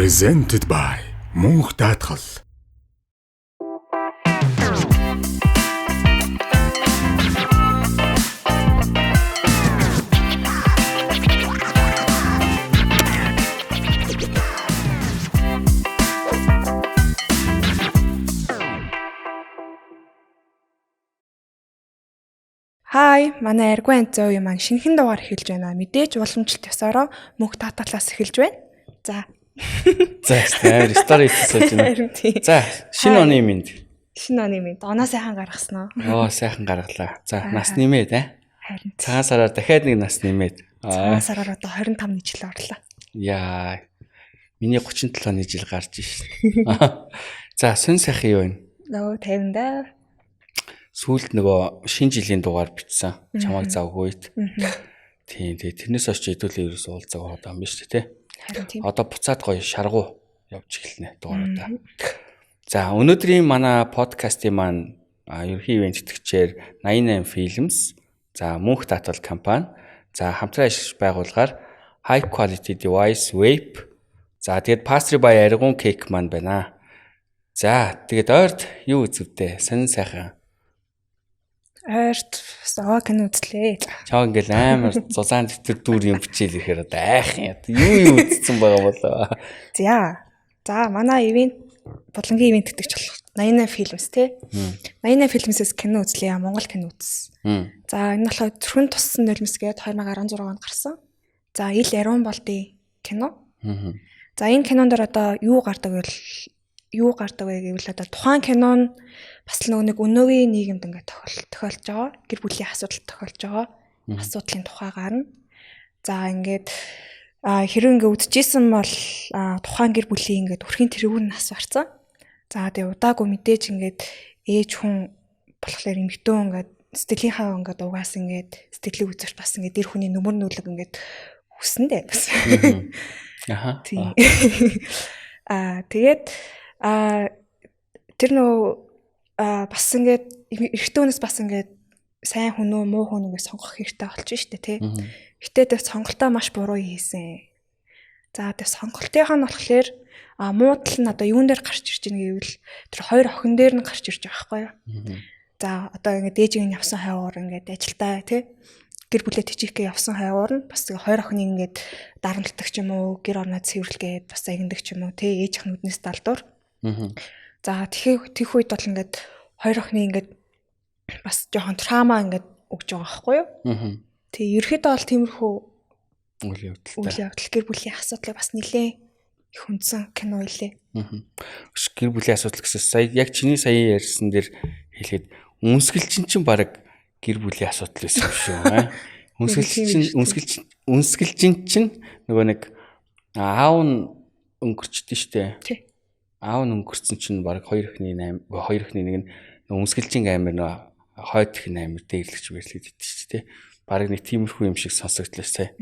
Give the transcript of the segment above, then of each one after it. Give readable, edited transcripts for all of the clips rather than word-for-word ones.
Presented by Мөнх Даатгал. Хай, манай Аргу Анцоо юм маань шинэхэн дугаар эхэлж байна. Мэдээж уламжлалт ёсороо мөнх даатгалаас эхэлж байна. За. За, амар стори хийсэн байна. Харин тийм. За, шинэ оны мэнд. Шинэ оны мэнд. Оноо сайхан гаргасан уу? Оо, сайхан гаргалаа. За, нас нэмээд аа. Харин. Цагаан сараар дахиад нэг нас нэмээд. Цагаан сараар одоо 25 жил орлоо. Яа. Миний 37 оны жил гарч шин. За, сүн сайхан юу вэ? Нөгөө 50 да. Сүүлд нөгөө шинэ жилийн дугаар бичсэн. Чамайг завгүй үед. Тийм, тий. Тэрнээс хойш хэдүүлээ ерөөсөө уулзааг байгаа юм биш үү, тий? Харин тийм. Одоо буцаад гоё шаргуу явж эхэлнэ дугааруудаа. За, өнөөдрийн манай подкастын маань ерөнхий ивент тэтгэгчээр 88 Films, за Мөнх Даатгал компани, за хамтран ажиллаж байгуулгаар High Quality Device Vape, за тэгээд Pastry by Аргун Cake маань байна. За, тэгээд ойрт юу үзвдээ? Сонин сайхан. Ойрт оо кино үзлээ. Чаа ингээл амар зулаан дэвтэр дүүр юм бичээл ирэхээр одоо айх юм. Юу юу үзсэн байгаа болоо. За. За, манай ивент булангийн ивент гэдэг ч болох 88 Films тий. 88 Films-ээс кино үзлээ. Монгол кино үзсэн. За, энэ болохоор Зүрхэн туссан нулимс гээд 2016 онд гарсан. За, Ил Ариун болдын кино. За, энэ кинон дээр одоо юу гардаг вэ? Юу гардаг вэ гэвэл одоо тухайн кино нь бас л нөгөө нэг өнөөгийн нийгэмд ингээд тохиолж байгаа. Гэр бүлийн асуудал тохиолж байгаа. Асуудлын тухай гарна. За, ингээд хэрэг ингээд үдчихсэн бол тухайн гэр бүлийн ингээд өрхийн тэргүүн нас барцсан. За, тэгээ удаагүй мэдээж ингээд ээж хүн болохоор эмэгтэй ингээд сэтгэлийнхаа ингээд угаас ингээд сэтгэлийг үзэрч бас ингээд эр хүний нүмер нүлэг ингээд хүсэн дээ бас. Аха. Тийм. Тэгээд тэр нөгөө бас ингээд эрэгтэй хүнээс бас ингээд сайн хүн үү муу хүн ингээд сонгох хэрэгтэй болчих штэ тий. Гэтэ тэр сонголтоо маш буруу хийсэн. За, тэр сонголтынхаа нь болохоор муу тал нь одоо юун дээр гарч ирж ийн гэвэл тэр хоёр охин дээр нь гарч ирж байгаа байхгүй юу? За, одоо ингээд ээжийг нь явсан хойгоор ингээд ажилдаа тий гэр бүлээ тэжээхгээ явсан хойгоор нь бас хоёр охиныг ингээд дарамтлагдаг ч юм уу, гэр орноо цэвэрлгээд бас агиндаг ч юм уу тий ээжийнх нь нүднээс далдуур. За, тэгэх үед бол ингээд хоёр охины ингээд бас жоохон трама ингээд өгж байгаа байхгүй юу? Тий, ерөөхдөө бол тиймэрхүү үйл явдалтай. Үйл явдал гэр бүлийн асуудлыг бас нэлээд их хүндсэн кино илээ. Гэр бүлийн асуудал гэсэн сая яг чиний сая ярьсан дээр хэлэхэд үнсгэлчин чинь баг гэр бүлийн асуудал байсан юм шүү. Үнсгэлчин чинь нөгөө нэг аав нь өнгөрчдөө штэ. Тий. Аав нь өнгөрцөн чинь баг хоёр эхний 8 хоёр эхний нэг нь үнсгэлчин амир нөгөө хойд их амир дээрлэгч мэрлэгд идэв шүү дээ. Бараг нэг тиймэрхүү юм шиг сонсогдлоо сая.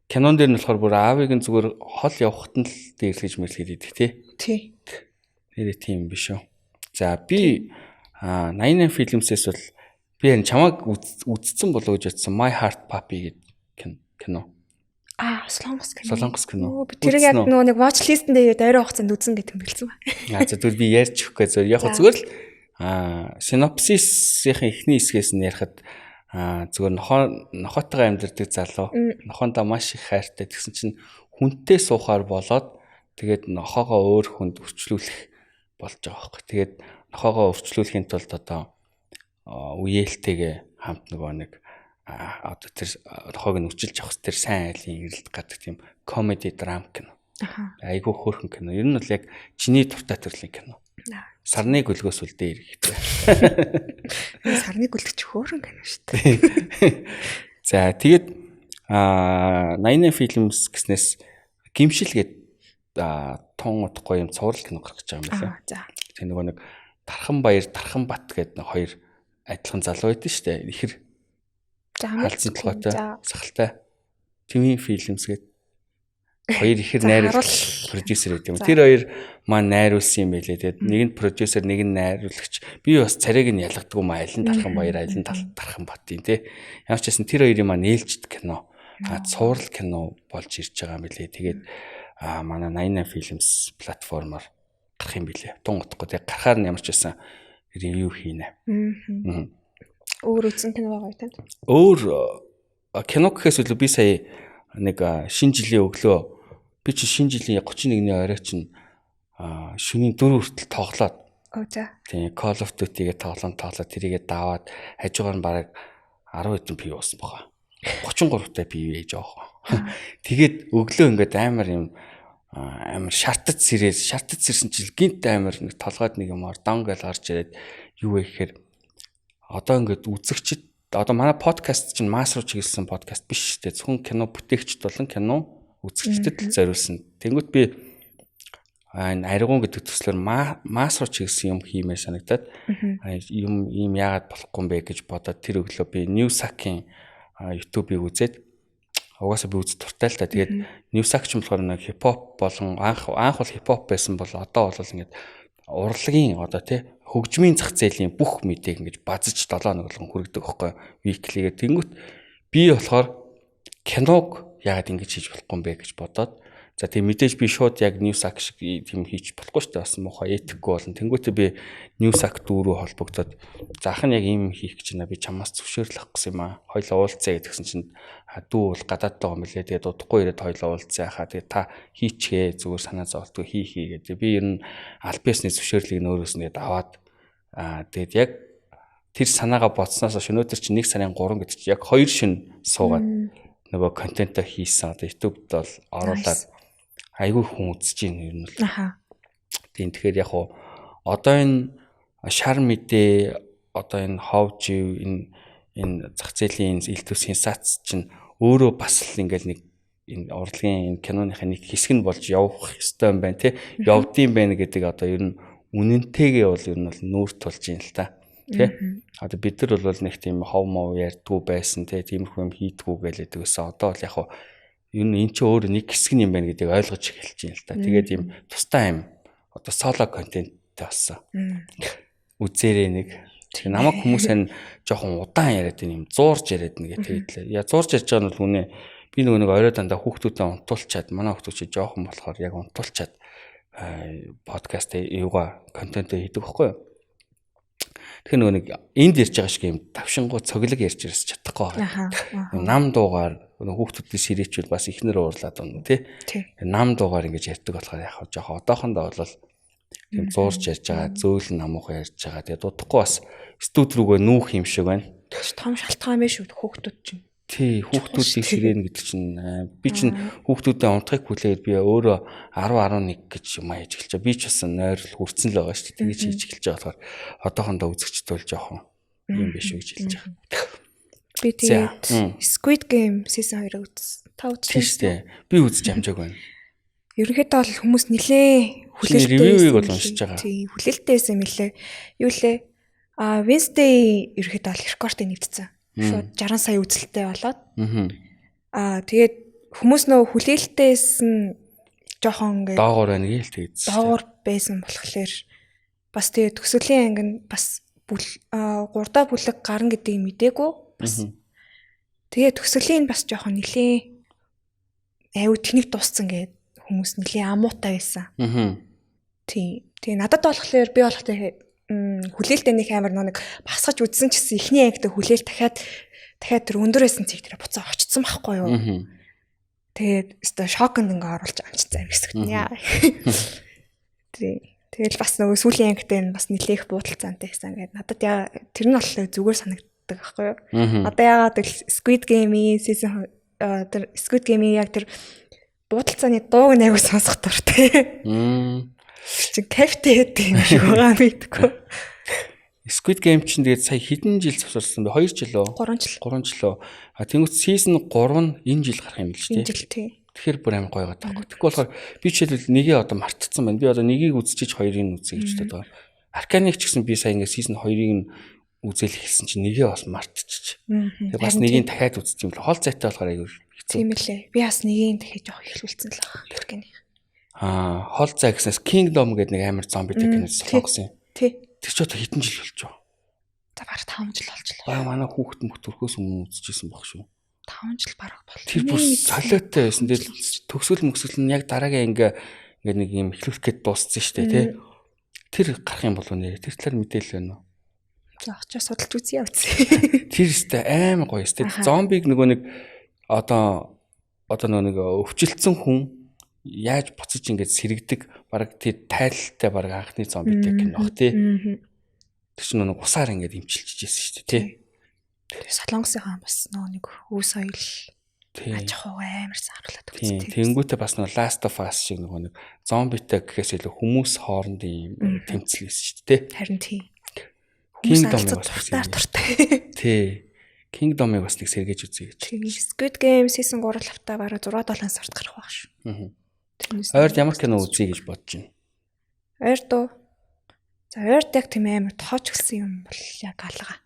Кинон дээр нь болохоор бүр аавыг нь зүгээр хол явахт нь л дээрлэж мэрлэхэд идэх тий. Тий. Нэрээ тийм биш үү. За, би 88 Films-ээс бол би энэ чамайг үзсэн болоо гэж бодсон My Heart Puppy гэдэг кино. Солонгос кино. Солонгос кино. Тэр яг нөгөө нэг watch list-эн дээр ойрын хугацаанд үзсэн гэж тэмдэглэсэн ба. За, тэгвэл би ярьж өгөхгүй зөв. Яг зүгээр л синопсисийн эхний хэсгээс нь ярихад зүгээр нохойтойгоо амьдардаг залуу нохоондоо маш их хайртай тэгсэн чинь хүнтэй суухаар болоод тэгээд нохоогоо өөр хүнд өрчлүүлэх болж байгаа байхгүй. Тэгээд нохоогоо өрчлүүлэхийн тулд одоо үеэлтэйгээ хамт нөгөө нэг одоо тэр нохоог нь өрчилж авах тэр сайн айлын эрэлт гардаг тийм комеди драм кино. Айгүй хөөрхөн кино. Ер нь бол яг чиний дуртай төрлийн кино. Сарны гөлгөөс үл дээр хэрэгтэй. Сарны гөлгөч хөөрхөн кино шүү дээ. За, тэгээд 88 Films гэснээс Гимшил гээд тун утгагүй юм цуврал кино гаргаж байгаа юм байна. За. Тэр нөгөө нэг Тархан Баяр, Тархан Бат гээд нэг хоёр адилхан залуу байдаг шүү дээ. Ихэр халдсан толгойтой, сахалтай. Твин Films гээд хоёр ихэр найруулагч продюсер гэдэг юм. Тэр хоёр маань найруулсан юм байлээ. Тэгээд нэг нь продюсер, нэг нь найруулагч. Би бас царайг нь ялгадгүй маа аль нь Тархан Баяр, аль нь Тархан Бат юм те. Ямар ч байсан тэр хоёрын маань нээлжид кино, цуврал кино болж ирж байгаа юм билээ. Тэгээд Манай 88 Films платформоор гарах юм билээ. Тун утгагүй. Тэгээ гарахаар нь ямар ч байсан review хийнэ. Өөр үзсэн кино байгаа юу танд? Өөр кино гэхээс илүү би сая нэг шинэ жилийн өглөө, би чи шинэ жилийн 31-ний орой чинь шөнийн 4 хүртэл тоглоод. Оо, за. Тийм, Call of Duty-гээ тоглоом тоглоод, тэрийгээ даваад, хажуугаар нь бараг 10 хэдэн пив уусан баха. 33 та пив ээж байгаа. Тэгээд өглөө ингээд амар юм амар шартаж сэрээд, шартаж сэрсэн чил гинт амар нэг толгойд нэг юм дан гэл гарч ирээд, юу вэ гэхээр одоо ингээд үзэгчд, одоо манай подкаст чинь масс руу чиглэсэн подкаст биш шүү дээ. Зөвхөн кино бүтээгчд болон кино үзэгчдэд л зориулсан. Тэнгүүт би энэ ариуган гэдэг төслөөр масс руу чиглэсэн юм хиймээр санагдаад, юм ийм яагаад болохгүй юм бэ гэж бодоод, тэр өглөө би Newsac-ийн YouTube-ыг үзээд, угаасаа би үзэх дуртай л та. Тэгээд Newsac ч юм болохоор нэг хипхоп болон анх бол хипхоп байсан бол одоо бол ингээд урлагийн, одоо тий, хөгжмийн зах зээлийн бүх мэдээг ингэж базаж 7 хоног болгон хүргэдэг байхгүй weekly-гээ. Тэнгүүт би болохоор киног яагаад ингэж хийж болохгүй юм бэ гэж бодоод, за, тийм, мэдээж би шууд яг Newsac шиг тийм хийж болохгүй шүү дээ. Бас муухай этикгүй болно. Тэнгүүтээ би Newsac дүүрүү холбогдоод, заах нь яг ийм хийх гэж байна. Би чамаас зөвшөөрөл авах гэсэн юм аа. Хоёлоо уулзъя гэдгсэн чинь дүү бол гадаад байгаа юм билээ. Тэгээд удахгүй ирээд хоёлоо уулзъя хаа. Тэгээд та хийчихээ, зүгээр санаа зовлтгүй хий хий гэдэг. Би ер нь аль биесний зөвшөөрлийг нь өөрөөс нь гээд аваад, тэгээд яг тэр санаагаа бодсноос хойш өнөөдөр чинь 1 сарын 3 гэдэг чинь яг 2 шин суугаад нөгөө контентоо хийсэн. Одоо YouTube-д бол оруулаад айгүй хүн үзэж байна ер нь бол. Тийм, тэгэхээр яг уу одоо энэ шар мэдээ, одоо энэ хов жив, энэ зах зээлийн ил төв сенсац чинь өөрөө бас л ингээл нэг энэ урлагийн, энэ киноныхаа нэг хэсэг нь болж явах ёстой юм байна тий. Явдсан байна гэдэг одоо ер нь үнэнтэйгээ бол ер нь бол нүүр тулж юм л та. Тэ? Одоо бид нар бол нэг тийм хов мов ярьдгүү байсан тий, тиймэрхүү юм хийдгүү гэлээдэг гэсэн. Одоо бол яг хуу ер нь эн чинь өөр нэг хэсэг юм байна гэдгийг ойлгож эхэлж байна л та. Тэгээд ийм тусдаа юм одоо соло контенттэй болсон. Үзээрэй нэг. Тэгээ намайг хүмүүс энэ жоохон удаан яриад юм, зуурж яриад нэг тэгээд лээ. Я зуурж ярьж байгаа нь бол үнэ. Би нөгөө нэг орой дандаа хүүхдүүдэд унтуулчаад, манай хүүхдүүд чи жоохон болохоор яг унтуулчаад подкаст юугаа контентээ хийдэг байхгүй юу? Тэгэхээр нөгөө нэг энд ярьж байгаа шиг юм тавшингуу цоглог ярьж ирээс чадахгүй байгаа. Нам дуугаар нөгөө хүүхдүүдийн сэрээчүүл бас ихнэр уурлаад байна тий. Нам дуугаар ингэж ярьдаг болохоор яг жоохон одоохондоо бол тийм зуурч ярьж байгаа, зөөлөн намуухан ярьж байгаа. Тэгээд удахгүй бас студ рүүгээ нүүх юм шиг байна. Том шалтгаан биш үү хүүхдүүд чинь. Тий, хүүхдүүдийг сэрэнэ гэдэг чинь би чинь хүүхдүүдэд унтахыг хүлээгээд би өөрөө 10 11 гэж юм хийж эхэлж байгаа. Би ч бас нойрол хүрцэн л байгаа шүү дээ. Тэгэж хийж эхэлж байгаа болохоор одоохондоо үзэгчд бол жоохон юм биш үү гэж хэлж байгаа. Би тэгээд Squid Game season 2-ыг үзсэн. Та үзсэн? Тийм шүү дээ. Би үзэж амжаагүй байна. Ерөнхийдөө бол хүмүүс нилээ хүлээлттэй. Review-г бол уншиж байгаа. Тийм, хүлээлттэй байсан юм лээ. Юу лээ? А Wednesday ерөнхийдөө бол рекордыг нэвтсэн. Шууд 60 сая үзэлттэй болоод. Аа, тэгээд хүмүүс нөө хүлээлтээс нь жоохон ингээд доогоор байна гээл тэгсэн. Доогоор байсан болохоор бас тэгээд төгсгөлийн анги нь бас 3 дахь бүлэг гарна гэдгийг мдээгүй бас. Тэгээд төгсгөлийн бас жоохон нилээ аюу тэнэг дууссан гээд хүмүүс нилээ амуутай байсан. Тийм. Тэгээ надад болохоор, би болохоор хүлээлтээ нэг амар нэг басгаж үзсэн ч гэсэн эхний ангид хүлээл дахиад дахиад тэр өндөр байсан цэг тэр буцаа очсон байхгүй юу. Тэгээд өстой шоконд ингээ оруулж амжицсан юм хэсэгт нь яа. Тийм. Тэгэл бас нөгөө сүүлийн ангид нь бас нилээх буудалцаантай байсан гэдэг. Надад яа тэр нь болохоор зүгээр санагддаг байхгүй юу. Одоо яагаад гэвэл Squid Game-ийн season, тэр Squid Game-ийн яг тэр буудалцааны дууг нь аягүй сонсох дуртай. Чи кайфтай байдаг юм шиг байгаа, мэдгүй. Squid Game чинь тэгээд сая хэдэн жил завсарсан бэ? 2 жил үү? 3 жил. 3 жил үү? А тэнгуут season 3 нь энэ жил гарах юм л шүү дээ. Энэ жил, тий. Тэгэхээр бүр амар гоё байгаа таахгүй. Тэгэхгүй болохоор би жишээлбэл нэгээ одоо мартцсан байна. Би одоо нэгийг үзчихэж хоёрыг нь үзье гэж бодоод байгаа. Arcane-ыг ч гэсэн би сая ингээ season 2-ыг нь үзэл эхэлсэн чинь нэгээ бас мартчих. Тэгээ бас нэгийг дахиад үзчих юм л хол зайтай болохоор аягүй хэцүү. Тийм лээ. Би бас нэгийг дахиад жоох эхлүүлсэн л байгаа. Arcane-ыг. Аа, хол зай гэснээс Kingdom гэдэг нэг амар зомбитэй кино солонгосон юм. Тий. Тэр ч одоо хэдэн жил болчихоо. За, бараг 5 жил болчихлоо. Баа, манай хүүхэд мөх төрхөөс өмнө үзчихсэн баг шүү. 5 жил бараг бол. Тэр бүр солиотой байсан. Тэгэл төгсгөл мөксгөл нь яг дараагийн ингээ ингээ нэг юм эхлүүлэх гээд дууссан шүү дээ, тий. Тэр гарах юм болов нэр. Тэр талаар мэдээлэл байна уу? За очиж судалж үзье үзье. Тэр өстэй амар гоё өстэй. Зомбиг нөгөө нэг одоо нөгөө нэг өвчлөлдсөн хүн яаж буцаж ингээд сэрэгдэг бараг тэр тайлалтай бараг анхны зомбитэй кино бах тий. Тэр чинь нөгөө усаар ингээд имчилж ирсэн шүү дээ тий. Тэр Солонгосын бас нөгөө нэг үе соёл аж ахуй амар саарлаад өгсөн. Тэнгүүтээ бас нөгөө Last of Us шиг нөгөө нэг зомбитэй гэхээс илүү хүмүүс хоорондын юм тэмцэл байсан шүү дээ. Харин тий. Kingdom-ыг бас дуртай. Тий. Kingdom-ыг бас нэг сэргээж үзье гэж. Squid Game season 3 лавтаа бараг 6-7 сард гарах байх шүү. Ойрд ямар кино үзье гэж бодож байна? Ойрд уу? За ойрд яг тийм амар тооч гисэн юм бол яг алга.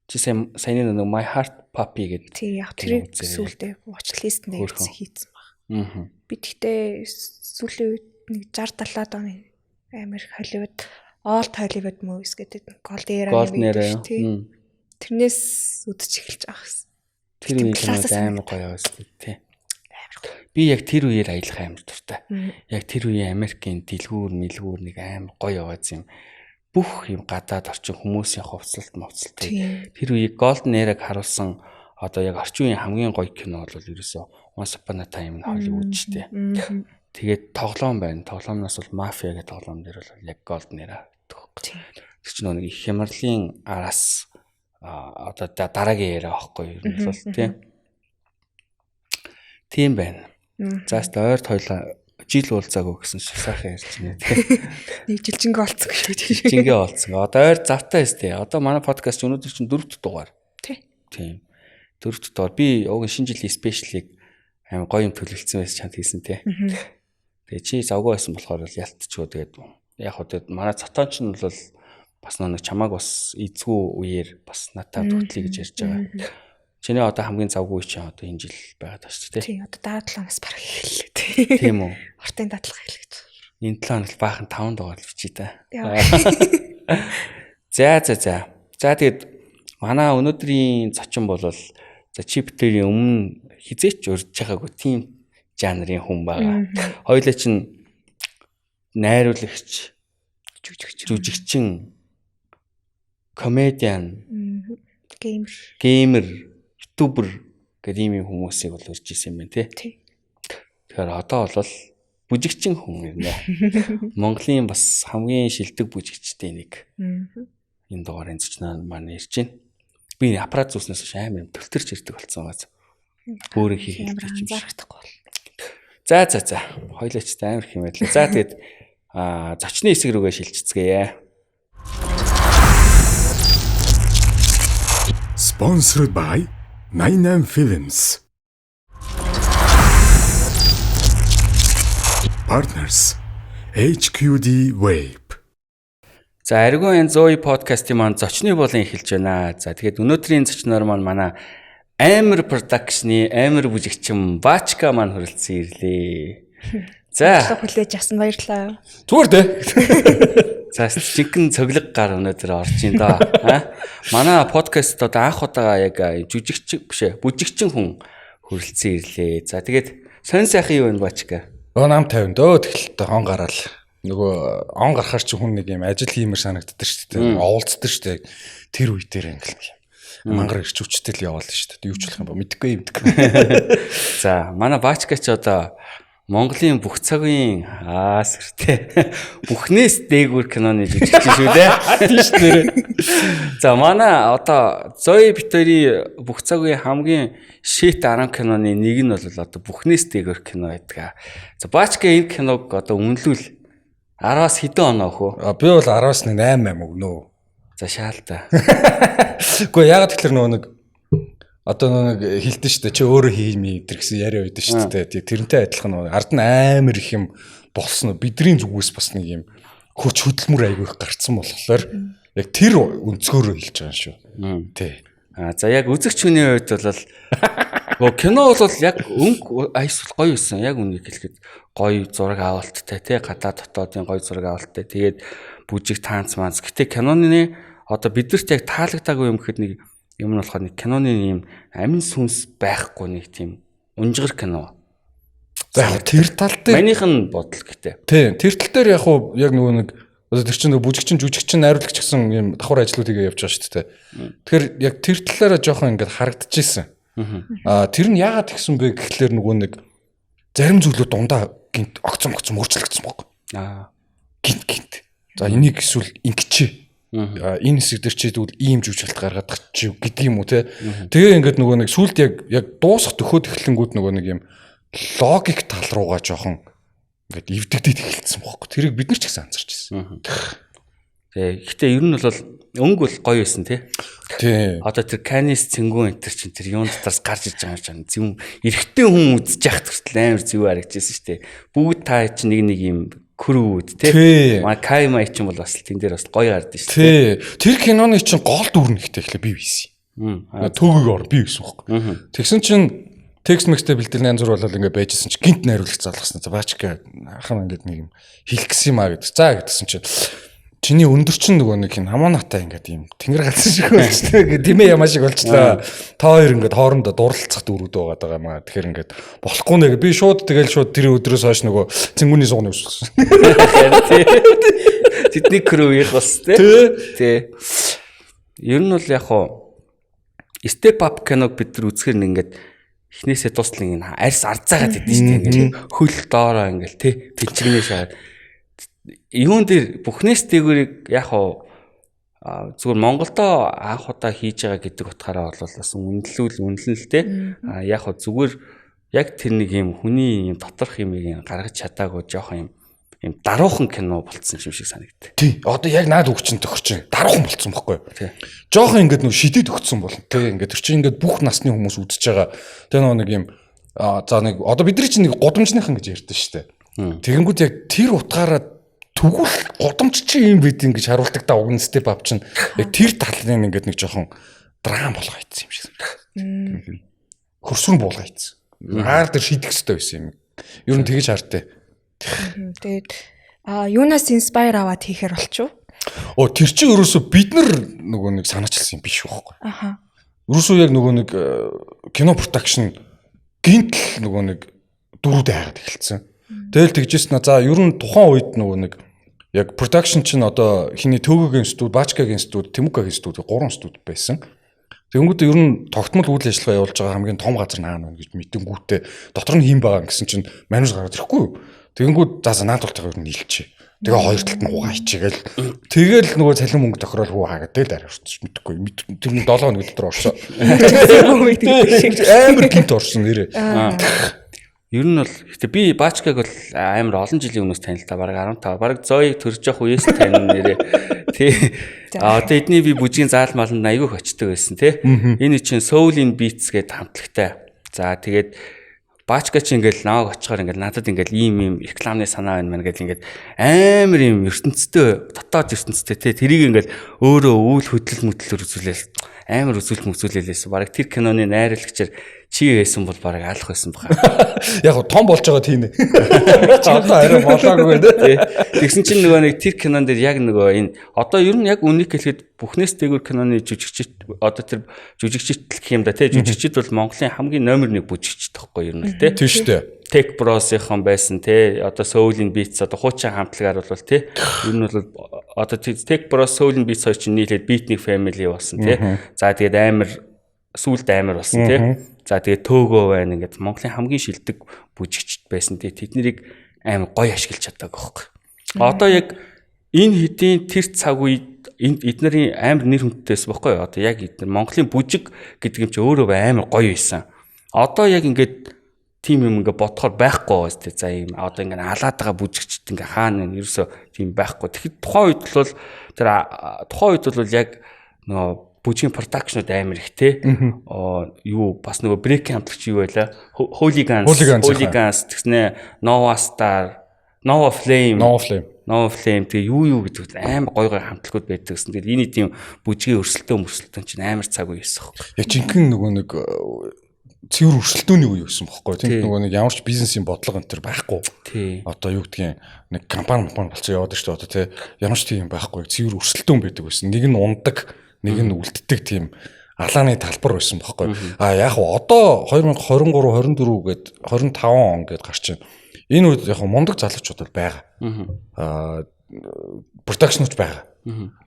Чи сайн саяны нэг My Heart Puppy гэдэг. Тий яг тэрийг сүүлдээ watch list дээр хийцэн баг. Би тэгтээ сүүлийн үед нэг 60 70-аад оны амар Hollywood Old Hollywood movies гэдэг Gold Era гэдэг тий. Тэрнээс үзэж эхэлж байгаа гэсэн. Тэр үеийн кинод амар гоё байсан тий. Би яг тэр үеэр аялах амар дуртай. Яг тэр үеийн Америкийн дэлгүүр, мэлгүүр нэг амар гоё явааз юм. Бүх юм гадаад орчин хүмүүсийн хувцлалт, мовцлалт. Тэр үеийг Golden Era-г харуулсан одоо яг орчин үеийн хамгийн гоё кино бол ерөөсөө Once Upon a Time in Hollywood ч тий. Тэгээд тоглоом байна. Тоглоомноос бол Mafia гэх тоглоом дээр бол яг Golden Era гэдэг. Тэр чинь нэг их хямралын араас одоо дараагийн era аахгүй юу бол тий. Тийм байна. За өст ойрт хоёлаа жил уулзаагүй гэсэн шиг сайхан ярьж байна тий. Нэг жилжингээ олцсон шүү дээ. Жилжингээ олцсон. Одоо ойр завтай өс тий. Одоо манай подкаст өнөөдөр чинь 4 дугаар. Тий. Тийм. 4 дугаар. Би уг шинэ жилийн спешиалыг амар гоё юм төлөвлөсөн байсан чамд хэлсэн тий. Тэгээ чи завгүй байсан болохоор л ялтчгүй тэгээд яг хөө тэгээд манай цотон ч нь бол бас нэг чамааг бас эзгүй үеэр бас натаа хөтлөе гэж ярьж байгаа. Чиний одоо хамгийн завгүй үе чинь одоо энэ жил байгаад байна шүү дээ. Тийм одоо дараа 7 хоногс бараг эхэллээ тий. Тийм үү. Ортын дадлага эхлэх гэж. Энэ 7 хоног баахан 5 дугаар л бичээ та. За за за. За тэгээд манай өнөөдрийн зочин бол за чип тэрийн өмнө хизээч урьж байгаагүй тийм жанрын хүн байгаа. Хоёулаа чинь найруулагч, жүжигчин, комедиан, геймер, ютубер гэдэг ийм юм хүмүүсийг бол урьж исэн юм байна тий. Тэгэхээр одоо бол бүжигчин хүн ирнэ. Монголын бас хамгийн шилдэг бүжигчдийн нэг. Энэ дугаарын зочноо маань ирж байна. Би аппарат зүүснээс хойш амар юм төлтөрч ирдэг болсон байгаа. Өөрөө хийх юм анзаарахдаггүй бол. За за за. Хоёлаа ч амар их юм байлаа. За тэгээд зочны хэсэг рүүгээ шилжицгээе. Sponsored by 99 Films. Partners HQD Vape. За Аргун энэ Зои подкастын маань зочны болон эхэлж байна. За тэгээд өнөөдрийн зочноор маань манай Амар продакшны амар бүжигчин Бачка маань хүрэлцэн ирлээ. За хүлээж авсан баярлалаа. Зүгээр дээ. За жинхэнэ цоглог гар өнөөдөр орж ин доо. Манай подкастт одоо анх удаага яг жүжигчин биш ээ, бүжигчин хүн хүрэлцэн ирлээ. За тэгээд сонь сайхан юу вэ Бачка? Нам 50 дөө тэгэлтэй он гараал. Нөгөө он гарахаар чи хүн нэг юм ажил хиймэр санагддаг шүү дээ. Оволцдог шүү дээ. Тэр үе дээр ингээл юм. Мангар ирч хүчтэй л яваал шүү дээ. Юу ч болох юм ба мэдэхгүй юм мэдэхгүй. За манай Бачка ч одоо Монголын бүх цагийн сэртэй бүхнээс дээгүүр киноны жүжигчин шүү дээ. Тийм шүү дээ. За манай одоо Зои Битори бүх цагийн хамгийн шит 10 киноны нэг нь бол одоо бүхнээс дээгүүр кино байдаг. За Бачка энэ киног одоо үнэлвэл 10-аас хэдэн оноо өгөх вэ? Би бол 10-аас 8 8 өгнө. За шаал та. Үгүй яагаад тэгэхээр нөгөө нэг одоо нэг хэлдэн шүү дээ. Чи өөрөө хиймээ энэ гэсэн яриа байдаг шүү дээ. Тэрнтэй адилхан нөгөө ард нь амар их юм болсон. Бидний зүгээс бас нэг юм хүч хөдөлмөр айгүй их гарцсан болохоор яг тэр өнцгөөрөө хэлж байгаа юм шүү. Тий. А за яг үзэгч хүний хувьд бол кино бол яг өнгө аясвал гоё байсан. Яг үнийг хэлэхэд гоё зураг авалттай тий гадаа дотоодын гоё зураг авалттай. Тэгээд бүжиг таанц маанц. Гэтэ киноны одоо бидэрт яг таалагдаагүй юм гэхэд нэг Юм нь болохоор нэг киноны юм амин сүнс байхгүй нэг тийм унжгар кино. За яг тэр тал дээр Манийх нь бодол гэтээ. Тийм, тэр тал дээр яг уу яг нөгөө нэг одоо тэр чинь нөгөө бүжигчин, жүжигчин, найруулагч гэсэн юм давхар ажлууд хийгээ явж байгаа шүү дээ. Тэгэхээр яг тэр талаараа жоохон ингээд харагдчихсэн. Аа, тэр нь яагаад тэгсэн бэ гэхлээр нөгөө нэг зарим зүйлүүд дундаа гинт огцом огцом өөрчлөгдсөн баг. Аа. Гинт гинт. За, энийг эсвэл ингэчээ. Аа, энэ хэсэг дээр чи тэгвэл ийм жүжиглэлт гаргадаг чи гэдэг юм уу те. Тэгээ ингээд нөгөө нэг сүлд яг яг дуусах төхөөд эхлэнгүүд нөгөө нэг юм логик тал руугаа жоохон ингээд эвдэгдээд эхэлсэн бохоо. Тэрийг бид нар ч гэсэн анзарч ирсэн. Тэгээ гэтээ ер нь бол өнгө бол гоё байсан тий. Тийм. Одоо тэр Канис цэнгүүн энэ төр чинь тэр юун дотроос гарч иж байгаа юм чинь зөв эрэгтэй хүн үзэж яхад хүртэл амар зөв харагдчихсэн шүү дээ. Бүгд та чинь нэг нэг юм крүүд тий. Тий. Маа Кай май чинь бол бас тэн дээр бас гоё харагдсан шүү дээ. Тий. Тэр киноны чинь гол дүр нь ихтэй эхлээ би байсан. Төгөг ор би байсан байхгүй. Тэгсэн чинь текст мэкстэй бэлтгэл янз бүр болол ингээд байжсэн чинь гинт найруулагч залгасан. За, баачка ахын ингээд нэг юм хэлэх гэсэн юм а гэдэг. За гэдсэн чинь чиний өндөр чинь нөгөө нэг юм хамаанатай ингээд юм тэнгэр галсан шиг болчихлоо. Ингээд тимээ ямаа шиг болчихлоо. Та хоёр ингээд хоорондоо дурлалцах дөрүүд байгаа даа юм аа. Тэгэхээр ингээд болохгүй нэ. Би шууд тэгэл шууд тэр өдрөөс хойш нөгөө цэнгүүний суугны өссөн. Тэдний крүүийнх бас тий. Тий. Тий. Ер нь бол яг хуу step up киног бид нар үзэхэр нэг ингээд эхнээсээ дуслан ингэ арьс арзаагаад идэв шүү дээ. Ингээд хөл доороо ингээд тий пичгнээ шаад. Юун дээр бүхнээс дээгүүрийг яг хуу зүгээр Монголдо анх удаа хийж байгаа гэдэг утгаараа бол бас үнэлүүл үнэлэн л те. А яг хуу зүгээр яг тэр нэг юм хүний юм доторх юмыг гаргаж чадаагүй жоохон юм юм даруухан кино болцсон юм шиг санагдав. Тий. Одоо яг наад үг чинь тохирч байна. Даруухан болцсон байхгүй юу? Тий. Жохон ингээд нөө шидэд өгцсөн бол тий. Ингээд тэр чинь ингээд бүх насны хүмүүс үзэж байгаа. Тэгээ нөө нэг юм за нэг одоо бидний чинь нэг гудамжныхан гэж ярьдэн шүү дээ. Тэгэнгүүт яг тэр утгаараа тэгвэл гудамж чи юм бид ингэж харуулдаг та уг нь step up чинь яг тэр талын ингээд нэг жоохон драм болгоо хийцэн юм шиг санагдав. Хөрсрөн буулгаа хийцэн. Аар дээр шийдэх хэрэгтэй байсан юм. Ер нь тэгэж хаартай. Тэгээд юунаас inspire аваад хийхээр болчих уу? Оо, тэр чинь ерөөсө бид нар нөгөө нэг санаачилсан юм биш байхгүй. Аха. Ерөөсөө яг нөгөө нэг кино production гинтл нөгөө нэг дөрүүд хайгаад эхэлсэн. Тэгэл тэгжсэн. За, ер нь тухайн үед нөгөө нэг яг production чинь одоо хиний Төгөөгийн студи, Баачкагийн студи, Тэмүүкагийн студи, гурван студи байсан. Тэгэнгүүтээ ер нь тогтмол үйл ажиллагаа явуулж байгаа хамгийн том газар нь хаана вэ гэж мэдэнгүүтээ дотор нь хийм байгаа гэсэн чинь менежер гараад ирэхгүй юу. Тэгэнгүүт за наад тултайгаа ер нь нийлчихэ. Тэгээ хоёр талд нь хугаа хийчихгээл. Тэгэл нөгөө цалин мөнгө тохирол хүү хаагаад тэгэл арай орчих мэдэхгүй. Тэр нь 7 хоног дотор орсон. Амар гинт орсон нэрээ. Ер нь бол гэтээ би Баачкаг бол амар олон жилийн өмнөөс танил та, бараг 15, бараг Зоиг төрж явах үеэс танина нэрээ. Тий. А одоо эдний би бүжгийн заал маланд айгүйх очдөг байсан тий. Энэ чинь Soul in Beats гэдэг хамтлагтай. За, тэгээд Баачка чи ингээл намайг очихоор ингээл надад ингээл ийм ийм рекламны санаа байна мэн гэл ингээд амар ийм ертөнцтэй, дотоод ертөнцтэй тий, тэрийг ингээл өөрөө үйл хөдлөл мөтлөөр үзүүлээл, амар үзүүлэлт мүзүүлээлээсэн. Бараг тэр киноны найруулагчаар чи байсан бол бараг алах байсан баха. Яг гоо том болж байгаа тийм ээ. Одоо арай болоогүй дээ. Тэгсэн чинь нөгөө нэг тэр кинон дээр яг нөгөө энэ одоо ер нь яг үнийг хэлэхэд бүхнээс дээгүүр киноны жүжигчид, одоо тэр жүжигчид гэх юм да тий, жүжигчид бол Монголын хамгийн номер 1 бүжигчид тоххой ер нь л тий. Тийм шүү дээ. Tech Bros-ийнхан байсан тий. Одоо Soul-ийн Beats, одоо хуучин хамтлагаар бол тий. Ер нь бол одоо Tech Bros, Soul-ийн Beats хоёр чинь нийлээд Beatnik Family болсон тий. За, тэгээд амар сүулт амар болсон тий. За, тэгээд Төөгөө байна, ингээд Монголын хамгийн шилдэг бүжигчд байсан тий. Тэднийг амар гоё ашиглаж чаддаг байхгүй. Одоо яг энэ хэдийн тэр цаг үед эднэрийн амар нэр хүндтэйс байхгүй юу? Одоо яг эднэр Монголын бүжиг гэдэг юм чи өөрөө амар гоё байсан. Одоо яг ингээд тийм юм ингээ бодохоор байхгүй байгаа зү. За, ийм одоо ингээ алаад байгаа бүжигчд ингээ хаана нэ ерөөсөө тийм байхгүй. Тэгэхэд тухайн үед бол тэр тухайн үед бол яг нөгөө бүжгийн production ууд амар их те. Юу бас нөгөө break хамтлагч юу байлаа? Hooligans, Hooligans тэгснэ Nova Star, Nova Flame, Nova Flame. Nova Flame, тэгээ юу юу гэдэг амар гой гой хамтлагууд байдаг гэсэн. Тэгээд энэ тийм бүжгийн өрсөлдөөн чинь амар цаг үе байсан хөөе. Яг жинхэнэ нөгөө нэг цэвэр өрсөлдөөний үе байсан бохоггүй. Тэнд нөгөө нэг ямар ч бизнесийн бодлого энэ төр байхгүй. Одоо юу гэдгийг нэг компани компани болцоо яваад шүү дээ одоо тий. Ямар ч тийм байхгүй. Цэвэр өрсөлдөөн байдаг байсан. Нэг нь ундаг, нэг нь үлддэг тийм Алааны талбар байсан байхгүй. А яг хуу одоо 2023 24 гээд 25 он гээд гарч байна. Энэ үед яг хуу мундаг залуучууд бол байгаа. Аа production ууч байгаа.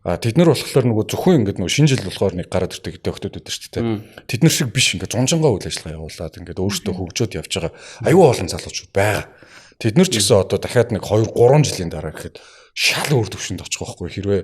А тэд нар болохоор нөгөө зөвхөн ингээд нөгөө шинэ жил болохоор нэг гараад ирдэг гэдэг охтууд байдаг шүү дээ. Тэд нар шиг биш ингээд зунжангаа үйл ажиллагаа явуулаад ингээд өөртөө хөгжөөд явж байгаа аюу олон залуучууд байгаа. Тэд нар ч гэсэн одоо дахиад нэг 2 3 жилийн дараа гэхэд шал өөр төвшөнд очих байхгүй хэрвээ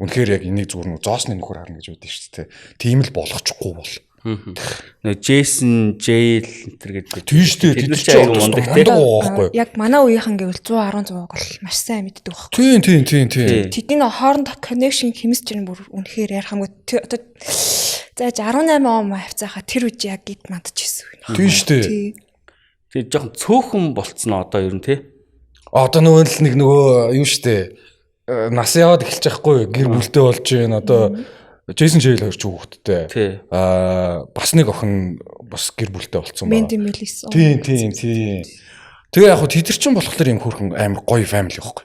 үнэхээр яг энийг зүгээр нөгөө зоосны нөхөр харна гэж байдаг шүү дээ. Тийм л болгочихгүй бол. Нөгөө Jason Jail энэ гэдэг. Тийм шүү дээ. Тэд Тэд нар нар ч ч аюу мундаг тий. мундаг байхгүй. Яг манай үеийнхэн гэвэл 110 100 бол маш сайн мэддэг байхгүй. Тийм тийм тийм тийм. Тэдний нөө хоорондох connection chemistry нь бүр үнэхээр ярих хамгүй одоо за 18 он хавцаахаа тэр үед яг гид мандчихсэн юм. Тийм шүү дээ. Тэгээ жоохон цөөхөн болцсон одоо ер нь тий. Одоо нөгөө л нэг нөгөө юу шүү дээ. Нас яваад эхэлж байхгүй гэр бүлтэй болж байна. Одоо Jason Jail хоёр ч хүүхэдтэй. Тий. Аа бас нэг охин бас гэр бүлтэй болцсон байна. Менди Мелис. Тийм тийм тийм. Тэгээ яг хөө тэд нар ч болохоор юм хөөрхөн амар гоё family байхгүй.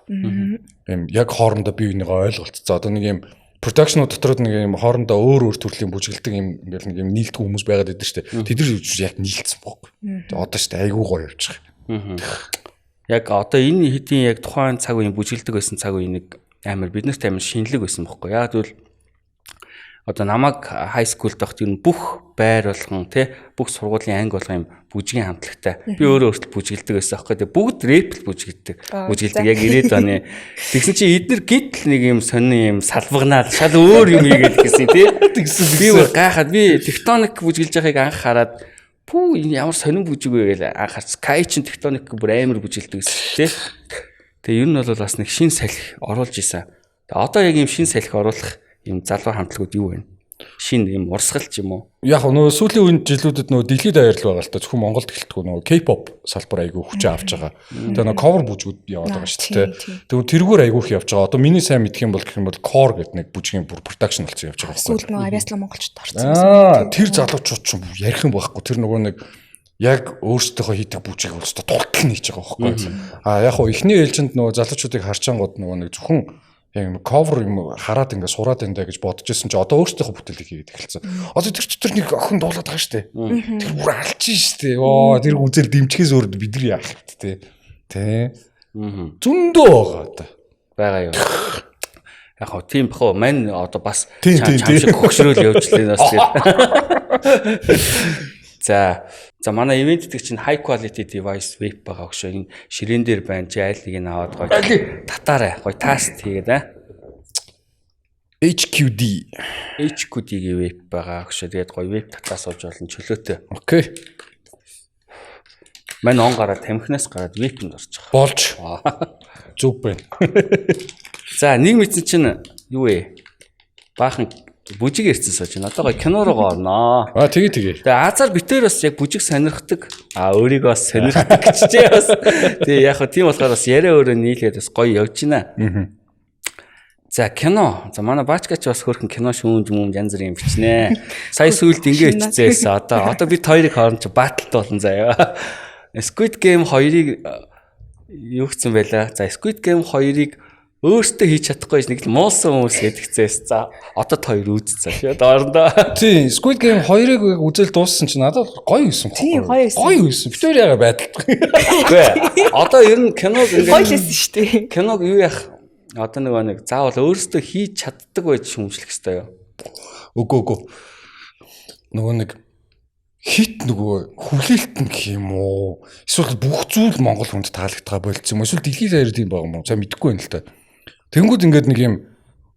Юм яг хоорондоо бие бинийгаа ойлголцсон. Одоо нэг юм production дотор нэг юм хоорондоо өөр өөр төрлийн бүжгэлдэг юм ингээл нэг юм нийлдэг хүмүүс байгаад байдаг шүү дээ. Тэд нар яг нийлцсэн байхгүй. Тэгээ одоо шүү дээ айгүй гоё явж байгаа. Яг одоо энэ хэдийн яг тухайн цаг үеийн бүжгэлдэг байсан цаг үеийн нэг амар биднэрт амар шинэлэг байсан байхгүй. Яг тэгвэл одоо намайг high school дахт ер нь бүх байр болгон тий бүх сургуулийн анги болгон юм бүжгийн хамтлагтай. Би өөрөө өөртөө бүжгэлдэг байсан аахгүй. Тэгээ бүгд рэп л бүжгэлдэг. Бүжгэлдэг яг 90-ад оны. Тэгсэн чинь эднэр гítл нэг юм сонин юм салбагнаад шал өөр юм хийгээд гэсэн тий. Тэгсэн Би бүр гайхаад би тектоник бүжгэлж байгааг анх хараад пүү энэ ямар сонин бүжиг вэ гэж анх харц. Кай чин тектоник бүр амар бүжгэлдэг гэсэн тий. Тэгээ ер нь бол бас нэг шин салхи оруулж исэн. Тэгээ одоо яг юм шин салхи оруулах юм залуу хамтлагууд юу вэ? Шин юм урсгал ч юм уу? Яг нөгөө сүүлийн үеийн жилүүдэд нөгөө дэлхийд даяар л байгаа л та зөвхөн Монголд эхэлтгүй нөгөө K-pop салбар айгүй хүчээ авч байгаа. Тэгээ нөгөө cover бүжгүүд яваад байгаа шүү дээ. Тэгээ тэрүүгээр айгүй их явж байгаа. Одоо миний сайн мэдэх юм бол гэх юм бол core гэдэг нэг бүжгийн бүр production болсон явж байгаа байхгүй. Сүүлд нөгөө авьяаслан монголчууд орсон. Аа тэр залуучууд ч ярих юм байхгүй. Тэр нөгөө нэг яг өөрсдийнхөө хийдэг бүжгийг бол өстой тултал нь хийж байгаа байхгүй. Аа яг хуу эхний ээлжинд нөгөө залуучуудыг харчаангууд нөгөө нэг зөвхөн яг юм cover юм хараад ингээ сураад энэ гэж бодож исэн чи одоо өөрсдийнхөө бүтээлийг хийгээд эхэлсэн. Одоо тэр дотор нэг охин дуулаад байгаа шүү дээ. Тэр бүр алчин шүү дээ. Оо тэр үзэл дэмжихээс өөр бид нар яах вэ те. Тэ. Зөндөө байгаа одоо. Байгаа юу? Яг хоо тийм бах уу. Мань одоо бас Тийм, тийм, чам шиг хөгшрөөл явж лээ бас тийм. За за манай ивент гэдэг чинь high quality device vape байгаа хөшөө. Энэ ширээн дээр байна. Чи айл нэг нь аваад гоё татаарай. Гоё таст хийгээд аа. HQD. HQD-гийн vape байгаа хөшөө. Тэгээд гоё vape татаа сууж болно чөлөөтэй. Окей. Мань он гараад тамхинаас гараад vape-нд орж байгаа. Болж. Зүг байна. За нэг мэдсэн чинь юу вэ? Баахан бүжиг ирсэн сууж байна. Одоо гоё кино руу орноо. Аа тэгээ тэгээ. Тэгээ Азар битээр бас яг бүжиг сонирхдаг. А өөрийгөө бас сонирхдаг гэжээ бас. Тэгээ яг хөө тийм болохоор бас яриа өөрөө нийлээд бас гоё явж байна. За кино. За манай баачка ч бас хөөрхөн кино шүүмж мүмж янз бүрийн юм бичнэ. Сая сүүлд ингэ биччихсэн. Одоо бид хоёрыг хооронд чи баталт болно заяа. Squid Game 2-ыг юу гэсэн байла. За Squid Game 2-ыг өөртөө хийж чадахгүй гэж нэг л муусан хүмүүс гэдгцээс. За одоо та хоёр үзсэн. Шээ доорондоо. Тийм, Squid Game 2-ыг яг үзэл дууссан чинь надад гоё байсан байхгүй. Тийм, гоё байсан. Гоё байсан. Бид хоёр яга байдалтай. Үгүй ээ. Одоо ер нь киног Гоё л ингээд байсан шүү дээ. киног юу яах одоо нөгөө нэг заавал өөрөөсөө хийж чаддаг байж шүүмжлэх ёстой юу? Үгүй үгүй. Нөгөө нэг хит нөгөө хүлээлт нь гэх юм уу? Эсвэл бүх зүйл Монгол хүнд таалагдгаа болцсон юм уу? Эсвэл дэлхийд даяар тийм байгаа юм уу? За мэдэхгүй байна л та. Тэнгүүд ингээд нэг юм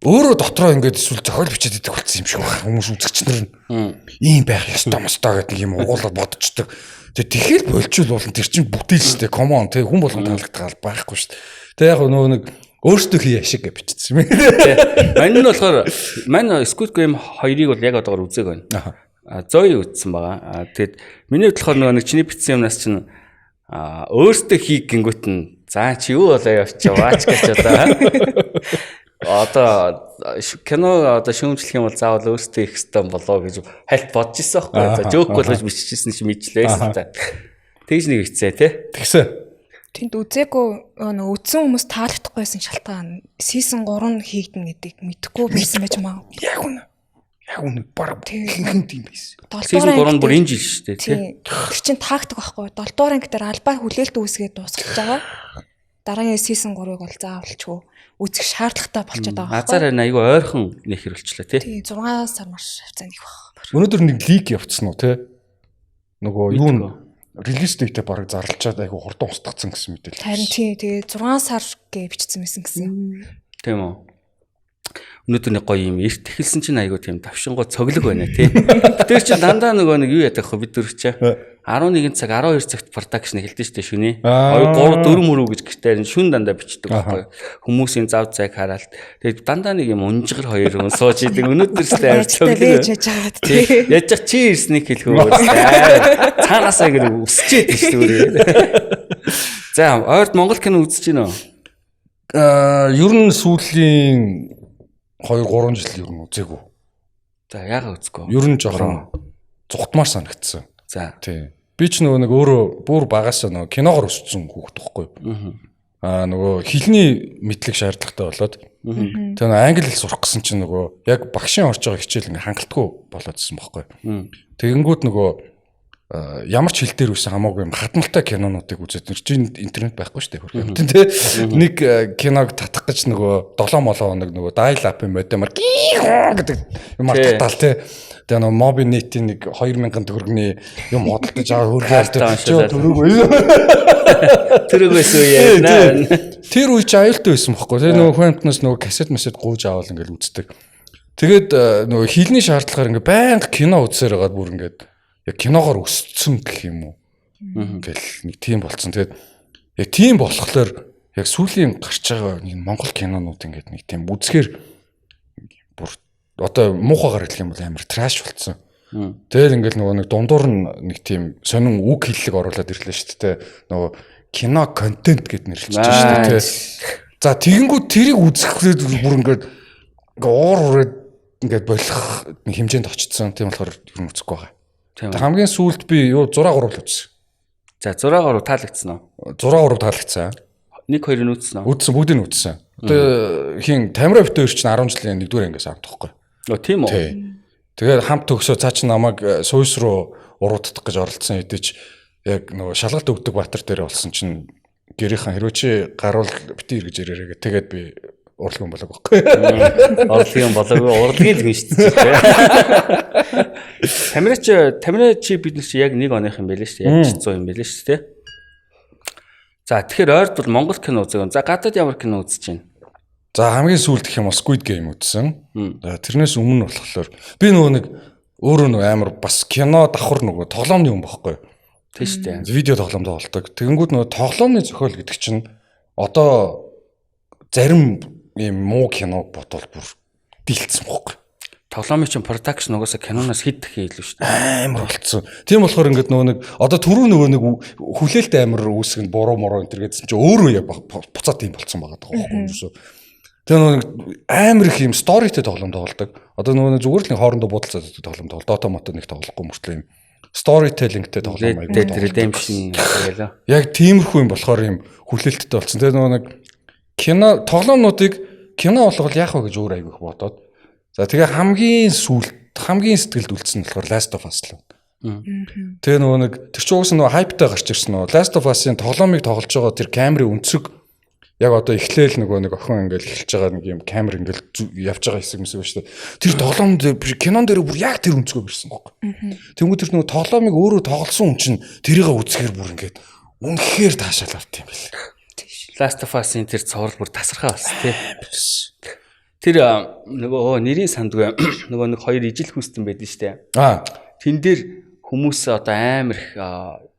өөрөө дотроо ингээд эсвэл зохиол бичээд идэх болсон юм шиг байна. Хүмүүс үзэгч нар нь ийм байх ёстой мостой гэдэг нэг юм угуулаад бодчихдог. Тэгээ тэгэл болчул болно. Тэр чинь бүтээл шүү дээ. Come on тэг хүн болгон таалагдгаа байхгүй шүү дээ. Тэгээ яг нөгөө нэг өөртөө хий ашиг гэж бичсэн юм. Мань нь болохоор мань Squid Game 2-ыг бол яг одоогор үзег байна. Аха. Зои үзсэн байгаа. Тэгэд миний хувьд болохоор нөгөө нэг чиний бичсэн юмнаас чинь өөртөө хий гингүүт нь за чи юу болоо явчих ваач гэж одоо кино одоо шүүмжлэх юм бол заавал өөртөө их хэвээр болоо гэж хальт бодож исэн байхгүй. За жоок болгож биччихсэн чи мэдлээ л та. Тэгж нэг хэцээ тий. Тэгсэн. Тэнд үзээгүй нөгөө үзсэн хүмүүс таалагдахгүйсэн шалтгаан season 3 хийгдэнэ гэдгийг мэдэхгүй байсан байж магадгүй. Яг үнэ. Яг үнэ баг ихэнх тийм байсан. Season 3 бүр энэ жил шүү дээ тий. Тэр чинь тактик байхгүй. 7 дугаар анги дээр албаар хүлээлт үүсгээд дуусгаж байгаа. Дараагийн season 3-ыг бол заавалчгүй үзэх шаардлагатай болчиход байгаа байхгүй. Азар айгүй ойрхон нэхэр болчлаа тий. Тий 6 сар маш хавцаа нэг баг. Өнөөдөр нэг лик явцсан уу тий? Нөгөө юу н релиз дэйтэй бараг зарлчаад айгүй хурдан устгацсан гэсэн мэдээлэл. Харин тий тэгээ 6 сар гэж бичсэн байсан гэсэн. Тийм үү. Өнөөдөр нэг гоё юм эрт эхэлсэн чинь айгүй тийм тавшингоо цоглог байна тий. Тэр чинь дандаа нөгөө нэг юу яадаг хөө бид дөрөв чи 11 цаг 12 цагт production эхэлдэж штэ шүний. 2 3 4 мөрөө гэж гэртээ шүн дандаа бичдэг байхгүй. Хүмүүсийн зав зайг хараал. Тэгээд дандаа нэг юм унжгар хоёр хүн сууж идэг. Өнөөдөр ч амар цоглог. Тий. Яаж чи ирснийг хэлэх үү? Цаанаасаа ингэ өсчээд штэ өөрөө. За ойрт Монгол кино үзэж гинөө. Аа ер нь сүүлийн 2 3 жил ер нь үзээгүй. За яагаад үзэхгүй? Ер нь жоохон зүхтмаар санагдсан. За. Тий. Би ч нөгөө нэг өөрөө бүр багасаа нөгөө киногоор өссөн хүүхэд байхгүй. Аа нөгөө хэлний мэдлэг шаардлагатай болоод тэгээ нөгөө англи хэл сурах гэсэн чинь нөгөө яг багшийн орж байгаа хичээл ингээ хангалтгүй болоодсэн байхгүй. Тэгэнгүүт нөгөө ямар ч хэл дээр үсэн хамаагүй юм хадмалтай кинонуудыг үзээд тэр чинь интернет байхгүй шүү дээ хөрхөн. Тэ нэг киног татах гэж нөгөө 7 молоо хоног нөгөө dial up юм модемар гэдэг юм татаал тэ. Тэгээ нөгөө Mobinet-ийн нэг 2000 төгрөгийн юм худалдаж аваа хөрхөөл төрөөгүй. Төрөөгөөс үе яана. Тэр үе чи аюултай байсан бохгүй. Тэгээ нөгөө хүн амтнаас нөгөө кассет масет гууж авал ингээл үздэг. Тэгээд нөгөө хилний шаардлагаар ингээ байнга кино үзсээр байгаад бүр ингээд яг киногоор өссөн гэх юм уу. Ингээл нэг тийм болцсон. Тэгээд яг тийм болохоор яг сүүлийн гарч байгаа нэг Монгол кинонууд ингээд нэг тийм үзэхээр бүр одоо муухайгаар хэлэх юм бол амар траш болцсон. Тэгэл ингээл нөгөө нэг дундуур нь нэг тийм сонин үг хэллэг оруулаад ирлээ шүү дээ. Нөгөө кино контент гэд нэрлэж шүү дээ. За тэгэнгүүт тэрийг үзэхээр бүр ингээд ингээ уур хүрээд ингээд болох нэг хэмжээнд очсон. Тийм болохоор ер нь үзэхгүй байгаа. Тийм. Хамгийн сүүлд би юу 6 3 л үзсэн. За 6 3 таалагдсан уу? 6 3 таалагдсан. 1 2 нь үзсэн үү? Үзсэн, бүгдийг нь үзсэн. Одоо хин Тамира бит хоёр чинь 10 жилийн 1-р ангиас хамт тахгүй. Өө тийм үү? Тий. Тэгээд хамт төгсөө цаа чи намайг сууйс руу уруудах гэж оролцсон хэдий ч яг нөгөө шалгалт өгдөг Баатар дээр болсон чинь гэрийнхэн хэрвээ чи гарвал бити эргэж ирээрэй гэ. Тэгээд би урлагийн болоог байхгүй. Урлагийн болоогүй, урлагийн л гин шүү дээ. Тамира чи бид нар чи яг нэг оных юм байлээ шүү дээ. Яг 100 юм байлээ шүү дээ. За тэгэхээр ойрд бол Монгол кино үзэг. За гадаад ямар кино үзэж байна? За хамгийн сүүлд гэх юм бол Squid Game үзсэн. Тэрнээс өмнө болохоор би нөгөө нэг өөрөө нөгөө амар бас кино давхар нөгөө тоглоомны юм бохгүй. Тийм шүү дээ. Видео тоглоом тоглолдог. Тэгэнгүүт нөгөө тоглоомны зохиол гэдэг чинь одоо зарим ийм муу кино ботвол бүр дийлцсэн бохгүй. Тоглоомын чинь production угаасаа киноноос хэд дахин илүү шүү дээ. Амар болцсон. Тийм болохоор ингээд нөгөө нэг одоо түрүү нөгөө нэг хүлээлт амар үүсгэн буруу муруу энэ төр гэдсэн чинь өөрөө яг буцаад тийм болцсон байгаа даа байхгүй юу. Тэгээ нөгөө нэг амар их юм сторитэй тоглоом тоглодог. Одоо нөгөө нэг зүгээр л нэг хоорондоо буудалцаад тоглоом тоглол. Dota мото нэг тоглохгүй мөртлөө юм storytelling-тэй тоглоом аягүй. Dead Redemption гэлээ. Яг тиймэрхүү юм болохоор юм хүлээлттэй болсон. Тэгээ нөгөө нэг кино тоглоомнуудыг кино болгол яах вэ гэж өөр аягүй их бодоод. За тэгээ хамгийн сүүлд хамгийн сэтгэлд үлдсэн нь болохоор Last of Us л. Тэгээ нөгөө нэг тэр чинь угсаа нөгөө хайптай гарч ирсэн нөгөө Last of Us-ын тоглоомыг тоглож байгаа тэр камерын өнцөг яг одоо эхлээл нөгөө нэг охин ингээл эхэлж байгаа нэг юм камер ингээл явж байгаа хэсэг мэсэг ба шүү дээ. Тэр тоглоом дээр кинон дээр бүр яг тэр өнцгөө ирсэн байхгүй. Тэнгүү тэр нөгөө тоглоомыг өөрөө тоглосон хүн чинь тэрийг үзэхээр бүр ингээд үнэхээр таашаал авт юм бэл. Last of Us-ын тэр цуврал бүр тасархай болсон тий. Тэр нөгөө нэрийн сандгүй нөгөө нэг хоёр ижил хүүстэн байдэн штэ. Аа. Тэн дээр хүмүүс одоо амар их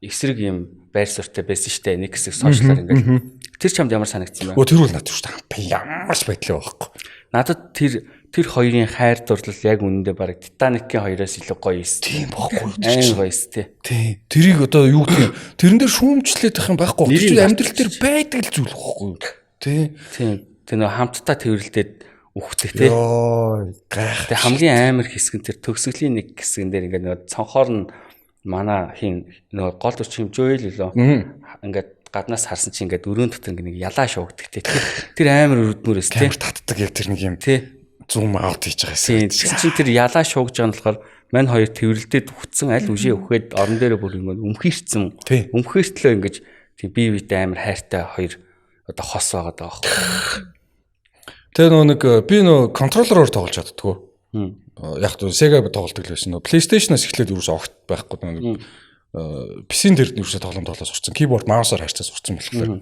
эсрэг юм байр суурьтай байсан штэ. Нэг хэсэг сошиалар ингээд. Тэр чамд ямар санагдсан бэ? Өө тэр бол надад шүү дээ. Ямар ч байдлаа байхгүй. Надад тэр хоёрын хайр дурлал яг үнэндээ бараг Титаникийн хоёроос илүү гоё эс. Тийм байхгүй. Амар гоё эс тий. Тий. Тэрийг одоо юу гэх юм? Тэрэн дээр шүүмжлээд байх юм байхгүй. Тэр чинь амьдрал дээр байдаг л зүйл байхгүй. Тий. Тийм. Тэр нөө хамтдаа тэрвэрлдээд үхдэг тий. Йоо гайх. Тэг хамгийн амар хэсэг нь тэр төгсгөлийн нэг хэсгэн дээр ингээд нөгөө цонхоор нь манай хин нөгөө гол дүр чинь Жоэл лөө. Ингээд гаднаас харсан чинь ингээд өрөөнд дотор ингээд нэг ялаа шуугдаг тий. Тэр амар өрдмөрөөс тий. Амар татдаг яг тэр нэг юм. Тий. Zoom out хийж байгаа юм. Тэгсэн чинь тэр ялаа шуугж байгаа нь болохоор мань хоёр тэрвэрлдээд үхсэн аль үшээ үхээд орон дээрээ бүр ингэ өмхийрцэн. Өмхийртлөө ингэж тийм бие биетэй амар хайртай хоёр одоо хос байгаа даа байхгүй. Тэгээ нөгөө нэг би нөгөө контроллероор тоглож чаддгүй. Яг нь Sega тоглодог л байсан. Нөгөө PlayStation-аас эхлээд юусэн огт байхгүй нөгөө PC-н дээр юусэн тоглоом тоглоо сурцсан. Keyboard mouse-аар харьцаа сурцсан болохоор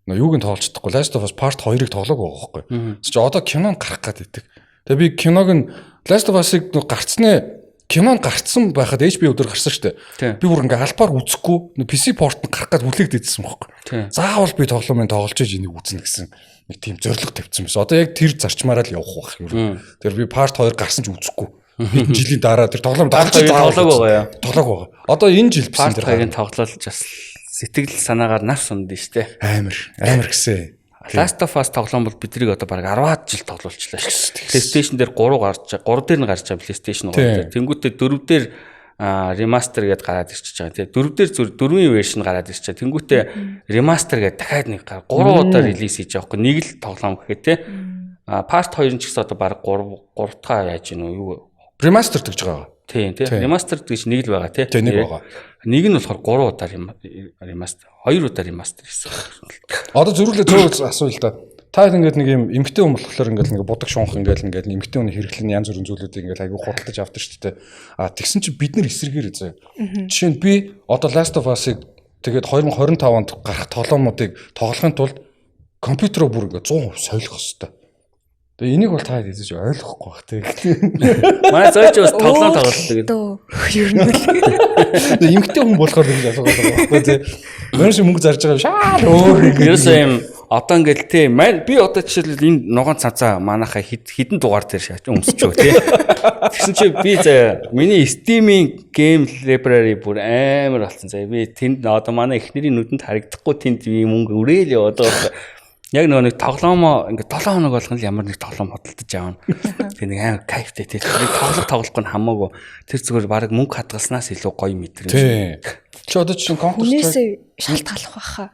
нөгөө юуг нь тоглож чадахгүй. Last of Us Part 2-ыг тоглоог байгаа байхгүй. Чи одоо кино нь гарах гээд байдаг. Тэгээ би киног нь Last of Us-ыг нөгөө гарцнаа кино нь гарцсан байхад HBO дээр гарсан шүү дээ. Би бүр ингээ албаар үзэхгүй PC port нь гарах гээд хүлээгдээдсэн байхгүй. Заавал би тоглоомын тоглож иж энийг үзнэ гэсэн нэг тийм зорилго тавьсан байсан. Одоо яг тэр зарчмаараа л явах байх юм. Тэр би part 2 гарсан ч үзэхгүй. Хэдэн жилийн дараа тэр тоглоом тоглож тоглоог байгаа яа. Тоглоог байгаа. Одоо энэ жил PC дээр 2-ын тоглолж бас сэтгэл санаагаар нас унд нь штэ. Амар амар гэсэн. Last of Us тоглоом бол биднийг одоо бараг 10-аад жил тоглуулчлаа шүү дээ. PlayStation дээр 3 гарч 3 дээр нь гарч байгаа PlayStation 3 дээр. Тэнгүүтээ 4 дээр remaster гэдээ гараад ирчихэж байгаа тийм. 4 дээр зүр 4-ийн version гараад ирчихэж байгаа. Тэнгүүтээ remaster гэдээ дахиад нэг гар 3 удаа release хийж байгаа хгүй. Нэг л тоглоом гэхэд тийм. Part 2 нь ч гэсэн одоо бараг 3 3 дахь яаж гин үү юу Remaster гэж байгаа. Тийм тийм. Remaster гэж нэг л байгаа тийм. Тийм нэг байгаа. Нэг нь болохоор 3 удаа remaster, 2 удаа remaster хийсэн. Одоо зөрүүлээ зөөр асууя л да. Та ингээд нэг юм эмгтэй хүн болохоор ингээд нэг будаг шунх ингээд ингээд эмгтэй хүний хэрэглэн янз бүрийн зүйлүүдийг ингээд айгүй худалдаж авдаг шүү дээ. А тэгсэн чинь бид нар эсрэгээр заяа. Жишээ нь би одоо Last of Us-ыг тэгээд 2025 онд гарах тоглоомуудыг тоглохын тулд компьютероо бүр ингээд 100% солих хэвээр. Тэгээ энийг бол та хэзээ ч ойлгохгүй бах тий. Манай зөөч бас тоглоом тоглолдог. Ер нь л. Эмгтэй хүн болохоор ингэж асуугаад байгаа байхгүй тий. Мөн шиг мөнгө зарж байгаа шаал өөр ингэ. Ерөөсөө юм одоо ингээл тий би одоо жишээлбэл энэ ногоон цацаа манайхаа хідэн дугаар дээр шаач өмсчөө тий. Тэгсэн чи би заяа миний Steam-ийн game library бүр амар болсон заяа. Би тэнд одоо манай эхнэрийн нүдэнд харагдахгүй тэнд би мөнгө үрээл яваад байгаа. Яг нөгөө нэг тоглоомоо ингээд 7 хоног болгоно л ямар нэг тоглоом хөдөлтөж авна. Тэгээ нэг амар кайфтай тий. Тэр тоглох тоглохгүй нь хамаагүй. Тэр зүгээр баг мөнгө хадгалснаас илүү гоё мэдрэмж. Тий. Чи одоо чинь Counter Strike хүнээсээ шалтгааллах байхаа.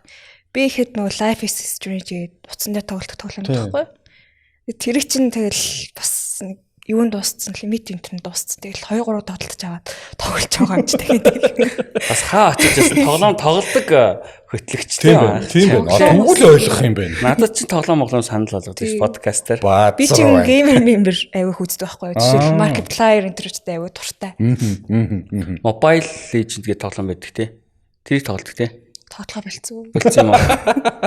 Би ихэд нөгөө Life is Strange гэдэг утсан дээр тоглох тоглоом байхгүй. Тэр чинь тэгэл бас нэг юунд дууссан лимит энэ дууссан. Тэгэл 2 3 тоглож аваад тоглож байгаа юм чи тэгээд. Бас хаа очиж бас тоглоом тоглодог хөтлөгчтэй байна. Тийм байна. Тэгвэл ойлгох юм байна. Надад чи тоглоом моглоом санал болгодог ш подкастер. Би чи gamer member аягүй хүздэг байхгүй юу? Жишээл Markiplier энэ төрчтэй аягүй дуртай. Mobile Legend гэдэг тоглоом байдаг тий. Тэрийг тоглодог тий. Тоглохоо болцсон. Болцсон юм уу?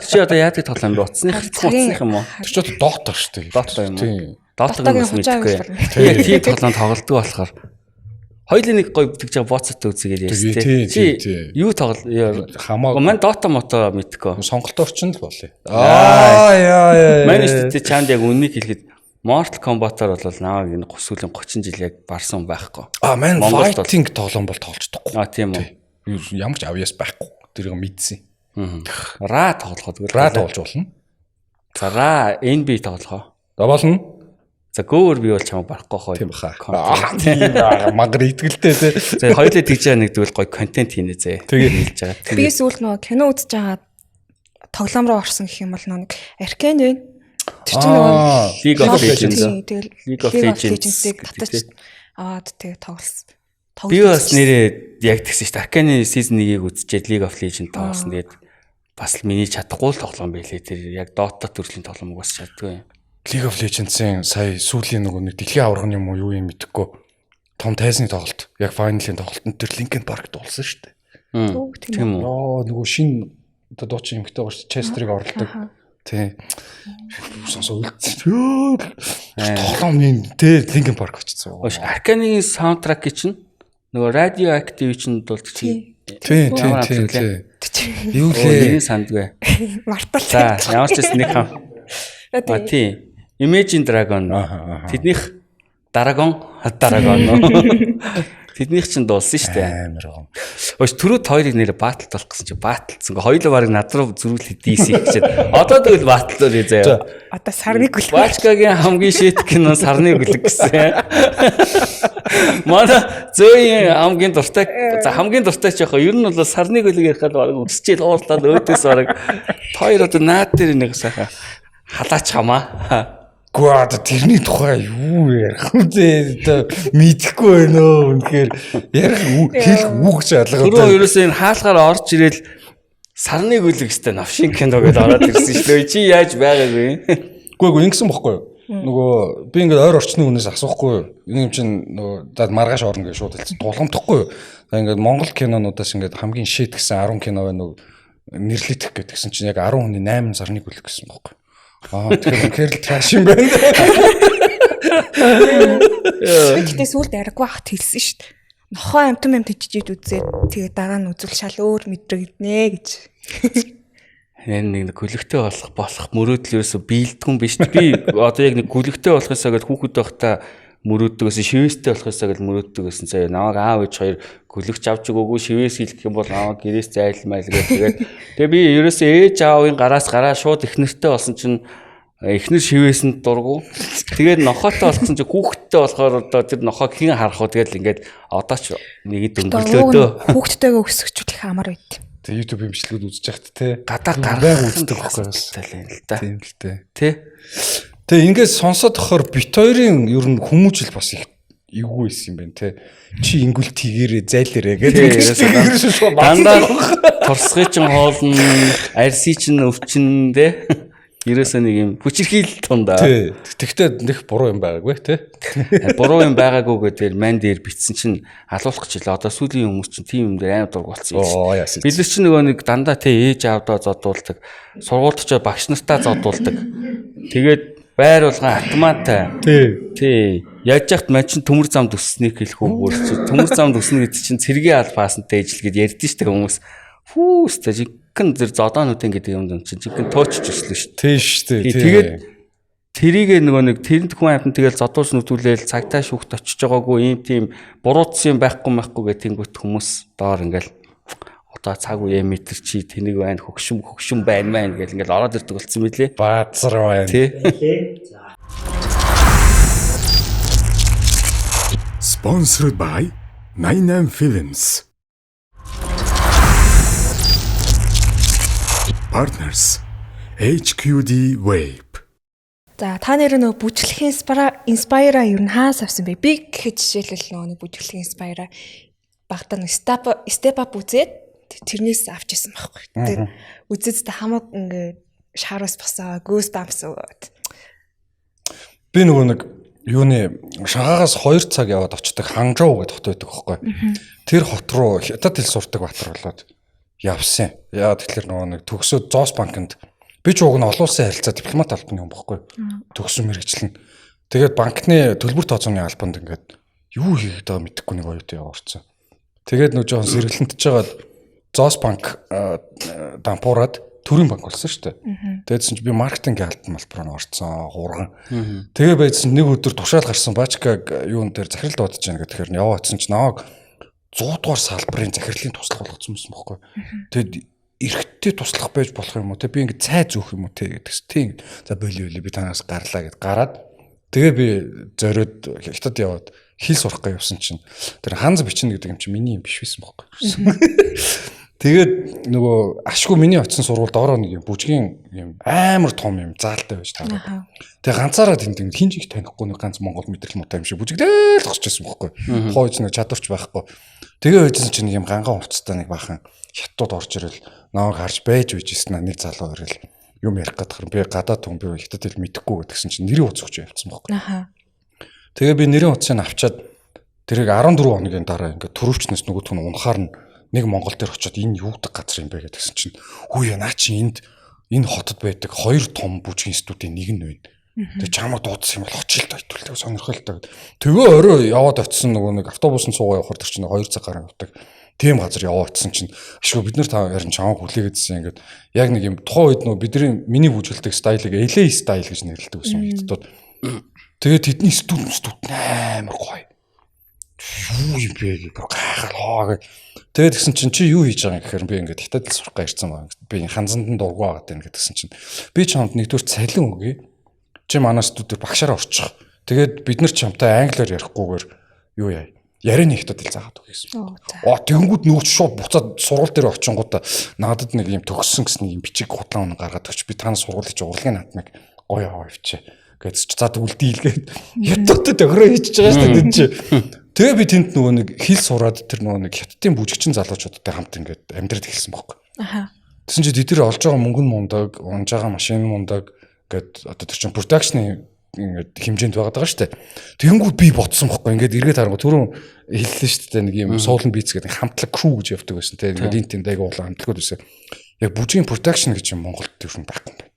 Тэр чи одоо яадаг тоглоом бэ? Утасных утасных юм уу? Тэр чи одоо Dota шүү дээ. Dota юм уу? Dota-г бас мэдэхгүй. Би яг тийм тоглоом тоглодог болохоор хоёулын нэг гоё тэгж байгаа боцтой үзээгээд ярьсан тий. Чи юу тоглол хамаагүй. Мань Dota мото мэдэхгүй. Сонголтоор ч л болъё. Аа яа яа. Мань шүү дээ чамд яг үннийг хэлэхэд Mortal Kombat-аар бол намайг энэ сүүлийн 30 жил яг барсан байхгүй. Аа мань fighting тоглоом бол тоглож чадахгүй. Аа тийм үү. Ямар ч авьяас байхгүй. Тэрийг мэдсэн. Ра тоглоход зүгээр. Ра тоглож болно. За Ра NB тоглохоо. За болно. За гөөр би бол чамайг барахгүй хоо. Тийм баха. Тийм аа мангар итгэлтэй тий. За хоёулаа тэгж байгаа нэг тэгвэл гоё контент хийнэ зэ. Тэгээ хэлж байгаа. Би сүүлд нөгөө кино үзэж байгаа тоглоом руу орсон гэх юм бол нөгөө Arcane байна. Тэр чинь нөгөө League of Legends. League of Legends-ийг татаж аваад тэгээ тоглосон. Би бас нэрээ яг тэгсэн шүү дээ. Arcane season 1-ийг үзчихэд League of Legends тоглосон. Тэгээд бас л миний чадахгүй л тоглоом байлээ. Тэр яг Dota төрлийн тоглоом угаас чаддгүй юм. League of Legends-ийн сая сүүлийн нөгөө нэг дэлхийн аваргын юм уу юу юм мэдэхгүй том тайзны тоглолт яг final-ын тоглолтод тэр Linkin Park дуулсан шүү дээ. Тийм үү. Йоо нөгөө шинэ одоо дуучин эмэгтэй байгаа шүү дээ. Chester-ыг оролдог. Тий. Сонсоо үлдсэн. Йоо тоглоомын тий Linkin Park очсон. Arcane-ийн soundtrack чинь нөгөө Radioactive чинь дуулдаг чинь. Тий, тий, тий. Юу лээ? Сандгүй. Мартал. За ямар ч гэсэн нэг хам. А тий. Imagine Dragon. Тэднийх Dragon Dragon. Тэднийх чинь дуулсан шүү дээ. Амар гоо. Өөш түрүү хоёрыг нэр battle болох гэсэн чи battle-дсан. Хоёулаа барыг над руу зөрүүлэх DC гэж. Одоо тэгвэл battle-аар заяа. Одоо сарны гүлэг. Бачкагийн хамгийн shit кино сарны гүлэг гэсэн. Манай зөөгийн хамгийн дуртай за хамгийн дуртай ч яхаа ер нь бол сарны гүлэг ярихад барыг өсчээл уурлаад өөдөөс барыг хоёр одоо наад дээр нэг сайхан халаач хамаа. Үгүй одоо тэрний тухай юу ярих вэ? Одоо мэдэхгүй байна өө. Үнэхээр ярих хэлэх үг ч алга. Түрүү ерөөсөө энэ хаалгаар орж ирэл сарны гүлэг өстэй новшин кино гэдээ ороод ирсэн шүү дээ. Чи яаж байгаагүй? Үгүй ингэсэн бохгүй юу? Нөгөө би ингээд ойр орчны хүнээс асуухгүй юу? Энэ юм чинь нөгөө за маргааш орно гэж шууд хэлсэн. Тулгамдахгүй юу? За ингээд Монгол кинонуудаас ингээд хамгийн шит гэсэн 10 кино байна уу? Нэрлэгдэх гэдгсэн чинь яг 10 хүний 8 сарны гүлэг гэсэн бохгүй. Аа тэгэхээр үнэхээр л trash юм байна. Би гэхдээ сүүлд яриаггүй хат хэлсэн шүү дээ. Нохоо амтан амт хижижээд үзээд тэгээ дараа нь үзвэл шал өөр мэдрэгднэ гэж. Энэ нэг гүлэгтэй болох мөрөөдөл ерөөсө биелдэггүй юм биш. Би одоо яг нэг гүлэгтэй болохоосоо гэж хүүхэд байхдаа мөрөөддөг гэсэн, шивээстэй болохоосоо гэж мөрөөддөг гэсэн. Заяа намайг аав ээж хоёр гүлэгч авч өгөөгүй, шивээс хийх юм бол намайг гэрээс зайлмайл гэх тэгээд тэгээ би ерөөсөө ээж аавын гараас гараа шууд эхнэртэй болсон чинь эхнэр шивээсэнд дургу. Тэгээд нохоотой болсон чинь хүүхэдтэй болохоор одоо тэр нохоог хэн харах вэ? Тэгэл ингээд одоо ч нэг дөнгөрлөө дөө. Хүүхэдтэйгээ өсгөчүүл их амар байд. Тэгээ YouTube имжлэгүүд үзэж яхад те. Гадаа гарах байг үздэг байхгүй юу? юм л та. Тийм л те. Тэ? Тэгээ ингээд сонсоод тохоор бит хоёрын ер нь хүмүүжил бас их эвгүй байсан юм байна те. Чи ингүүл тэгээрээ зайлаарэ гэдэг. Ерөөсөө дандаа турсгыг чинь хоолно, арси чинь өвчин те. Ерөөсөө нэг юм хүчирхийлэл тундаа. Тий. Тэгтээ нэх буруу юм байгаагүй те. Буруу юм байгаагүй гэдэг ман дээр битсэн чинь алуулах гэж лээ. Одоо сүүлийн хүмүүс чинь тийм юм дээр амар дург болсон юм. Оо яасан. Бид нар чинь нөгөө нэг дандаа те ээж аавдаа зодуулдаг. Сургуульд ч багш нартаа зодуулдаг. Тэгээд байр болгон автоматтай. Тий. Тий. Яаж яхад ман чинь төмөр замд өссөнийг хэлэх үү бүр чи төмөр замд өснө гэдэг чинь цэргийн албаасантай ижил гэд ярьдэн штэ хүмүүс. Фүү өстө жинхэнэ зэр зодоонуудын гэдэг юм чинь жинхэнэ тоочж өслөө штэ. Тий штэ. Тэгээд тэрийг нөгөө нэг тэрэнд хүн амтан тэгэл зодууч нүдүүлээл цагтаа шүүхт очиж байгаагүй ийм тийм буруутсан юм байхгүй гэх тэнгүүт хүмүүс доор ингээл одоо цаг үе метр чи тэнэг байна хөгшин байна мэн гэл ингээл ороод ирдэг болсон мөлий. Баазар байна. Тий. Sponsored by 99 Films. Partners HQD Vape. За та нэр нөгөө бүжиглэхийн inspire-а ер нь хааас авсан бэ? Би гэхэд жишээлбэл нөгөө нэг бүжиглэхийн inspire-а багтаа нэг step up үзээд тэрнээс авч ирсэн байхгүй. Тэгээд үзээд та хамаг ингээ шаараас босоо, goosebumps өгөөд. Би нөгөө нэг юуны Шанхайгаас 2 цаг яваад очдог Ханчжоу гэдэг хот байдаг байхгүй. Тэр хот руу хятад хэл сурдаг баатар болоод явсан. Яа тэгэхээр нөгөө нэг төгсөөд Зоос банкнд би ч уг нь олон улсын харилцаа дипломат албаны хүн байхгүй. Төгсөн мэрэгчлэн. Тэгээд банкны төлбөр тооцооны албанд ингээд юу хийгээд байгаа мэдэхгүй нэг оюутан яваа орсон. Тэгээд нөгөө жоохон сэргэлэнтж байгаад Зоос банк дампуураад төрийн банк болсон шүү дээ. Тэгээдсэн чи би маркетингийн албан малбараар орцсон хурган. Тэгээ байжсан нэг өдөр тушаал гарсан бачкаг юун дээр захирал дуудаж яана гэхээр яваа очсон чи намайг 100 дугаар салбарын захирлын туслах болгоцсон байсан байхгүй. Тэгэд эрэгтэй туслах байж болох юм уу те би ингэ цай зөөх юм уу те гэдэгс. Тийм. За болио би танаас гарлаа гэд гараад тэгээ би зориод хятад яваад хэл сурах гэж явсан чинь тэр ханз бичнэ гэдэг юм чи миний юм биш байсан байхгүй. Тэгээд нөгөө ашгүй миний очисон сургуульд ороо нэг юм бүжгийн юм амар том юм заалтай байж таараад. Тэгээ ганцаараа тэнд хин ч их танихгүй нэг ганц монгол мэдрэл муутай юм шиг бүжиглээл зогсож байсан байхгүй. Тухайн үед нэг чадварч байхгүй. Тэгээ байжсэн чинь нэг юм ганган хувцастай нэг бахан хятадууд орж ирэл намайг харж байж байжсэн нэг залуу ирэл юм ярих гэдэг би гадаад хүн би хятад хэл мэдэхгүй гэдгсэн чинь нэрийн утас өгч явцсан байхгүй. Тэгээ би нэрийн утсыг авчаад тэрийг 14 хоногийн дараа ингээд төрөвчнөөс нөгөөх нь унахаар нь нэг Монгол дээр очиод энэ юу гэдэг газар юм бэ гэдгсэн чинь хүү яа наа чи энд энэ хотод байдаг хоёр том бүжгийн студийн нэг нь байна. Тэгээ чамайг дуудсан юм бол очил та итвэлтэй сонирхолтой гэд. Тэгээ орой яваад очисон нөгөө нэг автобусанд суугаа явахаар тэр чинь 2 цаг гарan явдаг. Тийм газар яваа очисон чинь ашгүй бид нар та харин чамайг хүлээгээдсэн ингээд яг нэг юм тухайн үед нөгөө бидний миний бүжгэлдэг стайлыг LA стайл гэж нэрлэдэг байсан хятадууд. Тэгээ тэдний студ амар гоё. Юу юм бэ гэх гайхал хоо гэх. Тэгээд тэгсэн чинь чи юу хийж байгаа юм гэхээр би ингээд хятад хэл сурах гэж ирсэн байна. Би ханзанд нь дургу байгаад байна гэдгсэн чинь би чамд нэгдүгээр цалин өгье. Чи манай студид багшаараа орчих. Тэгээд бид нар чамтай англиар ярихгүйгээр юу яа. Ярианы хятад хэл заагаад өгье гэсэн. Оо тэгэнгүүт нөгөөч шууд буцаад сургууль дээр очингуудаа надад нэг юм төгссөн гэсэн нэг юм бичиг хутлаа үнэ гаргаад өгч би танаа сургуулийг чи урлагийн наадмыг гоё аваа явчих. Гэж за тэгвэл дийл гээд хятадтай тохироо хийчихэж байгаа шүү дээ тэнд чи. Тэгээ би тэнд нөгөө нэг хэл сураад тэр нөгөө нэг хятадын бүжигчин залуучуудтай хамт ингээд амьдраад эхэлсэн байхгүй. Аха. Тэгсэн чи тэд нар олж байгаа мөнгө нь мундаг, унж байгаа машин мундаг гээд одоо тэр чин production-ы ингээд хэмжээнд байгаад байгаа шүү дээ. Тэгэнгүүт би бодсон байхгүй ингээд эргээд харангуй түрүүн хэллээ шүү дээ нэг юм суулан биц гэдэг хамтлаг crew гэж явдаг байсан те. Ингээд энэ тэнд айгу улаан хамтлагууд байсан. Яг бүжгийн production гэж юм Монголд тэр хүн байхгүй юм байна.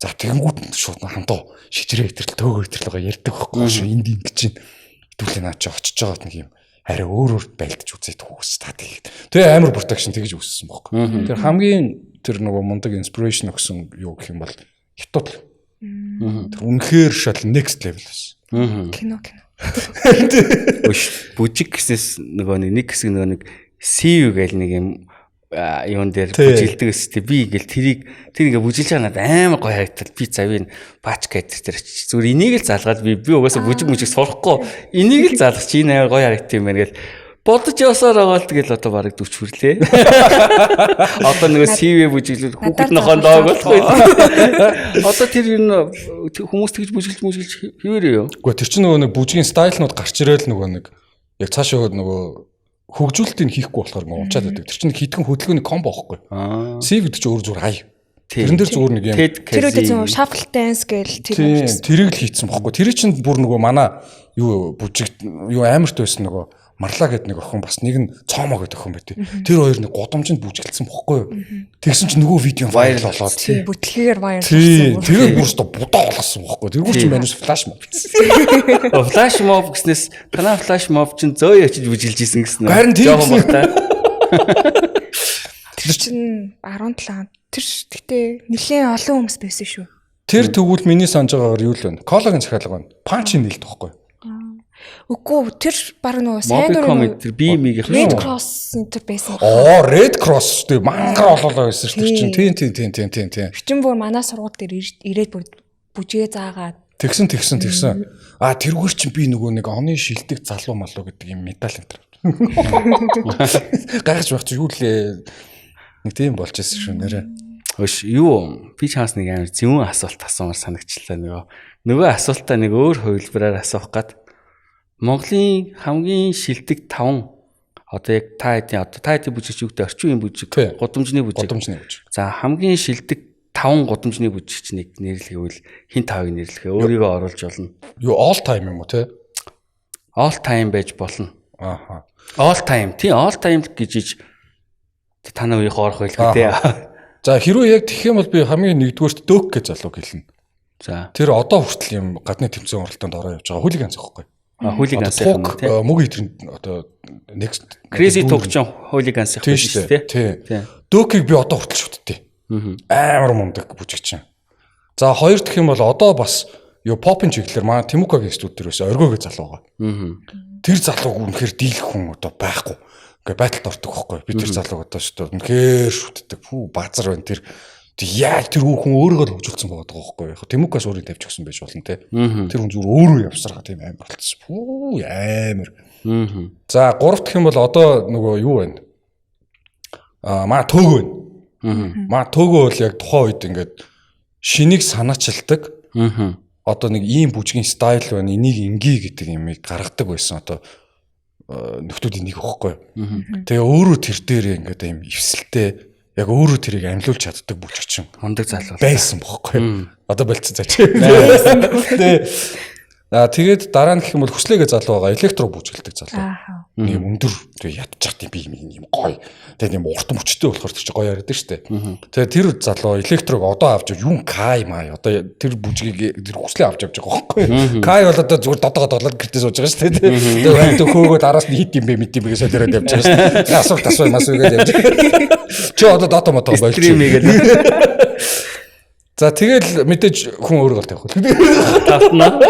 За тэгэнгүүт шууд хамтаа шижрээ хэтрэл төөгөө хэтрэл байгаа ярьдаг байхгүй шүү энд ингэж чинь хэдүүлээ наа чи очиж байгаа нэг юм арай өөр өөр байлдаж үзээд хүүс та тэгээд. Тэгээ амар production тэгж үүссэн байхгүй. Тэр хамгийн тэр нөгөө мундаг inspiration өгсөн юу гэх юм бол хятад л. Тэр үнэхээр шал next level байсан. Кино кино. Өш бүжиг гэснээс нөгөө нэг хэсэг нөгөө нэг CV гэл нэг юм юун дээр бүжилдэг өстэй би ингээл тэрийг тэр ингээ бүжилж байгаа надад амар гоё харагдал би завын пачка дээр очиж зүгээр энийг л залгаад би угаасаа бүжиг мүжиг сурахгүй энийг л залгах чи энэ амар гоё харагдсан юм байна гэл бодож явсаар байгаа л тэгэл одоо бараг 40 хүрлээ. Одоо нөгөө CV бүжиглэл хүүхэд нохоон дог болох. Одоо тэр энэ хүмүүс тэгж бүжиглж мүжиглж хэвээрээ юу? Үгүй тэр чинь нөгөө нэг бүжгийн стайлнууд гарч ирээл нөгөө нэг яг цаашаа нөгөө хөгжүүлэлтийг хийхгүй болохоор ингээ унчаад байдаг. Тэр чинь хитгэн хөдөлгөөний комбо байхгүй. CV гэдэг чинь өөр зүгээр хай. Тэрэн дээр зүгээр нэг юм. Тэр үед зөв shuffle dance гээл тэр тэрийг л хийцэн байхгүй. Тэр чинь бүр нөгөө манай юу бүжиг юу амарт байсан нөгөө Марлаа гэдэг нэг охин бас нэг нь Цомо гэдэг охин байт. Тэр хоёр нэг гудамжинд бүжиглсэн бохгүй юу. Тэгсэн чинь нөгөө видео viral болоод бүтлгээр viral болсон. Тэр бүр өстө будаа болгосон бохгүй. Тэргүүр чинь манайс flash mob гэсэн. Flash mob гэснээс танаа flash mob чинь зөө очиж бүжиглж исэн гэсэн үү? Харин тийм жоохон багтаа. Тэр чинь 17 тэр гэхдээ нэлээд олон хүмүүс байсан шүү. Тэр тэгвэл миний санаж байгаагаар юу л вэ? Колагийн захиалга байна. Панчийн нийлт бохгүй. Үгүй тэр баг нөгөө сайн дурын тэр би мигийнх Red Cross энэ төр байсан. Оо Red Cross дээ мангар олоолоо байсан шүү дээ чинь. Тийм. Хүчин бүр манай сургууль дээр ирээд бүр бүжгээ заагаад. Тэгсэн. А тэрүүгээр чинь би нөгөө нэг оны шилдэг залуу малуу гэдэг юм медаль энэ төр. Гайхаж байх чи юу лээ. Нэг тийм болж ирсэн шүү нэрээ. Хөш юу би чанс нэг амар зөвүүн асуулт асуумар санагчлаа нөгөө асуултаа нэг өөр хувилбараар асуух гад. Монголын хамгийн шилдэг 5 одоо яг та хэдийн одоо та хэдийн бүжигч юу гэдэг орчин үеийн бүжиг, гудамжны бүжиг. За хамгийн шилдэг 5 гудамжны бүжигч нэг нэрлэгээвэл хэн тавыг нэрлэх вэ? Өөрийгөө оруулж болно. Юу all time юм уу те? All time байж болно. Ааха. All time. Тийм all time гэж иж та нар үеийн орох байлгүй те. За хэрвээ яг тэгэх юм бол би хамгийн нэгдүгээрт Дөк гэж залууг хэлнэ. За. Тэр одоо хүртэл юм гадны тэмцээн уралдаанд ороо явж байгаа. Хөлиг ганц ихгүй. Хулиганс юм тийм. Мөг идрэн одоо next Crazy Talk ч хулиганс юм шүү дээ. Тийм. Дөкийг би одоо хүртэл шүтдээ. Амар мундаг бүжигчин. За хоёр дахь юм бол одоо бас юу попын чиглэлээр манай Тимукагийн студ дээр байсан Оргоо гэж залуу байгаа. Тэр залууг үнэхээр дийлэх хүн одоо байхгүй. Ингээ байдалд ордог байхгүй. Би тэр залууг одоо шүү дээ үнэхээр шүтдэг. Фүү базар байна тэр. Яа тэр хүн өөрийгөө л хөгжүүлсэн байгаа байхгүй яг Тэмүкас өөрийг тавьж өгсөн байж болно те. Тэр хүн зүгээр өөрөө явсаргаа тийм амар болчихсон. Фүү амар. За гурав дахь юм бол одоо нөгөө юу байна? Аа маа төөгөө байна. Маа төөгөө бол яг тухайн үед ингээд шинийг санаачилдаг. Одоо нэг ийм бүжгийн стайл байна. Энийг инги гэдэг юмыг гаргадаг байсан одоо нөхдүүдийн нэг хөхгүй. Тэгээ өөрөө тэр дээр ингээд ийм эвсэлтэй яг өөрөө тэрийг амьлуулж чаддаг бүжигчин мундаг залуу байсан бохоггүй. Одоо болцсон заач. Тэ. Аа тэгээд дараа нь гэх юм бол хүслээгээ залуу байгаа. Электро бүжгэлдэг залуу. Нэг юм өндөр тэг ядчих тийм би юм гоё. Тэгээд юм урт мөчтэй болохоор тэр чи гоё яриад штэ. Тэгээд тэр залуу электрог одоо авч юм кай май одоо тэр бүжгийг тэр хүслээ авч явж байгаа бохоггүй. Кай бол одоо зүгээр додогоо доглоод гэртээ сууж байгаа штэ. Тэгээд амт хөөгөө араас нь хит юм бэ мэд юм бэ гэж солиороод явж байгаа штэ. Асуулт асуу масуу гэж явж байгаа. Чи одоо дото мото болж. За тэгэл мэдээж хүн өөрийгөө тавих. Тавтна.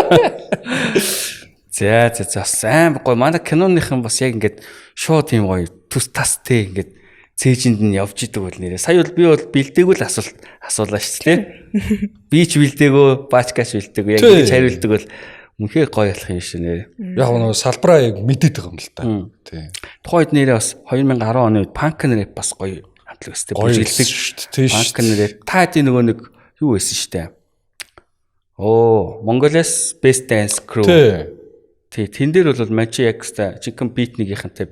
За за за сайн гоё. Манай киноныхан бас яг ингээд шууд тийм гоё төс тас те ингээд цээжинд нь явж идэг бол нэрээ. Сая бол би бол бэлдээгүй л асуулт асуулаа шүү дээ. Би ч бэлдээгүй, баачкач бэлдээгүй. Яг ингэж хариулдаг бол үнэхээр гоё болох юм шүү нэрээ. Яг нөгөө салбараа яг мэдээд байгаа юм л та. Тий. Тухайн үед нэрээ бас 2010 оны үед punk rap бас гоё хамтлаг өстэй. Бүжиглдэг шүү дээ. Punk rap та хэдийн нөгөө нэг юу байсан шүү дээ. Оо, Mongolia's Best Dance Crew. Тий. Тий, тэн дээр бол Манчи яг хэвээр жинхэнэ битнийгийнхэнтэй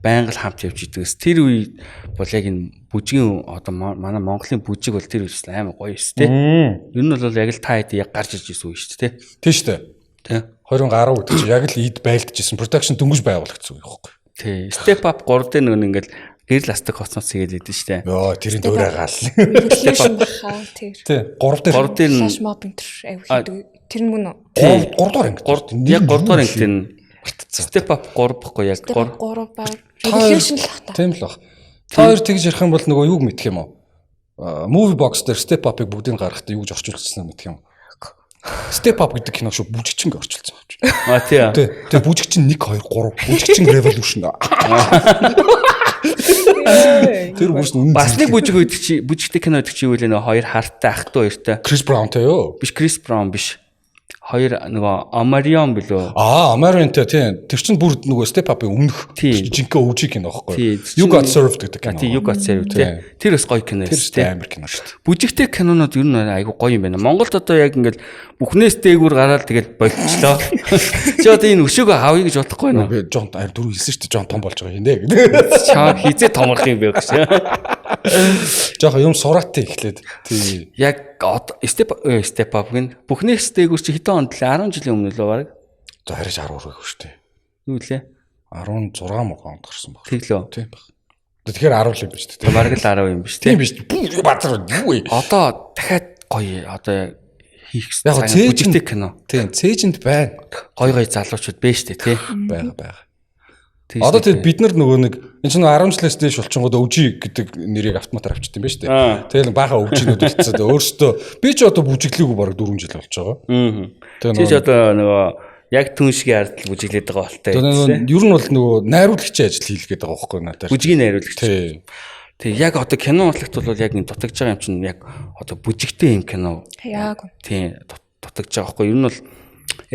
байнга л хамт явж идэгс. Тэр үе бол яг энэ бүжгийн одоо манай Монголын бүжиг бол тэр үеэс амар гоё эс тий. Ер нь бол яг л та хэд яг гарч иж исэн үе шүү дээ. Тий шүү дээ. Тий. 2010 гэдэг чинь яг л эд байлдажсэн. Production дөнгөж байгуулагдсан үе байхгүй. Тий. Step Up 3 дээр нөгөө ингээл гэрэл астаг хоцноц хийгээд идэв шүү дээ. Йоо, тэрийн дуурайгаал. Revolution баха тэр. Тий, 3 дээр 3 дээр нь Flash mob энэ төр аяг хийдэг. Тэр нь мөн үү? 3 дугаар анги. 3 яг 3 дугаар анги тэр нь Step Up 3 бохгүй яг 3 3 3 ба Revolution л бах та. Тийм л баг. Та хоёр тэгж ярих юм бол нөгөө юуг мэдэх юм уу? Movie box дээр Step Up-ыг бүгдийг гаргахтаа юу гэж орчуулчихсан мэдэх юм уу? Step Up гэдэг кино шүү бүжигчин гэж орчуулсан юм чи. А тий. Тэ. Тэгээ бүжигчин 1 2 3 бүжигчин Revolution. Тэр бүрс үнэн. Бас нэг бүжиг өгдөг чи бүжигтэй кино өгдөг чи юу вэ нөгөө хоёр хартай ах トゥ хоёртой. Chris Brown тэ юу? Биш Крис Браун биш. Хоёр нөгөө Omarion билүү? Аа, Omarion тэ тийм. Тэр чинь бүр нөгөө Step Up-ын өмнөх жинхэнэ OG кино байхгүй юу? You Got Served гэдэг кино. Тий, You Got Served тий. Тэр бас гоё кино Тэр байсан тий. амар кино шүү дээ. Бүжигтэй кинонууд ер нь айгу гоё юм байна. Монголд одоо яг ингээл бүхнээс дээгүүр гараад тэгэл болчихлоо. Чи одоо энэ өшөөгөө авъя гэж бодохгүй байна уу? Би Джон аим дөрөв хэлсэн шүү дээ. Джон том болж байгаа юм нэ гэдэг. Чаа хизээ томрох юм бэ гэж. Жохон юм сураатай эхлээд. Тий. Яг step up гэн бүхнээс дээгүүр чи хэдэн онд лээ? 10 жилийн өмнө лөө баг. За хариж 10 хүрээгүй шүү дээ. Юу лээ? 16 муу онд гарсан баг. Тэглөө. Тийм баг. Тэгэхээр 10 л юм биш үү? Бараг л 10 юм биш Тийм тий. биш. Бүх базар юу вэ? Одоо дахиад гоё одоо хийх Яг цаг цээжин- бүжигтэй кино. Тийм, цээжинд байна. Гоё гоё залуучууд бэ штэ тий. Бага бага. Тэгж Одоо нэг- тэр бид нар нөгөө нэг энэ чинь 10 жилээс дээш болчингууд OG гэдэг нэрийг автоматар авчт юм байна шүү дээ. Тэгэл баахан OG-нүүд болцсон. Тэгээ өөрсдөө би ч одоо бүжиглээгүй бараг 4 жил болж байгаа. Аа. Тэгээ Чи ч одоо нөгөө яг түн шиг ардл бүжиглээд байгаа болтой. Тэгээ нөгөө ер нь бол нөгөө найруулагчийн ажил хийлгээд байгаа байхгүй надад. Бүжгийн найруулагч. Тий. Тэг яг одоо кино урлагт бол яг энэ дутагдж байгаа юм чинь яг одоо бүжигтэй юм кино. Яг. Тийм дутагдж байгаа байхгүй. Ер нь бол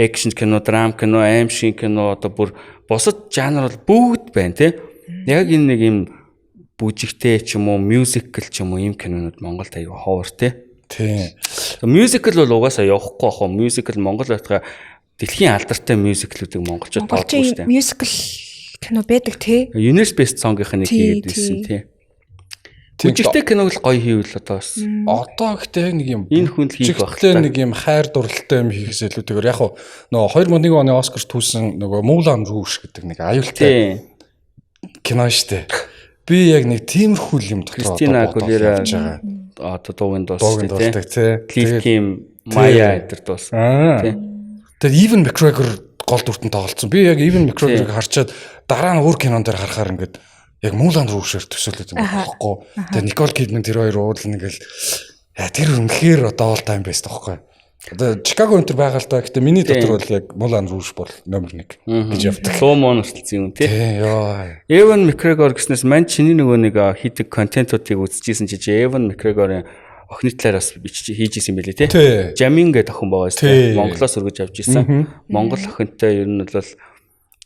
экшн кино, драм кино, аимшиг кино одоо бүр бусад жанр бол бүгд байна тий. Яг энэ нэг юм бүжигтэй ч юм уу, мюзикл ч юм уу ийм кинонууд Монголд аягүй ховор тий. Тийм. Мюзикл бол угаасаа явахгүй ах уу. Мюзикл Монгол байтугай дэлхийн алдартай мюзиклүүдийг монголчууд тоодгүй шүү Монголчийн дээ. мюзикл кино байдаг тий. Universe Best Song-ийнх нэг Тий, хийгээд ирсэн тий. тий. Бүжигтэй киног л гоё хийвэл одоо бас Одоо гэхдээ яг нэг юм Энэ хүн л хийх байх бүжигтэй та. нэг юм хайр дурлалтай юм хийхээс илүүтэйгээр яг хуу нөгөө 2001 оны Оскар түүсэн нөгөө Moulin Rouge гэдэг нэг аюултай тий. кино штэ. Би яг нэг тиймэрхүү л юм дотор одоо Кристина бодоод Агулера явж байгаа. одоо дуугийн Дууг дууссан нь дуулдаг тий. Лил Тэгээд- Ким, Мая энэ төр дуусан. Аа. Тий. Тэгээд Evan McGregor гол дүртэн тоглолцсон. Би яг Evan McGregor-ыг харчаад дараа нь өөр кинон дээр харахаар ингээд яг Moulin Rouge-ээр төсөөлөд юм байхгүй. Тэгээд Nicole Kidman тэр хоёр уудлна ингээл яа тэр үнэхээр одоо all time best байхгүй. Одоо Chicago энэ төр байгаа л да. Гэтэ миний дотор бол яг Moulin Rouge бол номер 1 гэж явдаг. Луу мон хүртэлсэн юм тий. Тий ёо. Evan McGregor гэснээс мань чиний нөгөө нэг хийдэг контентуудыг үзчихсэн чи Evan McGregor-ын охины талаар бас бичиж хийж исэн байлээ тий. Тий. Жамин гэдэг охин байгаа Тий. шүү. Монголоос өргөж авч исэн. Монгол охинтой ер нь бол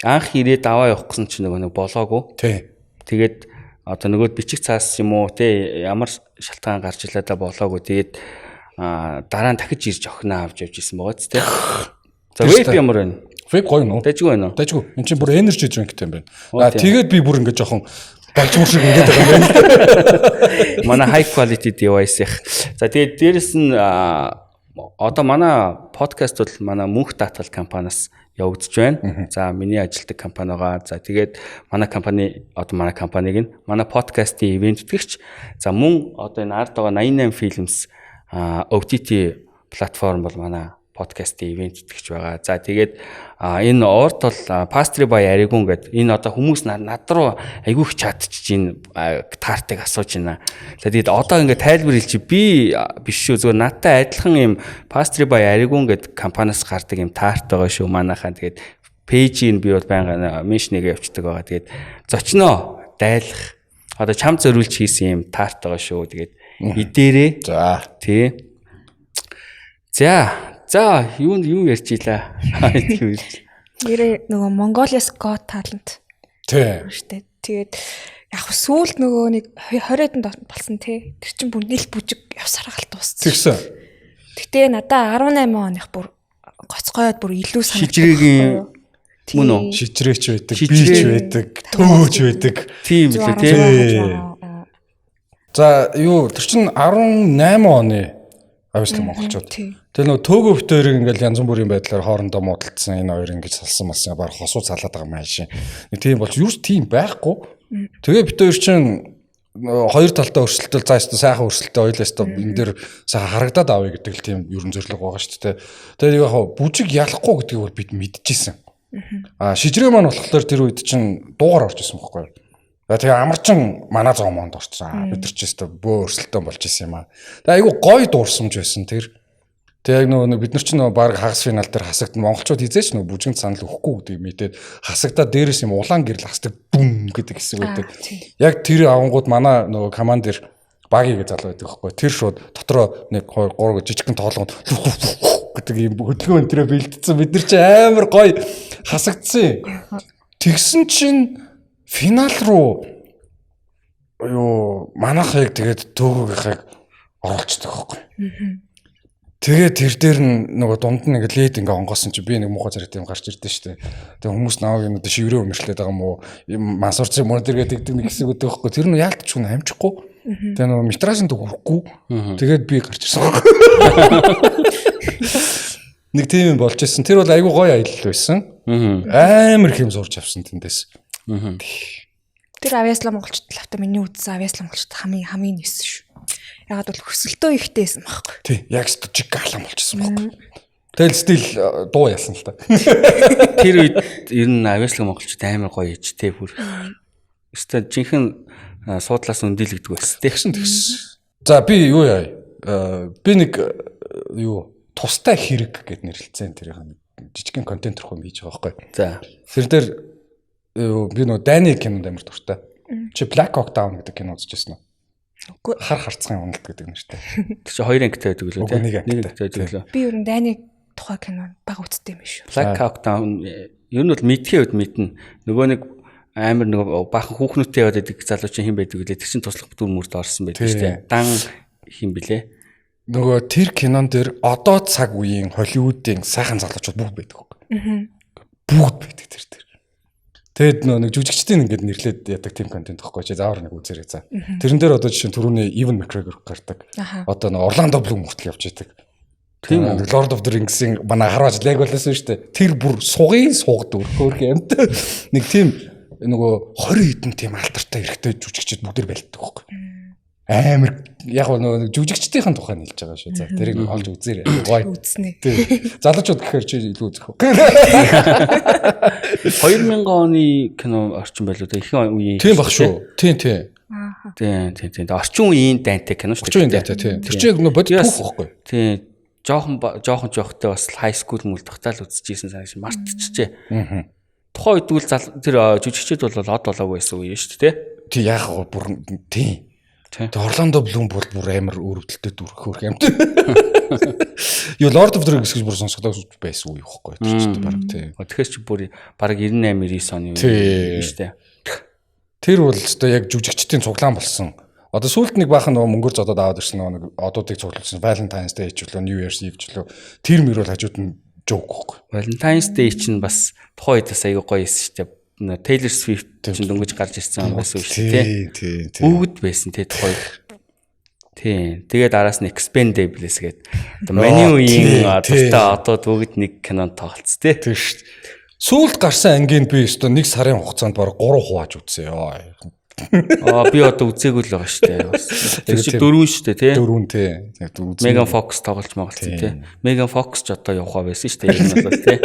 анх ирээд аваа явах гэсэн чинь нөгөө нэг болоогүй. Тий. Тэгээд одоо нөгөөд бичих цаас юм уу те ямар шалтгаан гарч илаа да болоогүй. Тэгээд дараа нь дахиж ирж охиноо авч явж исэн байгаа ч те. За Тэр вейп ч та. ямар байна? Vape гоё юм уу? Дажгүй байна уу? Дажгүй. Энд чинь бүр energy drink юм байна. Оо, Аа тийм. тэгээд би бүр ингээд жоохон болжмор шиг ингээд байгаа юм байна. Манай high quality device их. За тэгээд дээрэс нь одоо манай подкаст бол манай мөнх даатгал компаниас явагдаж байна. За миний ажилтдаг компани байгаа. За тэгээд манай компани одоо манай компаниг нь манай подкастын ивент тэтгэгч. За мөн одоо энэ ард байгаа 88 Films OTT платформ бол манай подкастын ивент тэтгэгч байгаа. За тэгээд энэ орд бол Pastry by Arigun гэдэг энэ одоо хүмүүс над руу айгүй их чатчиж энэ тартыг асууж байна. За тэгээд одоо ингээд тайлбар хэлчих би биш шүү зүгээр надтай адилхан юм Pastry by Arigun гэдэг компаниас гардаг юм тарт байгаа шүү манайхаа. Тэгээд пэйжийг би бол байнга меншнэгээ явуулдаг байгаа. Тэгээд зочноо дайлах одоо чам зориулж хийсэн юм тарт байгаа шүү. Тэгээд идээрээ. За. Тий. За, за юу юу ярьж илаа? Тийм ярьж. Нэрээ нөгөө Mongolia's Got Talent Тий. шүү дээ. Тэгээд яг хөө сүүлд нөгөө нэг 20 хэдэн болсон тий. Тэр чинь бүр нийл бүжиг явсараа гал дууссан. Тэгсэн. Гэтэ надаа 18 оных бүр гоцгойд бүр илүү санагдав. Шижрэгийн мөн үү? Шижрээч байдаг, бийч байдаг, төөж байдаг. Тийм билүү тий. За юу тэр чин 18 оны авьяаслаг монголчууд. Тэр нөгөө төөгөө битэрийг ингээл янз бүрийн байдлаар хоорондоо муудалцсан энэ хоёр ингэж салсан малсан баг хосуу салаад байгаа юм аашин. Нэг тийм болж юу ч тийм байхгүй. Тэгээ бит хоёр чин хоёр талдаа өрсөлдөөл за өстө сайхан өрсөлдөө ойлоо өстө энэ дэр сайхан харагдаад авъя гэдэг л тийм ерөн зорилго байгаа шүү дээ. Тэгээд яг хаа бүжиг ялахгүй гэдгийг бол бид мэдчихсэн. А шижрээ маань болохоор тэр үед чин дуугаар орж исэн байхгүй юу? Тэгээ амарчин манай зоомонд орсон. Бид нар ч өстө бөө өрсөлдөөн болж исэн юм аа. Тэгээ айгүй гой дуурсамж байсан тэр. Тэгээ яг нөгөө бид нар ч нөгөө баг хагас финал дээр хасагд монголчууд хизээч нөгөө бүжгэнд санал өгөхгүй гэдгийг мэдээд хасагдаа дээрээс юм улаан гэрэл хасдаг дүм гэдэг хэсэг байдаг. Яг тэр авангууд манай нөгөө командир багийг залуу байдаг байхгүй. Тэр шууд дотроо 1 2 3 гэж жижигхэн тоолгонд гэдэг юм хөдөлгөөн өнтрөө бэлдсэн. Бид нар чи амар гоё хасагдсан. Тэгсэн чинь финал руу юу манайхыг тэгээд төөгөөгийнхыг оруулцдаг байхгүй. Тэгээд тэр дээр нь нөгөө дунд нь нэг лед ингээ онгоосон чи би нэг муухай зэрэг юм гарч ирдэ штэ. Тэгээ хүмүүс намайг юм одоо шиврээ өмөрчлээд байгаа юм уу? Мансуурч юм уу тэр гэдэг нэг хэсэг өгдөг байхгүй. Тэр нь яалтч хүн амжихгүй. Тэгээ нөгөө метражинд хүрэхгүй. Тэгээд би гарч ирсэн байхгүй. Нэг тийм юм болж исэн. Тэр бол айгүй гоё аялал байсан. Амар их юм сурч авсан тэндээс. Тэр авьяаслаг монголчууд лавта миний үзсэн авьяаслаг монголчууд хамгийн хамгийн нэс шүү. Ягаад бол өрсөлдөө ихтэй байсан байхгүй. Тий, яг ч жиг галан болчихсон байхгүй. Тэгэл стил дуу ялсан л та. Тэр үед ер нь авьяаслаг монголчууд амар гоё ич тэ бүр. Өстой жинхэнэ суудлаас өндийлэгдэг байсан. Тэгсэн тэгсэн. За би юу яа? Би нэг юу тустай хэрэг гэд нэрлэлцэн тэрийг нэг жижигхэн контент руу хийж байгаа байхгүй. За. Тэр дээр би нөгөө Дани кинонд амар дуртай. Чи Black Hawk Down гэдэг кино үзчихсэн үү? Үгүй. Хар харцгын уналт гэдэг нэртэй. Тэр чи хоёр ангитай байдаг лөө Үгүй, тий. нэг ангитай. Нэг ангитай байдаг лөө. Би ер нь Дани тухай кино баг үздэг юм биш үү? Black Hawk Down ер нь бол мэдхээ үед мэднэ. Нөгөө нэг амар нөгөө баахан хүүхнүүдтэй яваад байдаг залуу чинь хэн байдаг вүлээ. Тэр чинь туслах дүр мөрд орсон байдаг шүү дээ. Дан хэн блэ? Нөгөө тэр кинон дээр одоо цаг үеийн Холливуудын сайхан залуучууд бүгд байдаг хөөх. Бүгд байдаг тэр дээр. Тэгэд нөгөө нэг жүжигчдийн ингээд нэрлээд яадаг тийм контент тахгүй чи заавар нэг үзээрэй за. Тэрэн дээр одоо жишээ нь түрүүний Evan McGregor гардаг. Аха. Одоо нөгөө Orlando Bloom хүртэл явж идэг. Тийм үү? Нэг Lord of the Rings-ийн манай харваж Legolas шүү дээ. Тэр бүр сугын сугд өрхөөрх юмт. Нэг тийм нөгөө 20 хэдэн тийм алтартай эрэгтэй жүжигчд бүгд бэлддэг байхгүй. Амар яг нөгөө жүжигчдийн тухай хэлж байгаа шүү. За тэрийг олж үзээрэй. Гоё. Үзнэ. Тий. Залуучууд гэхээр чи илүү үзэх үү? 2000 оны кино орчин байлуу те ихэнх үеийн. Тийм баг шүү. Тийм тийм. Ааха. Тийм тийм тийм. Орчин үеийн дайнтай кино шүү Орчин үеийн дайнтай тийм. Тэр чинь яг нөгөө бодит Yes. түүх байхгүй. Тийм. Жохон жохон жоохтой бас high school мүлдэхтаа л үзчихсэн санагш мартчихжээ. Аа. Тухайн үед үл тэр жүжигчд бол од болоогүй байсан үе шүү дээ те. Тий яг гоо бүр тийм. Тий. Тэгээ Орландо Блум бол бүр амар өөрөвдөлтөй дүрхөөрх юм. Юу Lord of the Rings гэж бүр сонсгодоо байсан үе байхгүй. Тэр чинь баг тий. Тэгэхээр чи бүр бараг 98 99 оны үе Тий. шүү дээ. Тэр бол өстой яг жүжигчдийн цуглаан болсон. Одоо сүүлд нэг баахан нөгөө мөнгөөр зодоод аваад ирсэн нөгөө нэг одуудыг цуглуулсан Valentine's Day ч үлээ New Year's Eve ч үлээ тэр мөр бол хажууд нь жоок байхгүй. Valentine's Day чинь бас тухайн үед бас аягүй гоё байсан шүү дээ. Нөө Taylor Swift чинь дөнгөж гарч ирсэн байсан шүү дээ. Тий, тий, тий. Бүгд байсан те тухайн үед. Тийм. Тэгээд араас нь Expendables гээд одоо миний үеийн тий, тий. дуртай одууд бүгд нэг кинонд тоглолцсон те. Тэр шүү дээ. Сүүлд гарсан ангийн би өстой нэг сарын хугацаанд баг 3 хувааж үзсэн ёо. Аа би одоо үзээгүй л байгаа шүү дээ. Бас. Тэр чинь дөрвөн шүү дээ те. Дөрвөн тий. Тэгээд үзсэн. Megan Fox тоглож моголцсон тий. Megan Fox ч одоо явхаа байсан шүү дээ. Ер нь бол тий.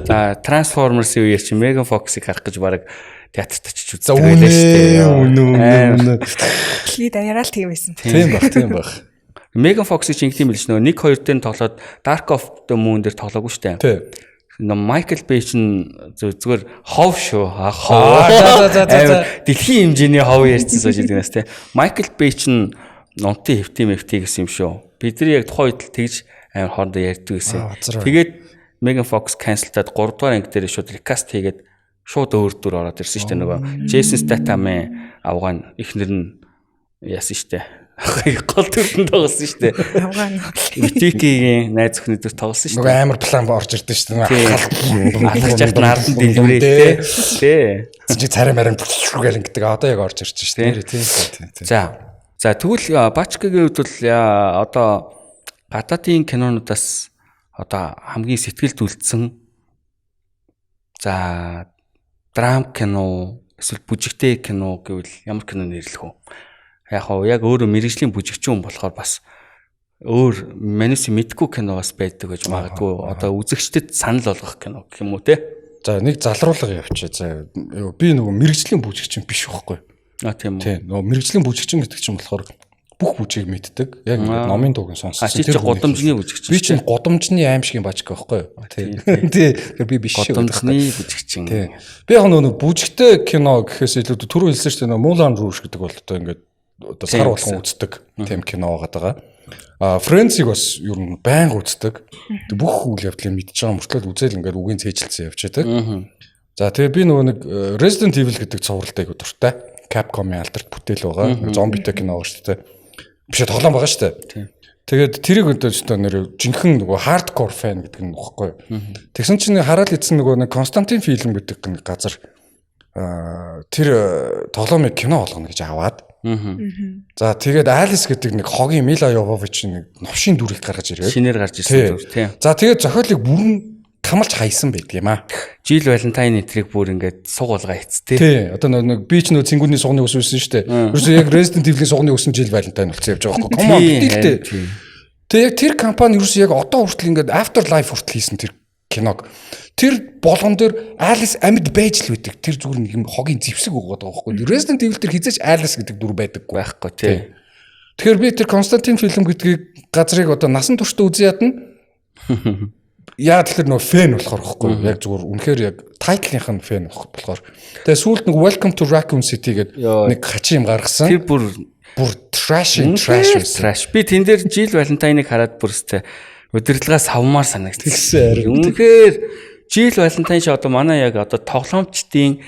За Transformers-ийн үеэр чинь Megan Fox-ыг харах гэж баг театрт очиж За үздэг байлаа шүү дээ. үнэ үнэ Амар. үнэ. Дэлхийд даяараа л тийм байсан. Тийм баг, тийм баг. Megan Fox-ыг чинь ингэдэм билж нөгөө 1 2 дээр нь тоглоод Dark of the Moon дээр тоглоогүй шүү дээ. Тий. Нөө Майкл Бэй чинь зүгээр хов шүү. А хов. Аа, за, за, за, за, за. Амар Дэлхийн хэмжээний хов ярьсан сууж идэг нас те. Майкл Бэй чинь нунтын хэвтий мэвтий гэсэн юм шүү. Бид нар яг тухайн үед л тэгж амар хоорондоо ярьдаг гэсэн. Аа, базар. Тэгээд Megan Fox cancel-таад 3 дугаар анги дээр шууд recast хийгээд шууд өөр дүр ороод ирсэн шүү дээ нөгөө Jason Statham-ын авгаан эхнэр нь яасан шүү дээ. Гол дүртэнд тоглосон шүү дээ. Авган. Витикигийн найз охины дүр тоглосон шүү Нөгөө дээ. амар план орж ирдэ шүү дээ. Алхаж яхад нардан дэлгүүрээ тий. Тий. Чи царай марин гэл ингэдэг. Одоо яг орж ирж шүү дээ. Тийм тийм тийм. За. За тэгвэл Бачкагийн хувьд бол одоо гадаадын кинонуудаас одоо хамгийн сэтгэлд үлдсэн за драм кино эсвэл бүжигтэй кино гэвэл ямар кино нэрлэх вэ? Яг хоо яг өөрөө мэрэгжлийн бүжигчин хүн болохоор бас өөр манайс мэдгүй кино бас байдаг гэж магадгүй одоо үзэгчдэд санал болгох кино гэх юм уу те? За нэг залруулга явчих. За би нөгөө мэрэгжлийн бүжигчин биш байхгүй. А тийм үү. Тийм. Нөгөө мэрэгжлийн бүжигчин гэдэг чинь болохоор бүх бүжгийг мэддэг. Яг ингээд номын дууг нь сонссон. А чи чи гудамжны бүжигчин. Би чинь гудамжны аимшигын бажик байхгүй юу? Тийм. Тийм. Тэгэхээр би биш шүү. Гудамжны бүжигчин. Тийм. Би яг нөгөө бүжигтэй кино гэхээс илүү түрүү хэлсэн шүү дээ нөгөө Moulin Rouge гэдэг бол одоо ингээд одоо сар болгон үздэг тийм кино байгаа даа. А Friends-ийг бас ер нь байнга үздэг. Тэг бүх үйл явдлыг мэдж байгаа мөртлөө үзэл ингээд үгийн цээжилсэн явж байдаг. За тэгээ би нөгөө нэг Resident Evil гэдэг цувралтай айгу дуртай. Capcom-ын алдарт бүтээл байгаа. Зомбитэй кино байгаа шүү дээ. Биш ээ, тоглоом байгаа шүү дээ. Тэгээд тэрийг одоо ч нэр жинхэнэ нөгөө hardcore fan гэдэг нь багхгүй юу. Тэгсэн чинь хараад идсэн нөгөө нэг Константин фильм гэдэг нэг газар тэр тоглоомыг кино болгоно гэж аваад. За тэгээд Alice гэдэг нэг хогийн Мила Йовович нэг новшийн дүрийг гаргаж ирээд. Шинээр гарч ирсэн дүр тийм. За тэгээд зохиолыг бүрэн тамалж хайсан байдаг юм аа. Жил Валентайн энтрийг бүр ингээд суг болгоо хийц тий. Тий. Одоо нэг би ч нөө цэнгүүний сугны ус үүсэн шүү дээ. Ерөөсөө яг Resident Evil-ийн сугны үсэн Жил Валентайн болсон явж байгаа байхгүй. Come on битэлтэй. Тэг яг тэр компани ерөөсөө яг одоо хүртэл ингээд Afterlife хүртэл хийсэн тэр киног. Тэр болгон дээр Alice амьд байж л байдаг. Тэр зүгээр нэг юм хогийн зэвсэг өгöd байгаа байхгүй. Resident Evil дээр хизээч Alice гэдэг дүр байдаггүй. Байхгүй тий. Тэгэхээр би тэр Константин фильм гэдгийг газрыг одоо насан туршдаа үзэн ядна. Яа тэгэхээр нөгөө fan болохоор байхгүй яг зүгээр үнэхээр яг title ынх нь fan болохоор. Тэгээ сүүлд нэг Welcome to Raccoon City гэдэг нэг хачин юм гаргасан. Тэр бүр бүр trash trash байсан. Trash. Би тэн дээр Жил Валентайныг хараад бүр өстэй удирдлагаас савмаар санагдсан. Тэгсэн харин. Үнэхээр Жил Валентайн чи одоо манай яг одоо тоглоомчдын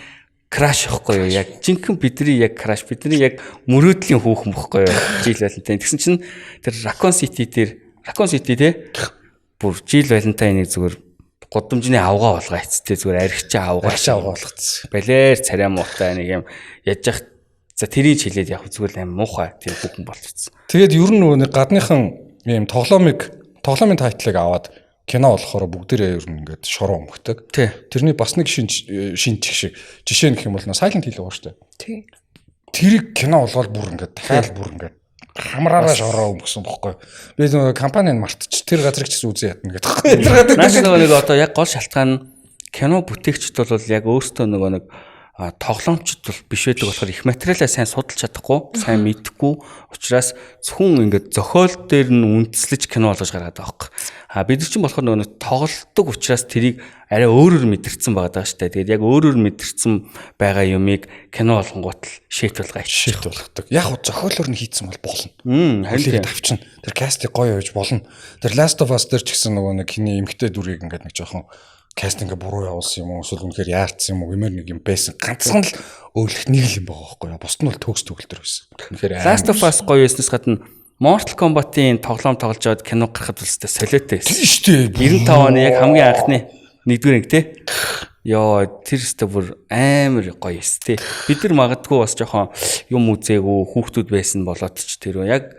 crush ихгүй юу? Яг жинхэнэ бидний яг crush, бидний яг мөрөөдлийн хүүхэн бохгүй юу? Жил Валентайн. Тэгсэн чинь тэр Raccoon City дээр Raccoon City те бүр Жил Валентайныг зүгээр гудамжны авгаа болгоо эцтэй зүгээр архичаа авгаа. Архичаа авгаа болгоцсон. Балер царай муутай нэг юм яж яах за тэрийг хэлээд яг зүгээр аим муухай тэр хүүхэн болчихсон. Тэгээд ер нь нөгөө нэг гадныхан ийм тоглоомын title ыг аваад кино болохоор бүгдээрээ ер нь ингээд шороо өмгдөг. Тэрний бас нэг шинж шинжих шиг жишээ нь гэх юм бол Silent Hill байгаа шүү дээ. Тий. Тэрийг кино болгоод бүр ингээд дахиад бүр ингээд хамраараа шороо өмгсөн бохгүй. Би нөгөө компаниг мартчих. Тэр газрыг ч гэсэн үзэн ядна гэдэг. Наас нөгөө нэг одоо яг гол шалтгаан нь кино бүтээгчд бол яг өөрсдөө нөгөө нэг тоглоомчд бол биш байдаг болохоор их материалаа сайн судалж чадахгүй, сайн мэдэхгүй учраас зөвхөн ингээд зохиол дээр нь үндэслэж кино болгож гаргаад байгаа байхгүй. А бид нар чинь болохоор нөгөө нэг тоглолтдог учраас тэрийг арай өөрөөр мэдэрсэн байгаа даа штэ. Тэгээд яг өөрөөр мэдэрсэн байгаа юмыг кино болгонгуут л shit болгоо Shit болгодог. Яг хөө зохиолоор нь хийцэн бол болно. Харин Хүлээгээд авчна. Тэр cast ыг гоё явж болно. Тэр Last of Us дээр ч гэсэн нөгөө нэг хиний эмгтэй дүрийг ингээд нэг жоохон casting аа буруу явуулсан юм уу эсвэл үнэхээр яарцсан юм уу гэмээр нэг юм байсан. Ганцхан л өөлөх нэг л юм байгаа байхгүй юу. Бусд нь бол төгс төгөлтөр байсан. Үнэхээр Last of Us гоё байснаас гадна Mortal Kombat-ын тоглоом тоглож аваад кино гарахад бол өстой солиотой байсан. Тийм шүү дээ. 95 оны яг хамгийн анхны нэгдүгээр анги те. Йоо тэр өстой бүр амар гоё эс те. Бид нар магадгүй бас жоохон юм үзээгүй хүүхдүүд байсан болоод ч тэр яг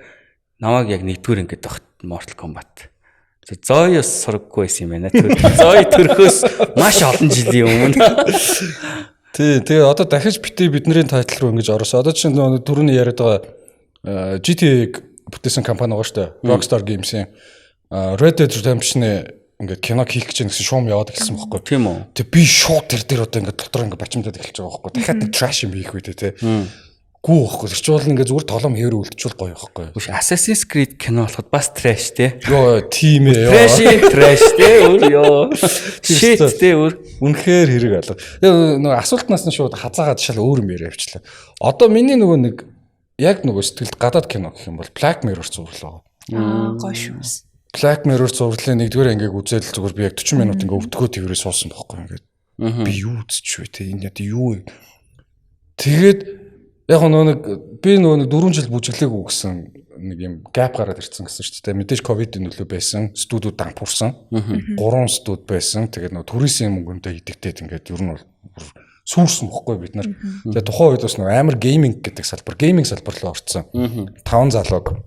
намайг яг нэгдүгээр ангид багт Mortal Kombat. Зоёс сургаггүй байсан юм байна. Зоё төрхөөс маш олон жилийн өмнө. Тий, тэгээ одоо дахиж бити бидний title руу ингэж орсон. Одоо чинь нөгөө түрүүний яриад байгаа GTA-г бүтээсэн компани байгаа шүү дээ. Rockstar Games-ийн Red Dead Redemption-ы ингээд киног хийх гэж гэсэн шуум яваад эхэлсэн байхгүй. Тийм үү. Тэг би шууд тэр дээр одоо ингээд дотор ингээд бачимдаад эхэлж байгаа байхгүй. Дахиад нэг trash юм хийх үү те. Гүү байхгүй. Тэр чинь бол ингээд зүгээр тоглоом хэвээр үлдчихвэл гоё байхгүй. Үгүй Assassin's Creed кино болоход бас trash те. Йоо, тийм ээ. Trash trash те өөр ёо. Shit те өөр. Үнэхээр хэрэг алга. Тэгээ нөгөө асуултнаас нь шууд хазаагаад шал өөр юм яриа явчлаа. Одоо миний нөгөө нэг яг нөгөө сэтгэлд гадаад кино гэх юм бол Black Mirror цуврал байгаа. Аа гоё шүү. Black Mirror цувралын нэгдүгээр ангийг үзэл зүгээр би яг 40 минут ингээ өвдгөө тэрвэрээ суусан байхгүй ингээд. Би юу үзчих вэ те энэ яд юу юм. Тэгээд Яг нөгөө нэг би нөгөө нэг 4 жил бүжиглээгүй гэсэн нэг юм gap гараад ирсэн гэсэн шүү дээ. Мэдээж ковидын нөлөө байсан, студиуд дампуурсан. 3 студ байсан. Тэгээд нөгөө төрийн мөнгөндөө идэгдээд ингээд ер нь бол сүүрсэн бохгүй бид нар. Тэгээд тухайн үед бас нөгөө амар gaming гэдэг салбар, gaming салбар руу орцсон. 5 залууг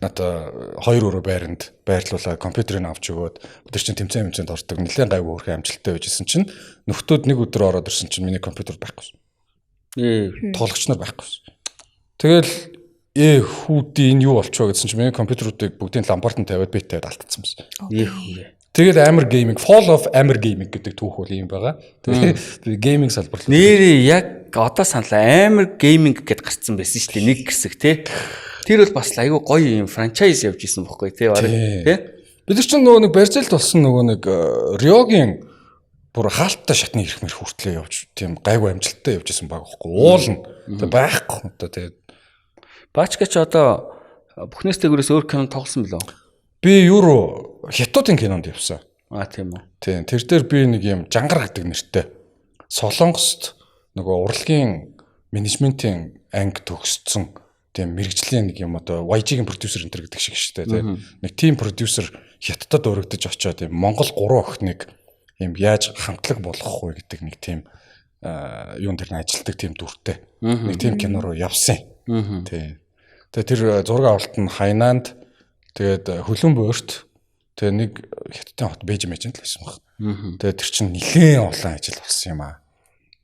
одоо 2 өрөө байранд байрлуулаад компьютерыг авч өгөөд бид нар чинь тэмцээн хэмжээнд ордог нэлээд гайгүй хөөрхөн амжилттай байжсэн чинь нөхдөөд нэг өдөр ороод ирсэн чинь миний компьютер байхгүй. Тоглогч нар байхгүй. Тэгэл хүүдий энэ юу болчихоо гэсэн чинь миний компьютеруудыг бүгдийг ламбартанд тавиад бит тавиад алдсан байсан. Тэгэл Амар Gaming, Fall of Амар Gaming гэдэг түүх бол юм байгаа. Тэгээ gaming салбар. Нэрээ яг одоо саналаа Амар Gaming гэд гарцсан байсан шүү дээ нэг хэсэг тий. Тэр бол бас айгүй гоё юм franchise явж исэн бохгүй тий бараг тий. Бид нар чинь нөгөө нэг барьцаалт болсон нөгөө нэг Риогийн бүр хаалттай шатны ирэх мэрх хүртлээ явж тийм гайгүй амжилттай явж исэн баг байхгүй уулна. Тэгээ байхгүй одоо тэгээ Баачка ч одоо бүхнээс дээгүүрээс өөр кино тоглосон билүү? Би юу руу Хятадын кинонд явсан. А тийм үү. Тийм тэр дээр би нэг юм Жангар гэдэг нэртэй Солонгост нөгөө урлагийн менежментийн анги төгссөн тийм мэрэгжлийн нэг юм одоо YG-ийн продюсер энэ төр гэдэг шиг шүү дээ тийм нэг тим продюсер Хятадд өргөдөж очиод юм Монгол 3 охиныг юм яаж хамтлаг болгох вэ гэдэг нэг тийм юун дээр нь ажилтдаг тийм дүртэй нэг тийм кино руу явсан. Тийм. Тэгээ тэр зураг авалт нь Хайнанд тэгээд Хөлөн буурт тэгээ нэг Хятадын хот Бээжин мэжинд л байсан баг. Тэгээ тэр чинь нэлээд олон ажил болсон юм аа.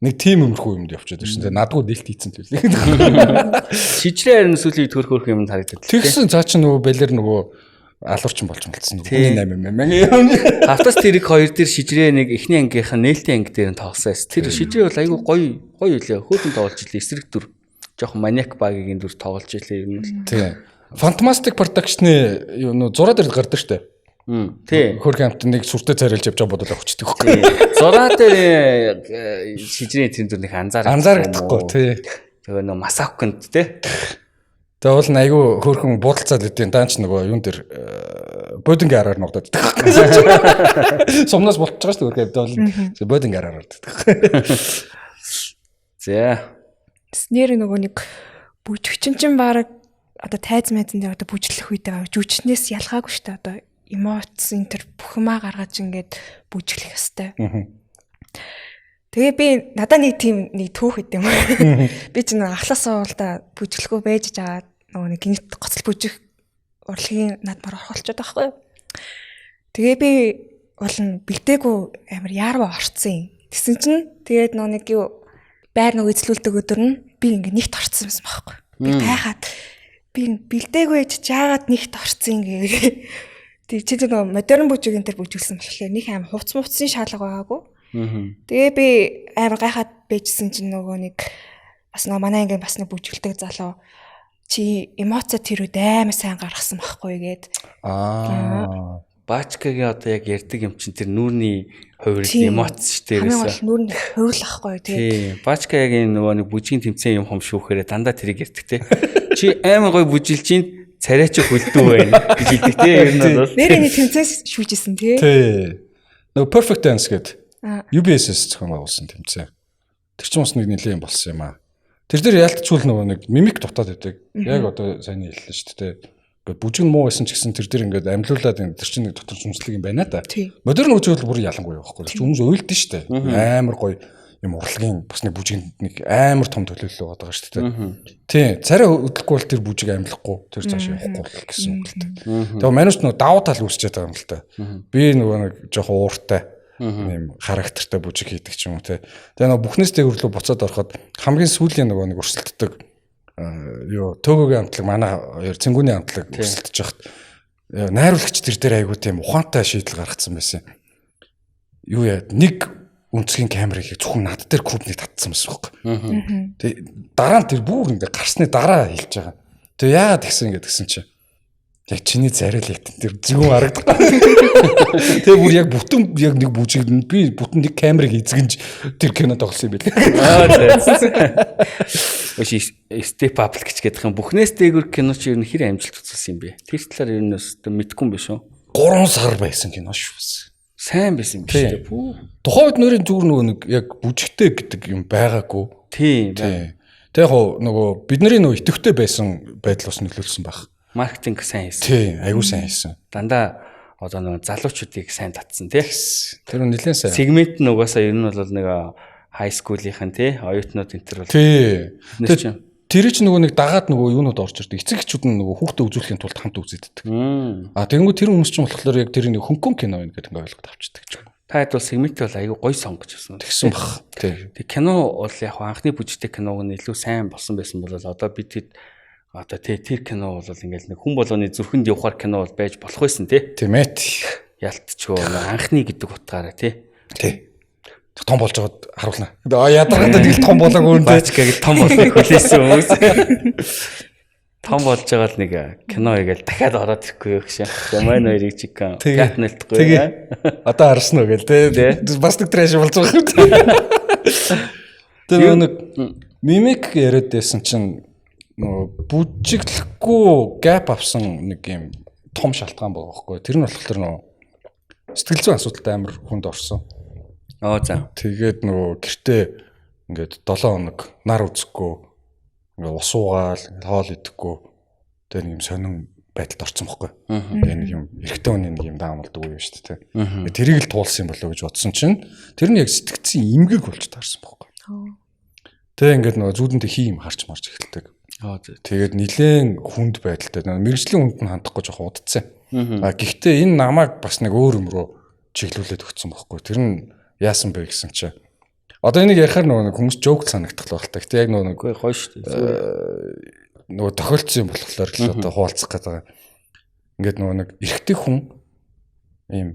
Нэг тийм өмөрхүү юмд явчихад ирсэн. Тэгээ надгүй нээлт хийцэн л үлээ. Шижрээ харин сүүлийн үед хөрх юм харагдаад. Тэгсэн цаа чи нөгөө балер нөгөө алуурчин болж мэлцсэн. Хүний 8 юм. Хавтас тэрэг хоёр дээр шижрээ нэг эхний ангийнх нь нээлтийн анги дээр нь тоглосон эс. Тэр шижрээ бол айгүй гоё гоё үлээ. Хөөхөн тоглож илээ. Эсрэг дүр. Жохон маниак багийн дүр тоглож илээ ер нь бол. Тийм. Fantastic Production-ы юу нөө зураа дээр гардаг штэ. Тий. Хөрхэн амт нэг сүртэй царилж явж байгаа бодол өгчдөг хөөх. Зураа дээр шижрээ тэр дүр нэг анзаарахгүй тий. Тэгээ нөө масаккэнд тий. Тэгээ уул нь айгүй хөөрхөн буудалцаад идэв. Даанч нөгөө юун дээр бодингийн араар ногдоод идэх. Сумнаас болчих байгаа шүү дээ хөрхэн амт бол бодингийн араар ордог. За. Нэр нөгөө нэг бүжигчин чинь баг одоо тайз майзан дээр одоо бүжиглэх үедээ жүжигчнээс ялгаагүй шүү дээ. Одоо эмоц энэ төр бүх юмаа гаргаж ингээд бүжиглэх ёстой. Тэгээ би надаа нэг тийм нэг түүх өгд юм. Би ч нэг ахлаас уулдаа бүжиглэхгүй байж жагаад нөгөө нэг гинт гоцол бүжих урлагийн наадмаар орох болчиход байгаа байхгүй юу. Тэгээ би уул нь бэлдээгүй амар яарва орцсон юм. Тэгсэн чинь тэгээд нөгөө нэг юу байр нөгөө эзлүүлдэг өдөр нь би ингээ нэгт орцсон юмсан байхгүй. Би гайхаад би бэлдээгүй байж жаагаад нэгт орцсон ингээ. Тэг чи нөгөө модерн бүжиг энэ төр бүжиглсэн болохоор нэг аим хувц мувцын шаардлага байгаагүй. Тэгээ би амар гайхаад байжсэн чинь нөгөө нэг бас нөгөө манай ангийн бас нэг бүжиглдэг залуу чи эмоцо тэр үед амар сайн гаргасан байхгүй гээд. Аа. Баачкагийн одоо яг ярьдаг юм чинь тэр нүүрний хувирал эмоц шүү дээ. Хамгийн гол нүүрний хувирал ахгүй тэгээ. Баачка яг энэ нөгөө нэг бүжгийн тэмцээн юм хом шүүхээр дандаа тэрийг ярьдаг те. Чи амар гоё бүжилж чинь царай чи хөлдөө байна гэж хэлдэг те. Ер нь бол нэрээ тэмцээс шүүжсэн те. Тий. Нөгөө Perfect Dance гэдэг UBS-с зохион байгуулсан тэмцээн. Тэр чинь бас нэг нэлээд юм болсон юм аа. Тэр дээр ялтчул нөгөө нэг мимик дутаад байдаг. Яг одоо сайн хэллээ шүү дээ. Ингээд бүжиг муу байсан ч гэсэн тэр дээр ингээд амьлуулад тэр чинь нэг дотор сүнслэг юм байна та. Модерн бүжиг бол бүр ялангуяа байхгүй. Хүмүүс уйлдэн шүү дээ. Амар гоё юм урлагийн бас нэг бүжигэнд нэг амар том төлөөлөл байгаа шүү дээ. Тийм. Царай хөдлөхгүй бол тэр бүжиг амьлахгүй, тэр цааш явахгүй л гэсэн үг л дээ. Тэгээ манайч нөгөө давуу тал үүсчихэд байгаа юм л та. Би нөгөө нэг жоохон ууртай юм характертай бүжиг хийдэг ч юм уу те. Тэгээ нөгөө бүхнээс дээгүүр рүү буцаад ороход хамгийн сүүлийн нөгөө нэг өрсөлддөг юу төөгөөгийн амтлаг манай хоёр цэнгүүний амтлаг өрсөлдөж яхад найруулагч тэр дээр айгуу тийм ухаантай шийдэл гаргацсан байсан. Юу яа нэг өнцгийн камерыг зөвхөн над дээр крупник татсан байсан байхгүй. Тэгээ дараа нь тэр бүр ингээ гарсны дараа хэлж байгаа. Тэгээ яагаад тэгсэн ингээд гэсэн чинь яг чиний царайлт тэр зөвхөн харагдах. Тэгээ бүр яг бүтэн яг нэг бүжиг би бүтэн нэг камерыг эзэгнж тэр кино тоглосон юм билээ. Аа зэ. Өш step up гэж гэдэг юм. Бүхнээс дээгүр кино чи ер нь хэр амжилт үзүүлсэн юм бэ? Тэр талаар ер нь өстө мэдгүй юм биш үү? 3 сар байсан кино шүү. Сайн байсан юм биш үү? Пүү. Тухайн үед нэрийн зүгээр нөгөө нэг яг бүжигтэй гэдэг юм байгаагүй. Тийм. Тийм. Тэг яг нөгөө бидний нөгөө идэвхтэй байсан байдал бас нөлөөлсөн байх. Маркетинг сайн хийсэн. Тий, аягүй сайн хийсэн. Дандаа одоо нөгөө залуучуудыг сайн татсан тий. Тэр нэлээд сайн. Сегмент нь угаасаа ер нь бол нэг high school-ийнхэн тий оюутнууд энэ төр бол. Тий. Тэр чинь нөгөө нэг дагаад нөгөө юунууд орж ирдэг. Эцэг эхчүүд нь нөгөө хүүхдээ үзүүлэхийн тулд хамт үзээддэг. А тэгэнгүүт тэр хүмүүс чинь болохоор яг тэр нэг Хонконг кино юм гэдэг ингээ ойлгоод авчдаг ч юм. Та хэд бол сегмент бол аягүй гоё сонгож авсан. Тэгсэн бах. Тий. Тэг кино бол яг анхны бүжигтэй киног нь илүү сайн болсон байсан бол одоо бид хэд одоо тий тэр кино бол ингээл нэг хүн болгоны зүрхэнд явахар кино бол байж болох байсан тий. Тийм ээ. Ялтчгүй анхны гэдэг утгаараа тий. Тий. Том болж байгаад харуулна. Аа ядаргатай тэгэл том болоогүй юм тий. Баачка том болсныг хүлээсэн хүмүүс. Том болж байгаа л нэг кино хийгээл дахиад ороод ирэхгүй юу гэж. Замайн хоёрыг чиг пятналтгүй. Тэгээ. Одоо харсан уу гээл тий. Бас нэг трэш болж байгаа юм тий. Тэгээ нэг мимик яриад байсан чинь нөгөө бүжиглэхгүй гэп авсан нэг юм том шалтгаан байгаа байхгүй. Тэр нь болохоор нөгөө сэтгэл зүйн асуудалтай амар хүнд орсон. Аа за. Тэгээд нөгөө гэртээ ингээд 7 хоног нар үзэхгүй ингээд ус уугаал, хоол идэхгүй тэгээ нэг юм сонин байдалд орсон байхгүй. Тэгээ нэг юм эрэгтэй хүний нэг юм даамалдаг үе шүү дээ. Тэрийг л туулсан юм болоо гэж бодсон чинь тэр нь яг сэтгцэн эмгэг болж таарсан байхгүй. Тэгээ ингээд нөгөө зүүдэнтэй хий юм харч марч эхэлдэг. Аа за. Тэгээд нилээн хүнд байдалтай мэрэгжлийн хүнд нь хандахгүй жоохон удацсан. А гэхдээ энэ намайг бас нэг өөр юм руу чиглүүлээд өгсөн байхгүй. Тэр нь яасан бэ гэсэн чинь одоо энийг ярихаар нөгөө хүмүүс жоок санагдах л байна. Гэтэ яг нөгөө нэг гоё шүү дээ. Нөгөө тохиолдсон юм болохоор л одоо хуваалцах гэдэг байгаа. Ингээд нөгөө нэг эрэгтэй хүн ийм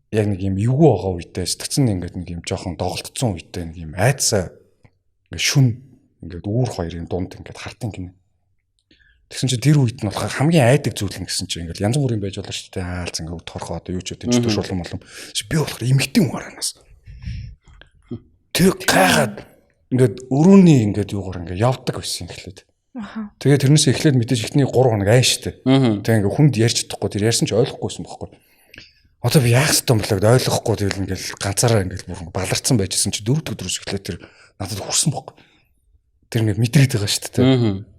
яг нэг ийм эвгүй байгаа үедээ сэтгцэн ингээд нэг ийм жоохон доголдсон үедээ нэг ийм айдсаа ингээд шүн ингээд үүр хоёрын дунд ингээд хартын гинэ. Тэгсэн чинь тэр үед нь болохоор хамгийн айдаг зүйл нь гэсэн чинь ингээл янз бүрийн байж болно шүү дээ. Хаалц ингээд торхоо одоо юу ч үгүй ч төшүүлэн болон. Би болохоор эмэгтэй хүн харанаас. Тэр гайхаад ингээд өрөөний ингээд юугаар ингээд явдаг байсан эхлээд. Аха. Тэгээ тэрнээс эхлээд мэдээж эхний 3 хоног айн шүү дээ. Тэгээ ингээд хүнд ярьж чадахгүй тэр ярьсан ч ойлгохгүйсэн бохоггүй. Одоо би яах ёстой юм болоо гэд ойлгохгүй тэгэл ингээд ганцаараа ингээд бүр баларцсан байжсэн чи 4 дахь өдрөөс эхлээд тэр надад хүрсэн бохоггүй. Тэр ингээд мэдрээд байгаа шүү дээ.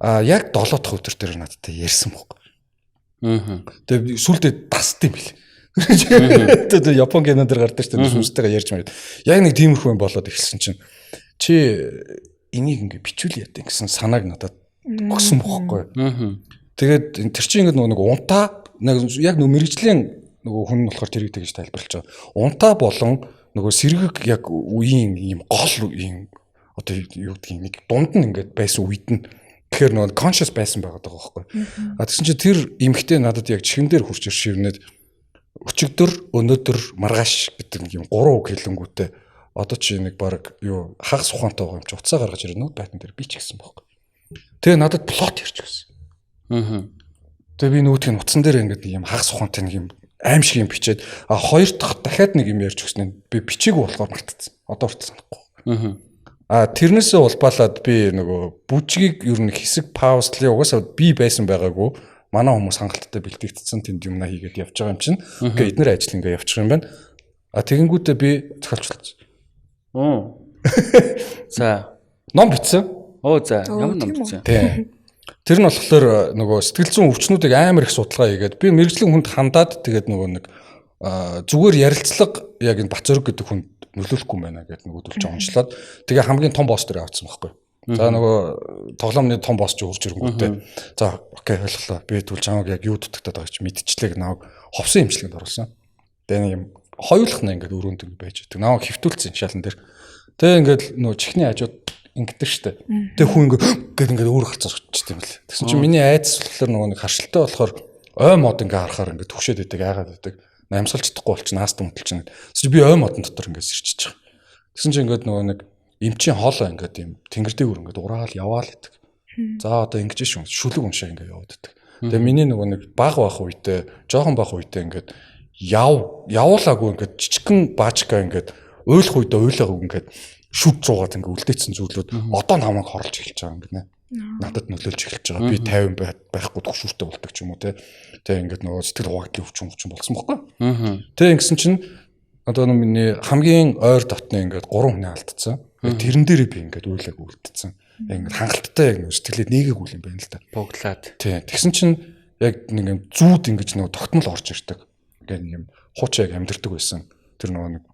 Аа яг 7 дахь өдөр тэр надтай ярьсан бохоггүй. Тэгээ сүулдэ дасд юм бэл. Тэгээ Япон кинон дээр гардаг шүү дээ. Сүнстэйгээ ярьж мэрээд. Яг нэг тиймэрхүү юм болоод эхэлсэн чинь чи энийг ингээд бичүүл яа гэсэн санааг надад өгсөн бохоггүй. Тэгээд тэр чинь ингээд нөгөө нэг унтаа яг нөгөө мэрэгжлийн нөгөө хүн болохоор тэрийг тэгж тайлбарлаж байгаа. Унтаа болон нөгөө сэргэг яг үеийн ийм гол ийм одоо юу гэдгийг нэг дунд нь ингээд байсан үед нь тэгэхээр нөгөө conscious байсан байгаад байгаа байхгүй. А тэгсэн чинь тэр эмэгтэй надад яг чихэн дээр хурж иршивнэд өчигдөр, өнөөдөр, маргааш гэдэг нэг юм гурван үг хэлэнгүүтээ одоо чи нэг баг юу хагас ухаантай байгаа юм чи уцаа гаргаж ирээ нүд байтан дээр би ч гэсэн байхгүй. Тэгээ надад плот ярьж гисэн. Тэгээ би нөгөөх нь утсан дээр ингээд нэг юм хагас ухаантай нэг юм аим шиг юм бичээд а хоёр дахь дахиад нэг юм ярьж өгсөн нь би бичээгүй болохоор мартцсан. Одоо хүртэл санахгүй. А тэрнээсээ улбаалаад би нөгөө бүжгийг ер нь хэсэг паузлын угаасаа би байсан байгаагүй манай хүмүүс хангалттай бэлтгэгдсэн тэнд юмна хийгээд явж байгаа юм чинь. Окей, эднэр ажил ингээ явчих юм байна. А тэгэнгүүтээ би зохиолч болсон. За. Ном бичсэн. Оо за, ямар ном бичсэн? Тий. Тэр нь болохоор нөгөө сэтгэл зүйн өвчнүүдийг амар их судалгаа хийгээд би мэрэгжлийн хүнд хандаад тэгээд нөгөө нэг зүгээр ярилцлага яг энэ Бацөрөг гэдэг хүнд нөлөөлөхгүй юм байна гэдээ нөгөөдөл чинь онцлоод тэгээ хамгийн том босс дээр авчихсан байхгүй. За нөгөө тоглоомны том босс чи хурж ирэнгүүтээ за окей ойлголоо. Би тэгвэл чамайг яг юу дутагдаад байгааг чи мэдчихлээ гэх намайг ховсон имчилгээнд оруулсан. Тэгээ нэг юм хоёулах нь ингээд өрөөнд ингэ байж байдаг. Намайг хөвтүүлсэн шалан дээр. Тэгээ ингээд нөгөө чихний хажууд ингэдэг штэ. Тэгээ хүн ингээд гээд ингээд өөр гарцаа суччихсан юм бэл. Тэгсэн чинь миний айдас болохоор нөгөө нэг харшилтай болохоор ой мод ингээ харахаар ингээд түгшээд байдаг, айгаад байдаг. Амьсгалж чадахгүй болчихно, ааст өмтөлчихнө. Тэгсэн чинь би ой модон дотор ингээд сэрчиж байгаа. Тэгсэн чинь ингээд нөгөө нэг эмчийн хоолой ингээд юм тэнгэр дээгүүр ингээд ураал яваал гэдэг. За одоо ингэж шүү. Шүлэг уншаа ингээд яваад байдаг. Тэгээ миний нөгөө нэг баг байх үедээ, жоохон байх үедээ ингээд явуулаагүй ингээд жижигхэн баачка ингээд уйлах үедээ уйлаагүй ингээд шүд зуугаад ингээд үлдээсэн зүйлүүд одоо намайг хорлж эхэлж байгаа юм гинэ. Надад нөлөөлж эхэлж байгаа. Би 50 байхгүй төгшүүртэй болдог ч юм уу те. Тэг ингээд нөгөө сэтгэл хуваагдлын өвчин болсон бохгүй. Тэг ингэсэн чинь одоо миний хамгийн ойр дотны ингээд 3 хүний алдсан. Тэрэн дээрээ би ингээд уйлаг үлдсэн. Яг ингээд хангалттай яг нэг сэтгэлээ нээгээгүй юм байна л да. Буглаад. Тий. Тэгсэн чинь яг нэг юм зүүд ингэж нөгөө тогтмол орж ирдэг. Ингээд нэг юм хуучин яг амьдэрдэг байсан. Тэр нөгөө нэг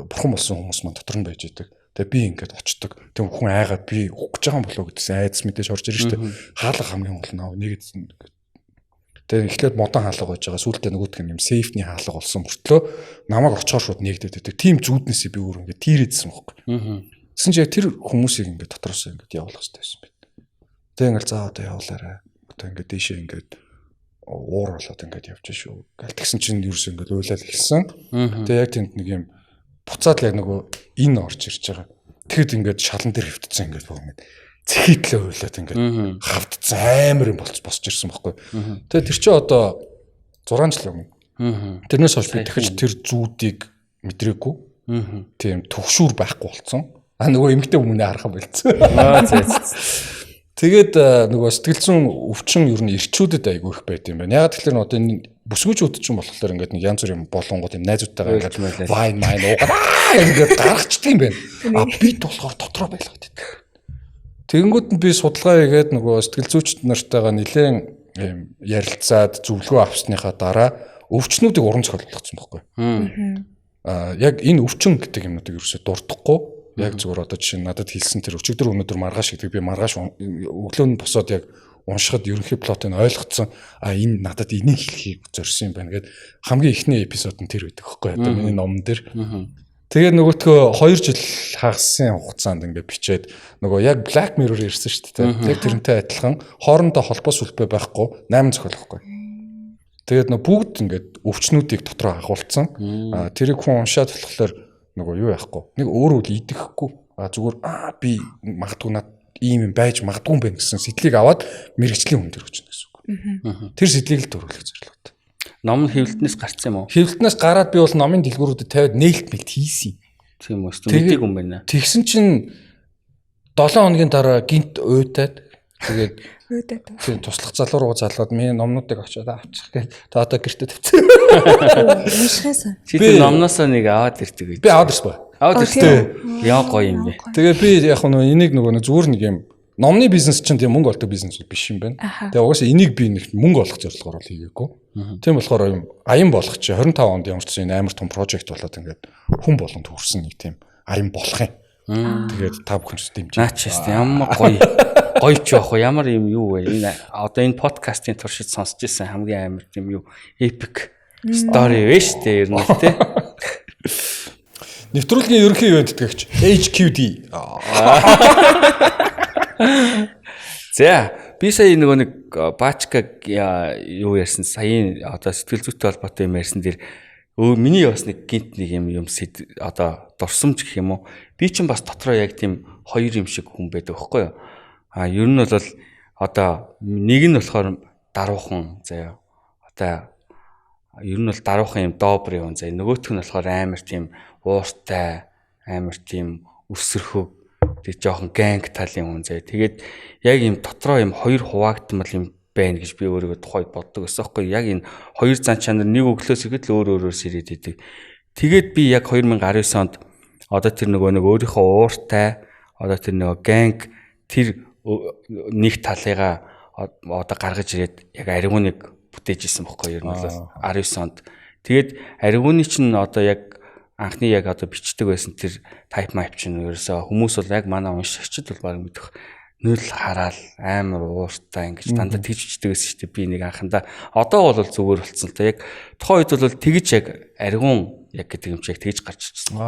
бурхан болсон хүмүүс маань дотор нь байж идэг. Тэгээ би ингээд очдог. Тэг хүн айгаад би өгөх гэж байгаа юм болоо гэдсэн айдас мэдээж орж ирж штэ. Хаалга хамгийн гол нь нэгэд. Тэгээ эхлээд модон хаалга байж байгаа. Сүүлдээ нөгөөдг нь юм сейфний хаалга болсон мөртлөө намайг очихоор шууд нээгдээд байдаг. Тийм зүүднээсээ би өөр ингээд тийрээдсэн байхгүй. Тэгсэн чинь яг тэр хүмүүсийг ингээд дотроос ингээд явуулах хэрэгтэй байсан байна. Тэгээ ингээд за одоо явуулаарай. Одоо ингээд дээшээ ингээд уур болоод ингээд явж шүү. Гэл тэгсэн чинь ерөөсөө ингээд уйлал эхэлсэн. Тэгээ яг тэнд нэг юм буцаад л яг нөгөө энэ орж ирж байгаа. Тэгэхэд ингээд шалан дээр хөвтцэн ингээд бүх ингээд цэхийтлээ уйлаад ингээд хавтцсан амар юм болц босч ирсэн байхгүй. Тэгээ тэр чинь одоо 6 жил өмнө. Тэрнээс хойш би дахиж тэр зүүдийг мэдрээгүй. Тийм төгшүүр байхгүй болцсон. А нөгөө эмэгтэй хүмүүнээ харах болцсон. Тэгээд нөгөө сэтгэл зүйн өвчин ер нь эрчүүдэд айгүй их байт юм байна. Яг тэгэхээр одоо энэ бүсгүүчүүд ч юм болохоор ингээд нэг янз бүрийн болонгууд юм найзуудтайгаа ингээд вайн майн уугаад ингээд гаргацдаг юм байна. А бид болохоор дотроо байлгаад байдаг. Тэгэнгүүт нь би судалгаа хийгээд нөгөө сэтгэл зүйчд нартайгаа нэлээд юм ярилцаад зөвлөгөө авсныхаа дараа өвчнүүдийг уран зохиол болгоцсон байхгүй. А яг энэ өвчин гэдэг юмнуудыг ерөөсөө дурдахгүй. Яг зүгээр одоо жишээ нь надад хэлсэн тэр өчигдөр өнөөдөр маргааш гэдэг би маргааш өглөө нь босоод яг уншихад ерөнхий плотыг ойлгоцсон. А энэ надад энийг хэлхийг зорьсон юм байна гэд хамгийн эхний эпизод нь тэр байдаг байхгүй одоо миний номон дээр. Тэгээд нөгөөтгөө 2 жил хагасын хугацаанд ингээд бичээд нөгөө яг Black Mirror ирсэн шүү дээ. Яг тэрнтэй адилхан хоорондоо холбоо сүлбээ байхгүй 8 зохиол байхгүй. Тэгээд нөгөө бүгд ингээд өвчнүүдийг дотроо агуулсан. А тэрийг хүн уншаад болохоор нөгөө юу яахгүй. Нэг өөрөө л идэхгүй. А зүгээр би магадгүй над ийм юм байж магадгүй юм байна гэсэн сэтлийг аваад мэрэгжлийн хүн дээр өчнө гэсэн үг. Тэр сэтлийг л төрүүлэх зорилготой. Ном нь хэвлэлтнээс гарсан юм уу? Хэвлэлтнээс гараад би бол номын дэлгүүрүүдэд тавиад нээлт мэлт хийсэн. Тийм үү. Мэдээгүй юм байна. Тэгсэн чинь 7 хоногийн дараа гинт уйтаад тэгээд уйтаад тийм туслах залуу руу залгаад миний номнуудыг очиод авчих гээд та одоо гэртээ тавьчихсан. Уншихаасаа. Чи тэр номноосоо нэг аваад ирдэг гэж. Би аваад ирсэн ба. Аваад ирсэн. Яа гоё юм бэ. Тэгээ би яг нөө энийг нөгөө зүгээр нэг юм номны бизнес чинь тийм мөнгө олдог бизнес биш юм байна. Тэгээ угаасаа энийг би нэг мөнгө олох зорилгоор бол хийгээгүй. Тийм болохоор юм аян болох чи 25 онд ямар ч зүйл амар том прожект болоод ингээд хүн болгонд хүрсэн нэг тийм аян болох юм. Тэгээд та бүхэн ч дэмжиж. Наа чи ямар гоё. Гоё ч яах вэ? Ямар юм юу вэ? Энэ одоо энэ подкастын туршид сонсч ирсэн хамгийн амар тийм юу epic story вэ шүү дээ ер нь л тий. Нэвтрүүлгийн ерөнхий ивент тэтгэгч HQD. За би сая нөгөө нэг Баачка юу ярьсан саяын одоо сэтгэл зүйтэй холбоотой юм ярьсан дээр миний бас нэг гинт нэг юм одоо дурсамж гэх юм уу. Би чинь бас дотроо яг тийм хоёр юм шиг хүн байдаг байхгүй юу? А ер нь бол одоо нэг нь болохоор даруухан заяа. Одоо ер нь бол даруухан юм добр юм заяа. Нөгөөх нь болохоор амар тийм ууртай, амар тийм өсөрхөг тэг жоохон ганг талын хүн заяа. Тэгээд яг юм дотроо юм хоёр хуваагдмал юм байна гэж би өөрийгөө тухайд боддог гэсэн байхгүй. Яг энэ хоёр зан чанар нэг өглөөс ихэд л өөр өөрөөр сэрээд идэг. Тэгээд би яг 2019 онд одоо тэр нөгөө нэг өөрийнхөө ууртай одоо тэр нөгөө ганг тэр нэг талыгаа одоо гаргаж ирээд яг аривгууныг бүтээж исэн бохгүй ер нь бол 19 онд. Тэгээд аривгууны чинь одоо яг анхны яг одоо бичдэг байсан тэр type map чинь ерөөсөө хүмүүс бол яг манай уншигчд бол баг мэдэх нүл хараал амар ууртай ингэж дандаа тэгж бичдэг байсан шүү дээ. Би нэг анхандаа одоо бол зүгээр болцсон л та. Яг тухайн үед бол тэгж яг аривгуун яг гэдэг юм чи яг тэгж гарч ирсэн.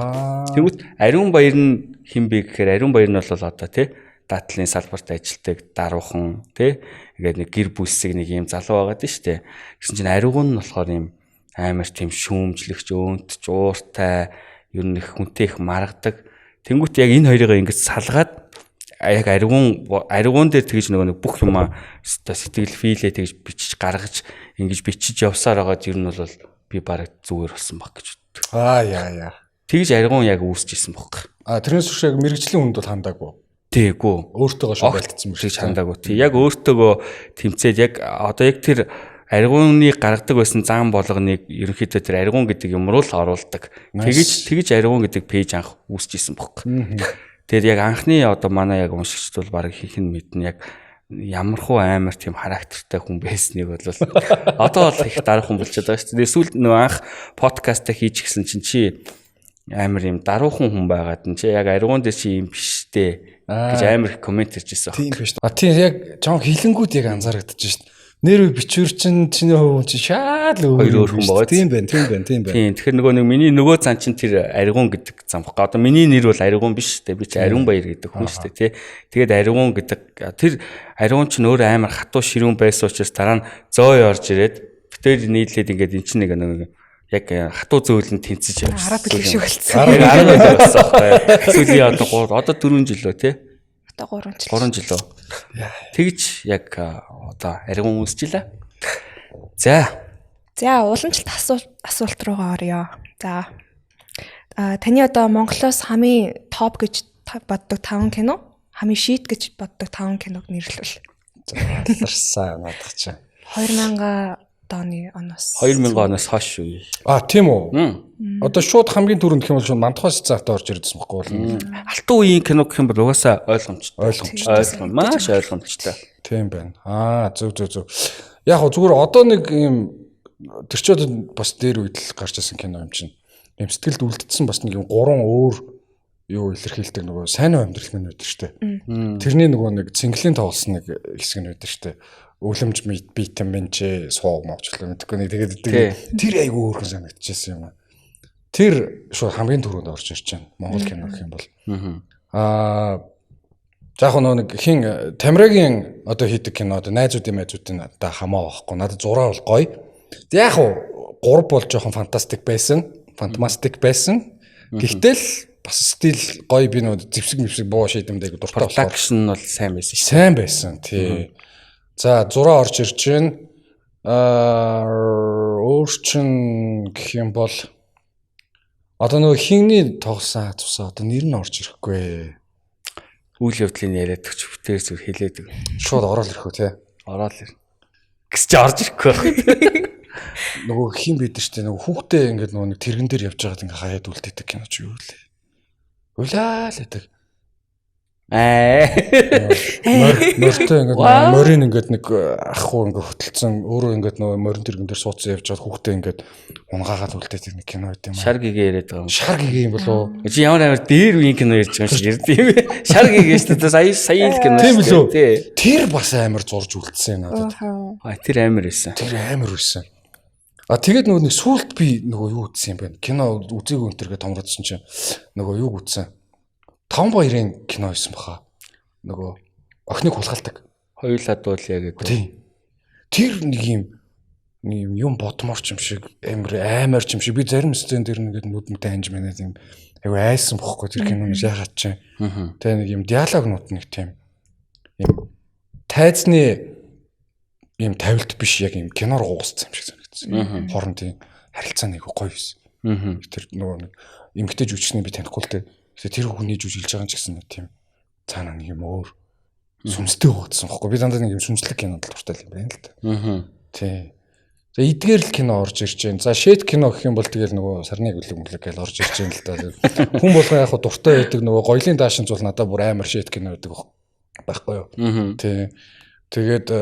Тэгвэл ариун баяр нь хэн бэ гэхээр ариун баяр нь бол одоо тий дадлын салбарт ажилладаг даруухан тий ингээд нэг гэр бүлсэг нэг юм залуу байгаад нь шүү дээ. Тэгсэн чинь ариуган нь болохоор юм амар тийм шүүмжлэгч, өөнтч, ууртай ер нь их хүнтэй их маргадаг. Тэнгүүт яг энэ хоёрыг ингэж салгаад яг ариуган дээр тэгж нөгөө нэг бүх юмаа сэтгэл филээ тэгж бичиж гаргаж ингэж бичиж явсаар байгаад ер нь бол би бараг зүгээр болсон баг гэж боддог. Аа яа. Тэгж ариуган яг үүсэж исэн бохог. А тэрнээс биш яг мэрэгжлийн хүнд бол хандаагүй. Тээгүү. Өөртөөгөө шууд байлтсан юм шиг хандаагүй. Тий яг өөртөөгөө тэмцээд яг одоо яг тэр ариуганы гаргадаг байсан зан болгоныг ерөнхийдөө тэр ариуган гэдэг юм руу л оруулдаг. Тэгж ариуган гэдэг пэйж анх үүсэж исэн бохог. Тэгэхээр яг анхны одоо манай яг уншигчд бол баг их нь мэднэ яг ямархуу амар тийм характертай хүн байсныг бол одоо бол их даруухан болчиход байгаа шүү дээ. Сүүлд нөгөө анх подкастаа хийж гисэн чинь чи амар юм даруухан хүн байгаад нь чи яг ариун дээр чи юм биш дээ гэж амар их комент ирж байсан. Тийм биш. А тийм яг жоон хилэнгүүд яг анзаарэгдэж шít. Нэр бичвэр чинь чиний хувь чинь шал өөр хүн байгаа. Тийм байна, тийм байна, тийм байна. Тийм. Тэгэхээр нөгөө нэг миний нөгөө зан чинь тэр ариун гэдэг зам баггүй. Одоо миний нэр бол ариун биш үү? Би чи ариун баяр гэдэг хүн шүү дээ, тий. Тэгээд ариун гэдэг тэр ариун чинь өөр амар хатуу ширүүн байсан учраас дараа нь зөө орж ирээд битээр нийлээд ингээд эн чинь нэг нэг яг хатуу зөөлөн тэнцэж явсан. Арга бэлэг шиг болсон. Арга бэлэг болсон байхгүй. Сүүлийн одоо 3 одоо 4 жил лөө тий. Одоо 3 жил. 3 жил үү. Тэгж яг одоо ариун үүсчихлээ. За. За, уламжлалт асуулт руугаа оръё. За. А таны одоо Монголоос хамгийн топ гэж боддог 5 кино, хамгийн shit гэж боддог 5 киног нэрлэвэл. За, аларсаа наадах чинь. 2000 оны оноос. 2000 оноос хойш үе. А тийм үү. Одоо шууд хамгийн түрүүнд гэх юм бол шууд Мандахай цаатаа орж ирсэн байхгүй бол. Алтан үеийн кино гэх юм бол угаасаа ойлгомжтой. Ойлгомжтой. Маш ойлгомжтой. Тийм байна. Аа зөв зөв зөв. Яг гоо зүгээр одоо нэг юм тэр ч одоо бас дээр үед л гарч ирсэн кино юм чинь. Юм сэтгэлд үлдсэн бас нэг юм гурван өөр юу илэрхийлдэг нөгөө сайн амьдрал минь байдаг штэ. Тэрний нөгөө нэг цэнгэлийн тоглосон нэг хэсэг нь байдаг штэ. Өлөмж витамин ч сууг мовчлоо мэдгүй нэг тэгээд тэр айгүй өөрхөн санагдчихсан юм аа. Тэр шууд хамгийн түрүүнд орж ирж байна. Монгол кино гэх юм бол. Аа за яг нөгөө нэг хин Тамирагийн одоо хийдэг кино одоо найзуудын майзуудын надад хамаа байхгүй. Надад зураа бол гоё. Яг уу 3 бол жоохон фантастик байсан. Фантастик байсан. Гэхдээ л бас стил гоё би нөгөө зэвсэг мэвсэг буу шийдэмд айгүй дуртай болохоор. Production бол сайн байсан шүү. Сайн байсан тий. За зураа орж ирж байна. Өөр чин гэх юм бол одоо нөгөө хинний тоглосон цусаа одоо нэр нь орж ирэхгүй. Үйл явдлын яриад өгч бүтээр зүр хэлээд өг. Шууд ороод ирэх үү те? Ороод ир. Гэс чи орж ирэхгүй байх. Нөгөө хин бид нар ч те нөгөө хүүхдээ ингээд нөгөө нэг тэрэгэн дээр явж байгаад ингээд хаяад үлдээдэг кино ч юу лээ. Улаа л гэдэг. Морьтой ингээд морин ингээд нэг ах уу ингээд хөтөлцөн өөрөө ингээд нөгөө морин тэрэгэн дээр суудсан явж байгаад хүүхдээ ингээд унгаагаад үлдээдэг нэг кино байт юм аа. Шар гэгээ яриад байгаа юм. Шар гэгээ юм болов уу? Чи ямар амар дээр үеийн кино ярьж байгаа юм шиг ярьд юм. Шар гэгээ шүү дээ. Сая сая л кино шүү дээ. Тэр бас амар зурж үлдсэн надад. А тэр амар байсан. Тэр амар байсан. А тэгээд нөгөө нэг сүулт би нөгөө юу үзсэн юм бэ? Кино үзээгүй өнтер гэж томроодсон чинь нөгөө юу үзсэн? Таван баярын кино байсан баха. Нөгөө охиныг хулгайлдаг. Хоёулаа дуулъя гэдэг. Тийм. Тэр нэг юм юм бодморч юм шиг амар амар ч юм шиг би зарим сцен дээр нэгэд нүдэнтэй анж манайд юм айгу айсан бохгүй тэр киноноос яагаад ч. Тэгээ нэг юм диалогнууд нэг тийм юм тайзны юм тавилт биш яг юм киноор гууссан юм шиг санагдсан. Хоорондын харилцаа нэг гоё байсан. Тэр нөгөө нэг эмгтэй жүжигчнийг би танихгүй л дээ. Тэр хүний жүжиглж байгаа юм ч гэсэн нэг тийм цаана нэг юм өөр сүмстэй байгаадсан байхгүй. Би дандаа нэг юм сүмслэг кинонд л дуртай юм байна л да. Тий. За эдгээр л кино орж ирж байна. За шэт кино гэх юм бол тэгэл нөгөө сарны гүлэг мүлэг гэж орж ирж байна л да. Хүн болгон яг хуу дуртай байдаг нөгөө гоёлын даашин зул надад бүр амар шэт кино байдаг байхгүй юу. Тий. Тэгээд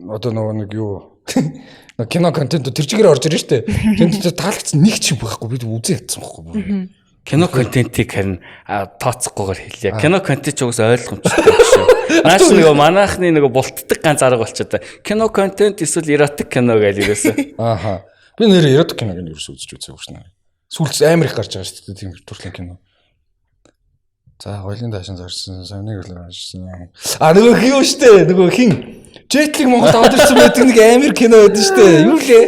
одоо нөгөө нэг юу кино контент тэр чигээр орж ирж штэ. Тэнд таалагдсан нэг ч юм байхгүй би үзэн ядсан байхгүй. Кино контентийг харин тооцохгүйгээр хэлье. Кино контент ч угсаа ойлгомжтой биш үү. Нааш нөгөө манайхны нөгөө бултдаг ганц арга болчиход. Кино контент эсвэл эротик кино гэж ерөөсөө. Ааха. Би нэр эротик киног нь ерөөсөө үзэж үзээгүй шнэ. Сүүлд амар их гарч байгаа шүү дээ тийм төрлийн кино. За гоёлын даашин зарсан, савныг л гарсан. А нөгөө хин юу штэ? Нөгөө хин Jet Li Монголд аваад ирсэн байдаг нэг амар кино байдаг штэ. Юу лээ?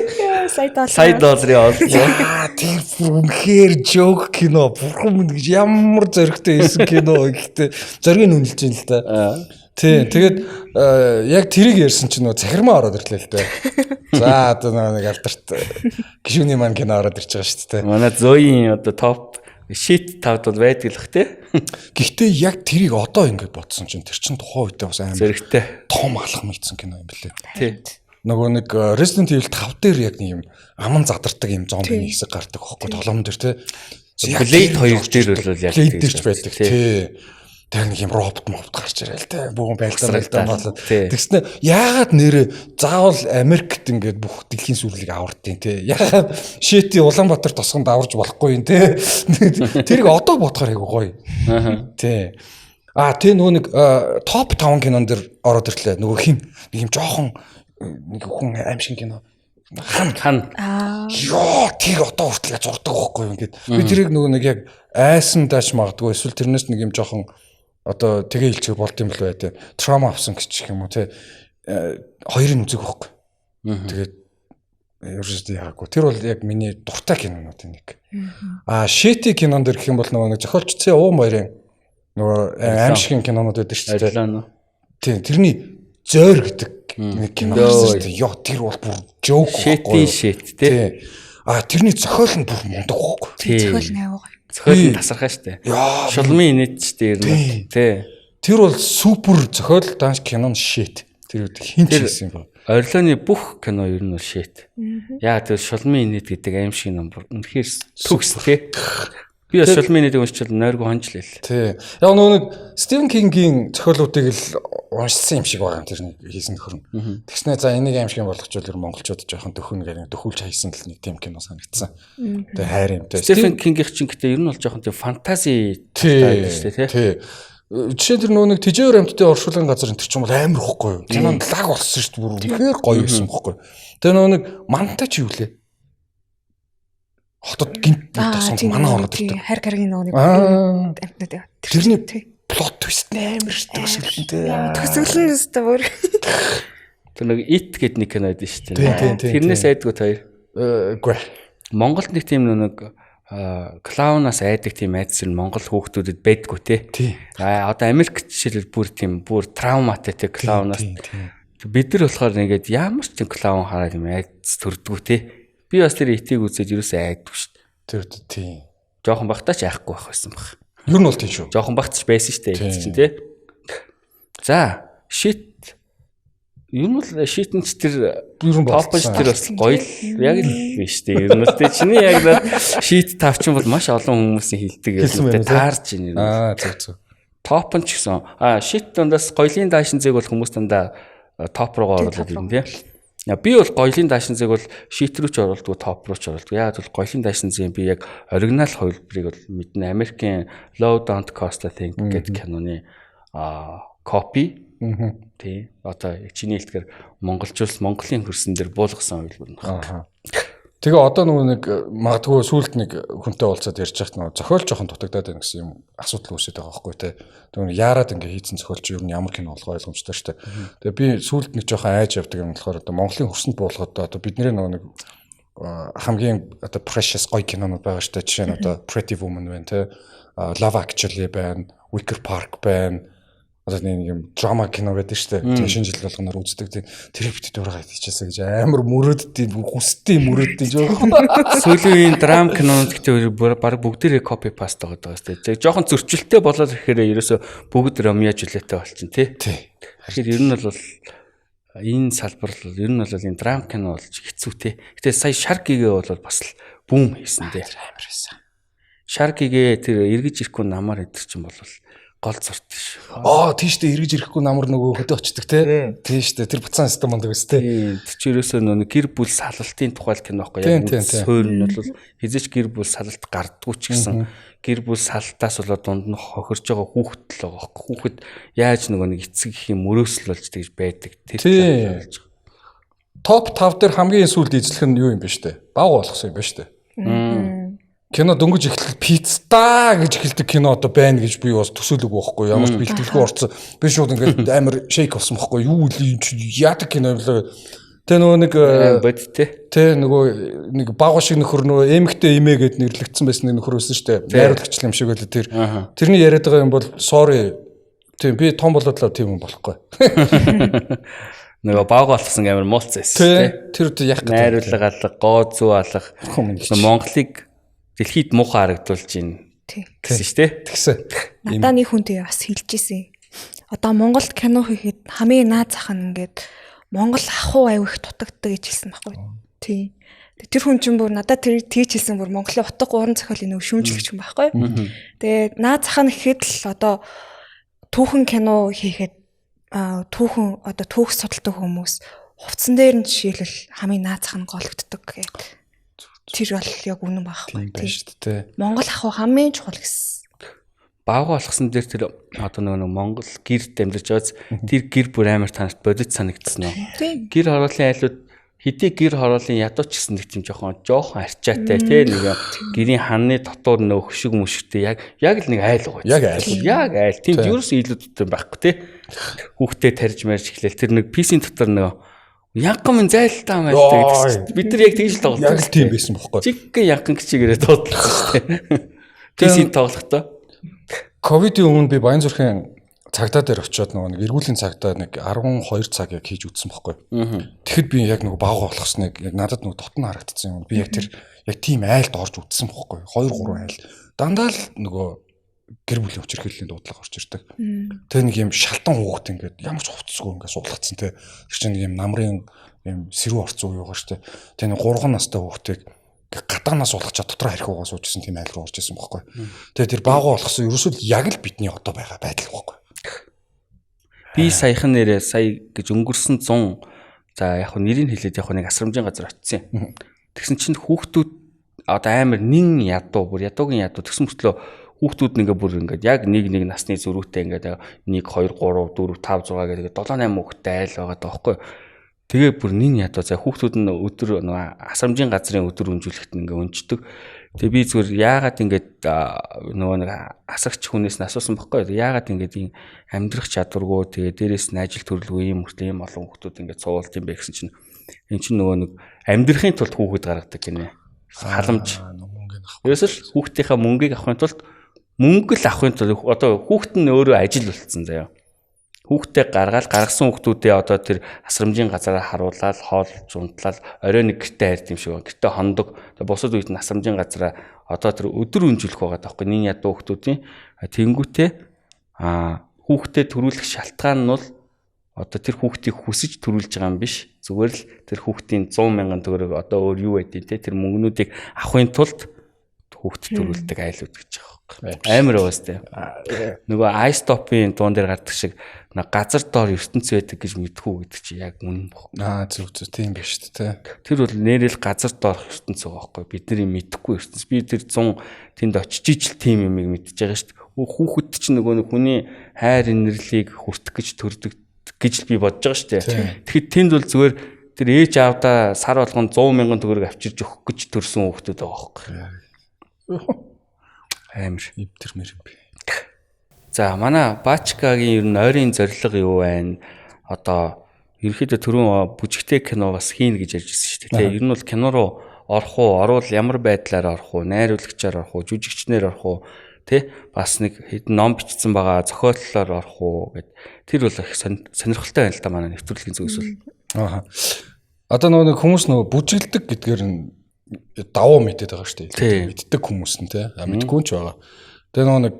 Сая долларын олзоо. Аа тэр үнэхээр жоок кино. Бурхан минь гэж ямар зоригтой хийсэн кино гэхдээ зориг нь үнэлж байна л да. Тий, тэгээд яг тэрийг ярьсан чинь нөгөө цахирмаа ороод ирлээ л дээ. За одоо нэг алдарт гişүний маань кино ороод ирж байгаа шүү дээ. Манай Зоийн одоо топ шит тавд бол байдаг л бах тий. Гэхдээ яг тэрийг одоо ингэж бодсон чинь тэр чинь тухайн үедээ бас амар зоригтой том алхам хийсэн кино юм билээ. Тий. Нөгөө нэг Resident Evil 5 дээр яг нэг юм аман задардаг юм зомбиний хэсэг гардаг хөөхгүй тоглоом дээр тий. Blade 2 дээр бол яг Blade дээр ч байдаг тий. Тэр нэг юм робот мобот гарч ирэл те. Бүгэн байлдаа байлдаа болоод. Тэгснэ яагаад нэрээ заавал Америкт ингээд бүх дэлхийн сүрлийг авардیں те. Яагаад Шэти Улаанбаатар тосгонд аварж болохгүй юм те. Тэрийг одоо бодохоор айгу гоё. Тий. А тэ нөгөө нэг топ 5 кинон дэр ороод ирлээ. Нөгөө хин нэг юм жоохон нэг хүн аим шиг кино. Хан. Хан. Йоо тэр одоо хүртэл зурдаг байхгүй юу ингээд. Би тэрийг нөгөө нэг яг айсан даач магадгүй эсвэл тэрнээс нэг юм жоохон одоо тэгээ илчиг болд юм л бай тээ. Траума авсан гэж юм уу те. Хоёрын үзэг байхгүй. Тэгээд ерөөсөө яагүй. Тэр бол яг миний дуртай кинонуудын нэг. Аа Шэти кинон дэр гэх юм бол нөгөө нэг зохиолч Цэ Уум хоёрын нөгөө аимшигын кинонууд байдаг шүү дээ. Тийм тэрний зөөр гэдэг нэг кино гарсан шүү дээ. Йоо тэр бол бүр жоок байхгүй. Шэти шэт те. Аа тэрний зохиол нь бүр мундаг байхгүй. Зохиол нь аюу гоё. Зохиол нь тасархаа штэ. Шулмын инээд штэ ер нь тий. Тэр бол супер зохиол данс кинон шит. Тэр үед хин ч хийсэн юм бэ? Орлооны бүх кино ер нь бол шит. Яа тэр шулмын инээд гэдэг аимшиг ном бүр үнэхээр төгс тий. Би бас шулмын инээдийг уншчихвал нойргүй хонж лээ. Тий. Яг нөгөө нэг Стивен Кингийн зохиолуудыг л уншсан юм шиг байгаа юм тэр нэг хийсэн нөхөр нь. Тэгснэ за энийг аимшиг болгочвол ер монголчууд жоохон дөхөн гэх дөхүүлж хайсан л нэг тийм кино санагдсан. Тэгээ хайр юмтай. Стивен Кингийнх чинь гэтээ ер нь бол жоохон тийм фэнтези байдаг шүү дээ тий. Жишээ тэр нөгөө нэг тэжээвэр амьтдын оршуулгын газар энэ тэр чинь бол амар ихгүй юу. Кинонд лаг болсон шүү дээ бүр үнэхээр гоё байсан бохгүй. Тэгээ нөгөө нэг мантай чи юу лээ? Хотод гинт тосгонд манай ороод ирдэг. Хайр гаргийн нөгөө нэг амьтнууд яа. Тэрний plot twist амар төсөөлөн тий. Төсөөлөн өстө бүр. Тэр нэг It гэдэг нэг кино байдаг шүү дээ. Тэрнээс айдгүй та хоёр. Үгүй. Монголд нэг тийм нэг клоунаас айдаг тийм айдас нь Монгол хүүхдүүдэд байдгүй те. Аа одоо Америкт жишээлбэл бүр тийм бүр трауматай те клоунаас. Бид нар болохоор нэгээд ямар ч тийм клоун хараад юм айдас төрдгүү те. Би бас тэр It-ийг үзээд ерөөсөө айдгүй шүү дээ. Тэр тийм. Жохон багтаа ч айхгүй байх байсан баг. Ер нь бол тийм шүү. Жохон багт ч байсан шүү дээ It чинь те. За, shit. Ер нь бол shit нь ч тэр топ ч тэр бас гоё л яг л биш дээ. Ер нь бол те чиний яг shit тавчин бол маш олон хүмүүсийн хилдэг юм те таарч ийн ер нь. Аа зөв зөв. Топ нь ч гэсэн аа shit дундаас гоёлын даашин зэг бол хүмүүс дандаа топ руугаа оруулаад ирнэ те. Би бол гоёлын даашин зэг бол shit рүү ч оруулдаггүй, топ руу ч оруулдаггүй. Яагаад бол гоёлын даашин зэг би яг оригинал хувилбарыг бол мэднэ. Америкийн Love Don't Cost a Thing гэдэг киноны копи. Тий. Одоо чиний хэлдгээр монголчуулс Монголын хөрсөн дээр буулгасан хувилбар нь байна. Тэгээ одоо нөгөө нэг магадгүй сүүлд нэг хүнтэй уулзаад ярьж байхад нөгөө зохиол жоохон дутагдаад байна гэсэн юм асуудал үүсээд байгаа байхгүй те. Тэгээ яарад ингээ хийцэн зохиолч ер нь ямар кино болох ойлгомжтой шүү дээ. Тэгээ би сүүлд нэг жоохон айж явдаг юм болохоор одоо Монголын хөрсөнд буулгахад одоо бидний нөгөө нэг хамгийн одоо precious гоё кинонууд байгаа шүү дээ. Жишээ нь одоо Pretty Woman байна те. Love Actually байна, Wicker Park байна. Одоо нэг юм драма кино байдаг шүү дээ. Тэгээ шинэ жил болгоноор үздэг. Тэрийг бид дургаа хийчихээсэ гэж амар мөрөөддөг, хүсдэг мөрөөддөг жоохон. Сүүлийн үеийн драм кинонууд гэхдээ баг бүгдээрээ copy paste байгаа шүү дээ. Жоохон зөрчилтэй болоод ирэхээр ерөөсө бүгд Ромео Жулиеттэй болчин тий. Тэгэхээр ер нь бол энэ салбар бол ер нь бол энэ драм кино болж хэцүү тий. Гэтэ сая Шар гэгээ бол бас л boom хийсэн дээ. Амар байсан. Шар гэгээ тэр эргэж ирэхгүй намаар идэр чинь бол гол зурт шүү. Аа тийм шүү дээ эргэж ирэхгүй намар нөгөө хөдөө очдөг те. Тийм шүү дээ тэр буцаан систем мундаг өс те. Тэр чи ерөөсөө нөгөө гэр бүл салалтын тухай кино байхгүй яг суурь нь бол хизээч гэр бүл салалт гардггүй ч гэсэн гэр бүл салтаас болоод дунд нь хохирж байгаа хүүхэд л байгаа байхгүй. Хүүхэд яаж нөгөө нэг эцэг их юм мөрөөсөл болж тэгж байдаг тэр болж байгаа. Топ 5 дээр хамгийн сүүлд эзлэх нь юу юм бэ штэ? Баг болгосон юм ба штэ. Кино дөнгөж эхлэх пиццаа гэж эхэлдэг кино одоо байна гэж би бас төсөөлөөгүй байхгүй ямар ч бэлтгэлгүй орсон. Би шууд ингээд амар шейк болсон байхгүй юу л юм чи яадаг кино юм лээ. Тэ нөгөө нэг бод тэ. Тэ нөгөө нэг баг шиг нөхөр нөгөө эмэгтэй эмээ гэд нэрлэгдсэн байсан нэг нөхөр байсан шүү дээ. Найруулагч юм шиг байлаа тэр. Тэрний яриад байгаа юм бол sorry. Тийм би том болоод л тийм юм болохгүй. Нөгөө баг болгосон амар муулцсан байсан тэ. Тэр үү яах гэдэг. Найруулга алга, гоо зүү алга. Монголыг дэлхийд муухай харагдуулж байна гэсэн шүү дээ. Тэгсэн. Надаа нэг хүн тэгээ бас хэлж ирсэн. Одоо Монголд кино хийхэд хамгийн наад зах нь ингээд Монгол ахуй аюу их дутагддаг гэж хэлсэн байхгүй. Тий. Тэр хүн чинь бүр надад тэр тийч хэлсэн бүр Монголын утга уран зохиолын нэг шүүмжлэгч хүн байхгүй. Тэгээд наад зах нь гэхэд л одоо түүхэн кино хийхэд түүхэн одоо түүх судалдаг хүмүүс хувцсан дээр нь жишээлбэл хамгийн наад зах нь гологддог гэдэг. Тэр бол яг үнэн байхгүй. Тийм шүү дээ. Монгол ах хамгийн чухал гэсэн. Баавгай болгосон дээр тэр одоо нөгөө Монгол гэрт амьдарч байгаас тэр гэр бүр амар танарт бодит санагдсан уу? Гэр хорооллын айлууд хэдий гэр хорооллын ядууч гэсэн нэг тийм жоохон арчаатай тий нэг гэрийн ханны дотор нөө хөшиг мөшгтэй яг л нэг айл байгаа. Яг айл. Яг айл. Тийм ерөөс илүүдтэй байхгүй тий. Хүүхдээ тарж марж эхлээл тэр нэг PC-ийн дотор нөгөө янхан минь зайлтаа майлтай гэдэг. Бид нар яг тэгж л тоглолцсон. Яг л тийм байсан бохоггүй. Жиггэн янхан гिचигээрээ тоглолцсон шүү дээ. PC-ийн тоглохдоо. Ковидын өмнө би Баян зүрхийн цагдаа дээр очиод нөгөө нэг эргүүлийн цагдаа нэг 12 цаг яг хийж үзсэн бохгүй. Тэгэхэд би яг нөгөө баавгай болгосныг яг надад нөгөө дотн харагдсан юм. Би яг тэр яг тийм айлд орж үзсэн бохгүй. 2 3 айл. Дандаа л нөгөө гэр бүлийн хүчирхийллийн дуудлага орж ирдэг. Тэгээ нэг юм шалтан хүүхэд ингээд ямар ч хувцсгүй ингээд суулгацсан те. Тэр чинь нэг юм намрын юм сэрүү орцсон үе байгаа штэ. Тэгээ нэг 3 настай хүүхдийг гадаанаас суулгачаа дотроо харих угаа суужсэн тийм айл руу орж исэн бохгүй. Тэгээ тэр баавгай болгосон ерөөсөө яг л бидний одоо байгаа байдал бохгүй. Би саяхан нэрээ сая гэж өнгөрсөн 100 за яг хөө нэрийг хэлээд яг нэг асрамжийн газар очив. Тэгсэн чинь хүүхдүүд одоо амар нин ядуу бүр ядуугийн ядуу тэгсэн мөртлөө хүүхдүүд нэгэ бүр ингээд яг нэг нэг насны зөрүүтэй ингээд 1 2 3 4 5 6 гэдэг 7 8 хүүхэдтэй айл байгаа даахгүй. Тэгээ бүр нин ядуу за хүүхдүүд нь өдөр нөгөө асрамжийн газрын өдөр өнжүүлэхэд ингээ өнждөг. Тэгээ би зүгээр яагаад ингээд нөгөө нэг асагч хүнээс нь асуусан бохгүй. Яагаад ингээд ийм амьдрах чадваргүй тэгээ дээрээс нь ажил төрөлгүй ийм мөртлөө ийм олон хүүхдүүд ингээд цуулт юм бэ гэсэн чинь эн чинь нөгөө нэг амьдрахын тулд хүүхэд гаргадаг гинэ. Халамж. Ерөөсөө л хүүхдийнхаа мөнгийг авахын тулд мөнгө л авахын тулд одоо хүүхэд нь өөрөө ажил болцсон заяа. Хүүхдээ гаргаал гаргасан хүүхдүүдээ одоо тэр асрамжийн газараа харуулаад хоолж унтлал орой нэг гэртээ хайрд юм шиг байна. Гэртээ хондог. Бусад үед нь асрамжийн газараа одоо тэр өдөр өнжүүлэх байгаа таахгүй. Нин ядуу хүүхдүүдийн тэнгүүтээ хүүхдээ төрүүлэх шалтгаан нь бол одоо тэр хүүхдийг хүсэж төрүүлж байгаа юм биш. Зүгээр л тэр хүүхдийн 100 мянган төгрөг одоо өөр юу байдیں те тэр мөнгнүүдийг авахын тулд хүүхд төрүүлдэг айлууд гэж байгаа юм. Амар уус те. Нөгөө iStop-ийн дуун дээр гардаг шиг газар доор ертөнц байдаг гэж мэдхүү гэдэг чи яг үнэн бох. Зөв зөв тийм биш үү те. Тэр бол нэрэл газар доорх ертөнц байгаа байхгүй. Бидний мэдэхгүй ертөнц. Би тэр 100 тэнд очиж ижил тийм юмыг мэдж байгаа шүү дээ. Хүүхэд чинь нөгөө нэг хүний хайр инэрлийг хүртэх гэж төрдөг гэж л би бодож байгаа шүү дээ. Тэгэхэд тэнд бол зүгээр тэр ээж аавдаа сар болгон 100 мянган төгрөг авчирж өгөх гэж төрсөн хүүхдүүд байгаа байхгүй. Амар эвдэрмэр юм бэ. За манай Бачкагийн ер нь ойрын зорилго юу байна? Одоо ерөнхийдөө түрүүн бүжигтэй кино бас хийнэ гэж ярьж ирсэн шүү дээ. Тэ ер нь бол кино руу орох уу, орвол ямар байдлаар орох уу, найруулагчаар орох уу, жүжигчнэр орох уу, тэ бас нэг хэдэн ном бичсэн байгаа зохиоллоор орох уу гэд тэр бол их сонирхолтой байна л да манай нэвтрүүлгийн зүгээс бол. Аа. Одоо нөгөө нэг хүмүүс нөгөө бүжиглдэг гэдгээр нь давуу мэдээд байгаа шүү дээ. Мэддэг хүмүүс нь те. Мэдгүй ч байгаа. Тэгээ нөгөө нэг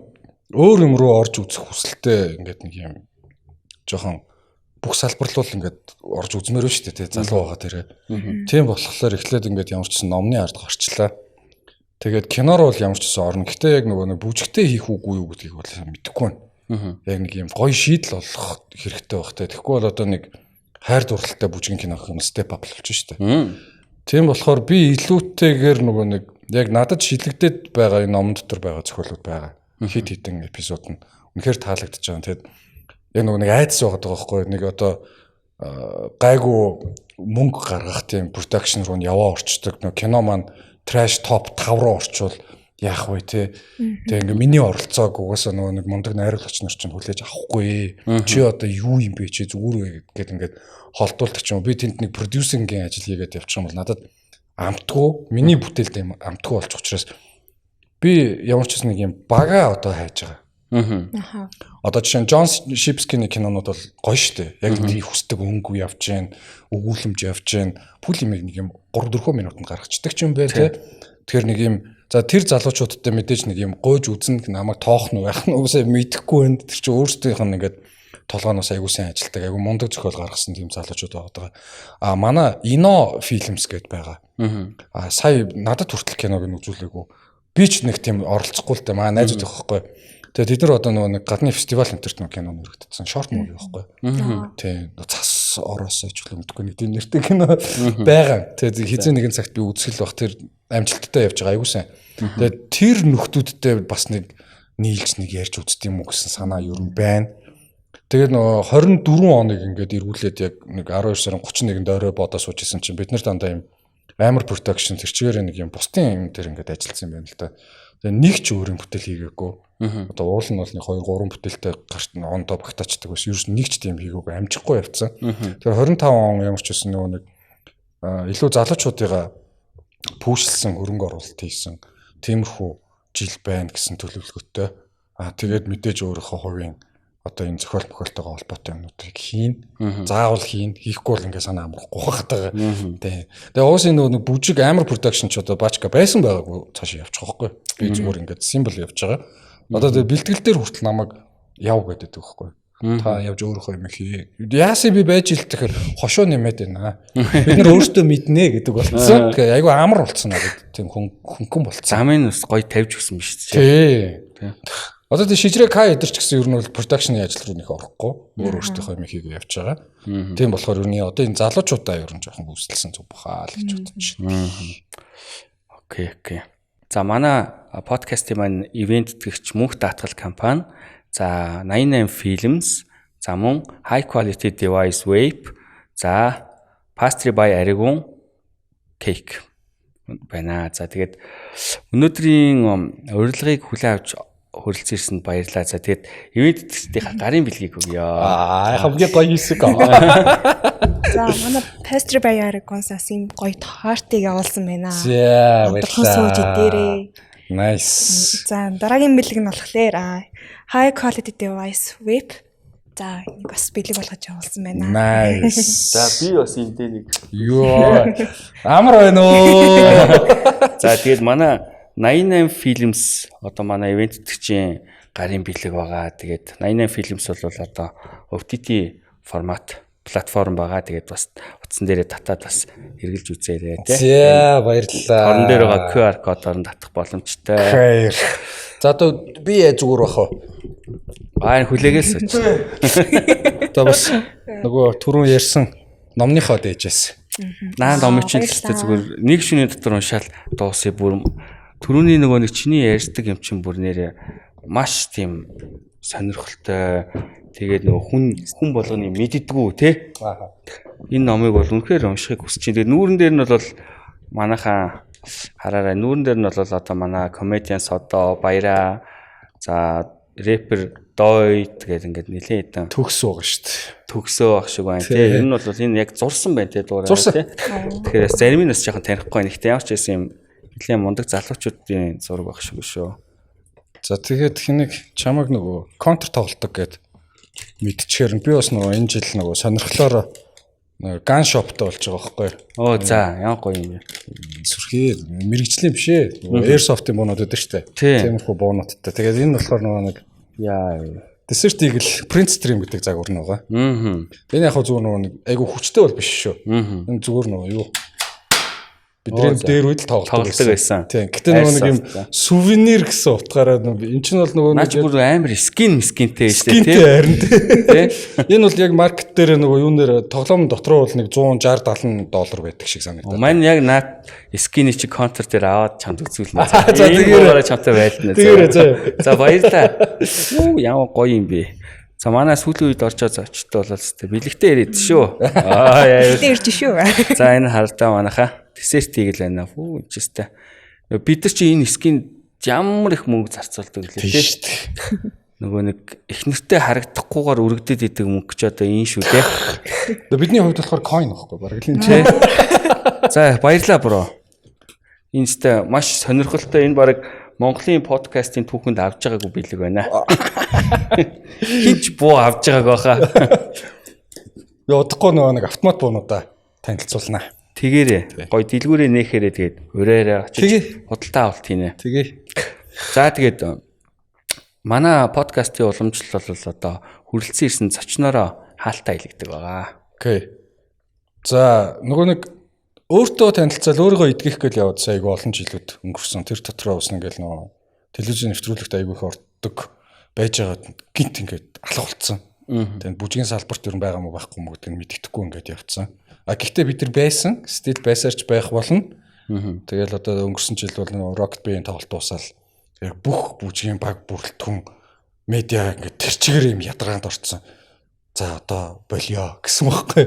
өөр юм руу орж үзэх хүсэлтэй ингээд нэг юм жоохон бүх салбарлуул ингээд орж үзмээр шүү дээ те. Залуу байгаа тэрэ. Тийм болохоор эхлээд ингээд ямар ч сан номны ард гарчлаа. Тэгээд киноор бол ямар ч сан орно. Гэтэ яг нөгөө нэг бүжигтэй хийх үгүй юу гэдгийг бол мэдэхгүй байна. Яг нэг юм гоё шийдэл олох хэрэгтэй байх те. Тэгэхгүй бол одоо нэг хайр дурлалтай бүжгэн кино гэх юм step up болчих шүү дээ. Тийм болохоор би илүүтэйгээр нөгөө нэг яг надад шилэгдээд байгаа энэ номон дотор байгаа зохиолууд байгаа. Хит хитэн эпизод нь үнэхээр таалагдчихж байгаа. Тэгэд яг нөгөө нэг айдас байгаа байхгүй нэг одоо гайгүй мөнгө гаргах тийм production руу нь яваа орчдөг. Нөгөө кино маань trash top 5 руу орчвол яах вэ те. Тэгээ ингээ миний оролцоог угаасаа нөгөө нэг мундаг найруулагч нар чинь хүлээж авахгүй. Чи одоо юу юм бэ чи зүгээр үү гэд ингээд холдуулдаг ч юм уу. Би тэнд нэг продюсингийн ажил хийгээд явчих юм бол надад амтгүй миний бүтээлд юм амтгүй болчих учраас би ямар ч гэсэн нэг юм бага одоо хайж байгаа. Аа. Одоо жишээ нь Джон Шипскиний кинонууд бол гоё шүү дээ. Яг нэг хүсдэг өнгө явж гэн, өгүүлэмж явж гэн, бүл юм нэг юм 3-4 минутанд гаргацдаг ч юм бэ те. Тэгэхээр нэг юм за тэр залуучуудтай мэдээж нэг юм гойж үзнэ намайг тоох нь байх нь уусаа мэдэхгүй байна. Тэр чинь өөрсдийнх нь ингээд Толгооноос айгүй сайн ажилтдаг, айгүй мундаг зохиол гаргасан тийм залуучууд байгаа. А манай Inno Films гэдээ байгаа. А сая надад хүртэл киног нь үзүүлээгүй. Би ч нэг тийм оролцохгүй л дээ. Манай найзууд их байхгүй. Тэгээ тэд нар одоо нөгөө нэг гадны фестивал энтерт нөгөө кино нөрөгдсөн. Short movie байхгүй. Тийм. Цас ороосоо ч юм мэдгүй нэг тийм нэртэй кино байгаа. Тэгээ хизээ нэгэн цагт би үзэх л бах, тэр амжилттай явж байгаа, айгуу сайн. Тэгээ тэр нөхдүүдтэй бас нэг нийлж нэг ярьж үздэг юм уу гэсэн санаа ер нь байна. Тэгээд нөгөө 24 оныг ингээд эргүүлээд яг нэг 12 сарын 31-нд орой бодоо сууж исэн чинь бид нар дандаа юм амар production тэр чигээр нэг юм бусдын юм дээр ингээд ажилласан юм байна л да. Тэгээ нэг ч өөр юм бүтээл хийгээгүй. Одоо уул нь бол нэг 2 3 бүтээлтэй гарт ондоо багтаачдаг байсан. Ерөөс нэг ч тийм хийгээгүй, амжихгүй явцсан. Тэгэхээр 25 он ямар ч байсан нөгөө нэг илүү залуучуудыгаа пүүшлсэн, хөрөнгө оруулалт хийсэн тиймэрхүү жил байна гэсэн төлөвлөгөөтэй. Аа тэгээд мэдээж өөрийнхөө хувийн одоо энэ зохиол мохиолтойгоо холбоотой юмнуудыг хийн. Заавал хийн. Хийхгүй бол ингээ санаа амрахгүй хахтайгаа. Тийм. Тэгээ уусын нөгөө нэг бүжиг амар production ч одоо бачка байсан байгаагүй цаашаа явчих واخгүй. Би зүгээр ингээд simple явж байгаа. Одоо тэгээ бэлтгэл дээр хүртэл намайг яв гэдэг байхгүй. Та явж өөрийнхөө юм хий. Яасан би байж ил тэгэхээр хошуу нэмээд байна. Бид нар өөрсдөө мэднэ гэдэг болцсон. Тэгээ айгүй амар болцсон надад. Тийм хүн хөнгөн болцсон. Замын ус гоё тавьж өгсөн биш үү? Тий. Одоо тий шижрээ К эдэр ч гэсэн ер нь бол продакшны ажил руу нэх орохгүй. Өөр өөртөөхөө юм хийгээ явж байгаа. Тийм болохоор ер нь одоо энэ залуучуудаа ер нь жоохон бүсэлсэн зүг бахаа л гэж бодож байна. Окей, окей. За манай подкастын маань ивент тэтгэгч мөнх даатгал компани, за 88 Films, за мөн High Quality Device Vape, за Pastry by Arigun Cake байна. За тэгээд өнөөдрийн урилгыг хүлээн авч хөрөлцөн ирсэнд баярлалаа. За тэгээд ивент тэтгэгчдийнхаа гарын бэлгийг өгье. Аа хамгийн гоё хэсэг. За манай Pastry by Arigun-саас ийм гоё тортыг явуулсан байна. За баярлалаа. Сууж идээрээ. Nice. За дараагийн бэлэг нь болохоор High Quality Device Vape. За энийг бас бэлэг болгож явуулсан байна. Nice. За би бас энэ дээр нэг ёо. Амар байна уу. За тэгээд манай 88 Films одоо манай ивент тэтгэгчийн гарын бэлэг байгаа. Тэгээд 88 Films бол одоо OTT формат платформ байгаа. Тэгээд бас утсан дээрээ татаад бас хэрэгжилж үзээрэй тий. За баярлалаа. Орон дээр байгаа QR кодоор нь татах боломжтой. Баяр. За одоо би зүгээр бах уу? Аа хүлээгээл сууч. Одоо бас нөгөө түрүүн ярьсан номныхоо дээжээс. Наа номын чинь л зүгээр нэг шөнийн дотор уншаал дуусъя бүр. Түрүүний нөгөө нэг чиний ярьдаг юм чинь бүр нэрээ маш тийм сонирхолтой. Тэгээд нөгөө хүн болгоны мэддэггүй те. Энэ номыг бол үнэхээр уншихыг хүсэж байна. Тэгээд нүүрэн дээр нь бол манайхаа хараарай. Нүүрэн дээр нь бол одоо манай комедиан Содо, Баяра, за рэпер Дойд гэдэг ингээд нэлээд хэдэн төгс байгаа шүү дээ. Төгсөө ах шиг байна те. Энэ нь бол энэ яг зурсан байна те дуурай те. Тэгэхээр зарим нь бас жоохон танихгүй байна. Гэхдээ ямар ч байсан юм нэлээд мундаг залуучуудын зураг байх шиг шүү. За тэгээд хинэг чамаг нөгөө контр тоглолдог гэд мэдчихээр нь би бас нөгөө энэ жил нөгөө сонирхлоор нөгөө ган шоптой болж байгаа байхгүй. Оо за ямар гоё юм бэ. Сүрхий мэрэгжлийн биш ээ. Нөгөө Airsoft-ын буунууд байдаг шүү дээ. Тиймэрхүү буунуудтай. Тэгээд энэ болохоор нөгөө нэг яа Desert Eagle Print Stream гэдэг загвар нь байгаа. Энэ яг хөө зүгээр нөгөө нэг айгу хүчтэй бол биш шүү. Энэ зүгээр нөгөө юу бидний дээр үед л тоглолдог байсан. Тийм. Гэтэ нөгөө нэг юм сувенир гэсэн утгаараа энэ чинь бол нөгөө наач бүр амар скин скинтэй шүү дээ тийм. Харин тийм. Энэ бол яг маркет дээр нөгөө юунээр тоглоом дотроо бол нэг 160 70 доллар байдаг шиг санагдаад. Мань яг наад скины чи контр дээр аваад чамд үзүүлнэ. За тэгээрээ чамтай байлна. Тэгээрээ заа. За баярлалаа. Юу ямар гоё юм бэ. За манай сүүлийн үед орж байгаа зочдтой болол зү бэлэгтэй ирээд шүү. Аа яа. Бэлэгтэй ирж шүү. За энэ хардаа манайхаа десерт хийгэл байна. Хүү энэчтэй. Бид нар чи энэ скин ямар их мөнгө зарцуулдаг лээ тий. Шүү. Нөгөө нэг их нэртэй харагдахгүйгээр өргөдөд идэг мөнгө ч одоо энэ шүү дээ. Бидний хувьд болохоор coin байхгүй бараг л энэ тий. За баярлалаа бро. Энэчтэй маш сонирхолтой энэ бараг Монголын подкастын түүхэнд авч байгаагүй бэлэг байна. Хинч буу авч байгааг байхаа. Би удахгүй нөгөө нэг автомат буунуудаа танилцуулнаа. Тэгээрээ. Гой дэлгүүрээ нээхээрээ тэгээд ураараа очиж худалдаа авалт хийнэ. Тэгээ. За тэгээд Манай подкастын уламжлал бол одоо хүрэлцэн ирсэн зочноороо хаалтаа илгэдэг байгаа. Окей. За нөгөө нэг өөртөө танилцал өөрийгөө эдгэх гээл яваад сая айгүй олон жилүүд өнгөрсөн. Тэр дотроо бас ингээл нөгөө телевизийн нэвтрүүлэгт айгүй их ордог байж байгаад гинт ингээд алга болцсон. Тэгээд бүжгийн салбарт ер нь байгаа мó байхгүй мó гэдэг нь мэддэхгүй ингээд явцсан. А гэхдээ бид нар байсан, стил байсаарч байх болно. Тэгэл одоо өнгөрсөн жил бол нөгөө Rocket Bay-ийн тоглолт дуусаал яг бүх бүжгийн баг бүрэлдэхүүн медиа ингээд тэр чигээр юм ядаргаанд орцсон. За одоо болио гэсэн байхгүй.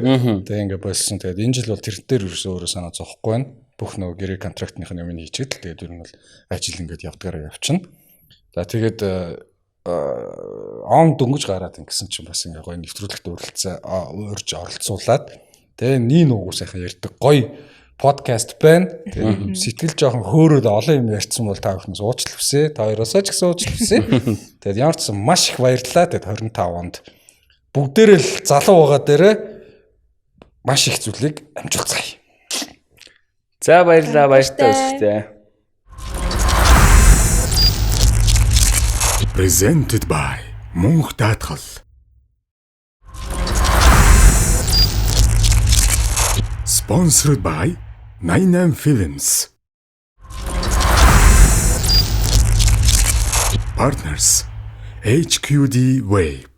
Тэгээ ингээд болсон. Тэгээд энэ жил бол тэр дээр ерөөсөө өөрөө санаа зовхгүй байна. Бүх нөгөө гэрээ контрактных нь юм хийчихэд л тэгээд ер нь бол ажил ингээд явдгаараа явчихна. За тэгээд он дөнгөж гараад ингэсэн чинь бас ингээ гоё нэвтрүүлэгт уралцсан урьж оролцуулаад тэгээ нин угуу сайхан ярьдаг гоё подкаст байна. Тэгээд сэтгэл жоохон хөөрөөд олон юм ярьсан бол та бүхнээс уучлал хүсье. Та хоёроосоо ч гэсэн уучлал хүсье. Тэгээд ямар ч сан маш их баярлалаа. Тэгээд 25 онд бүгдээрээ л залуу байгаа дээрээ маш их зүйлийг амжуулцгаая. За баярлалаа, баяртай үзэгчдээ. Presented by Мөнх Даатгал. Sponsored by 99 Films. Partners HQD Vape.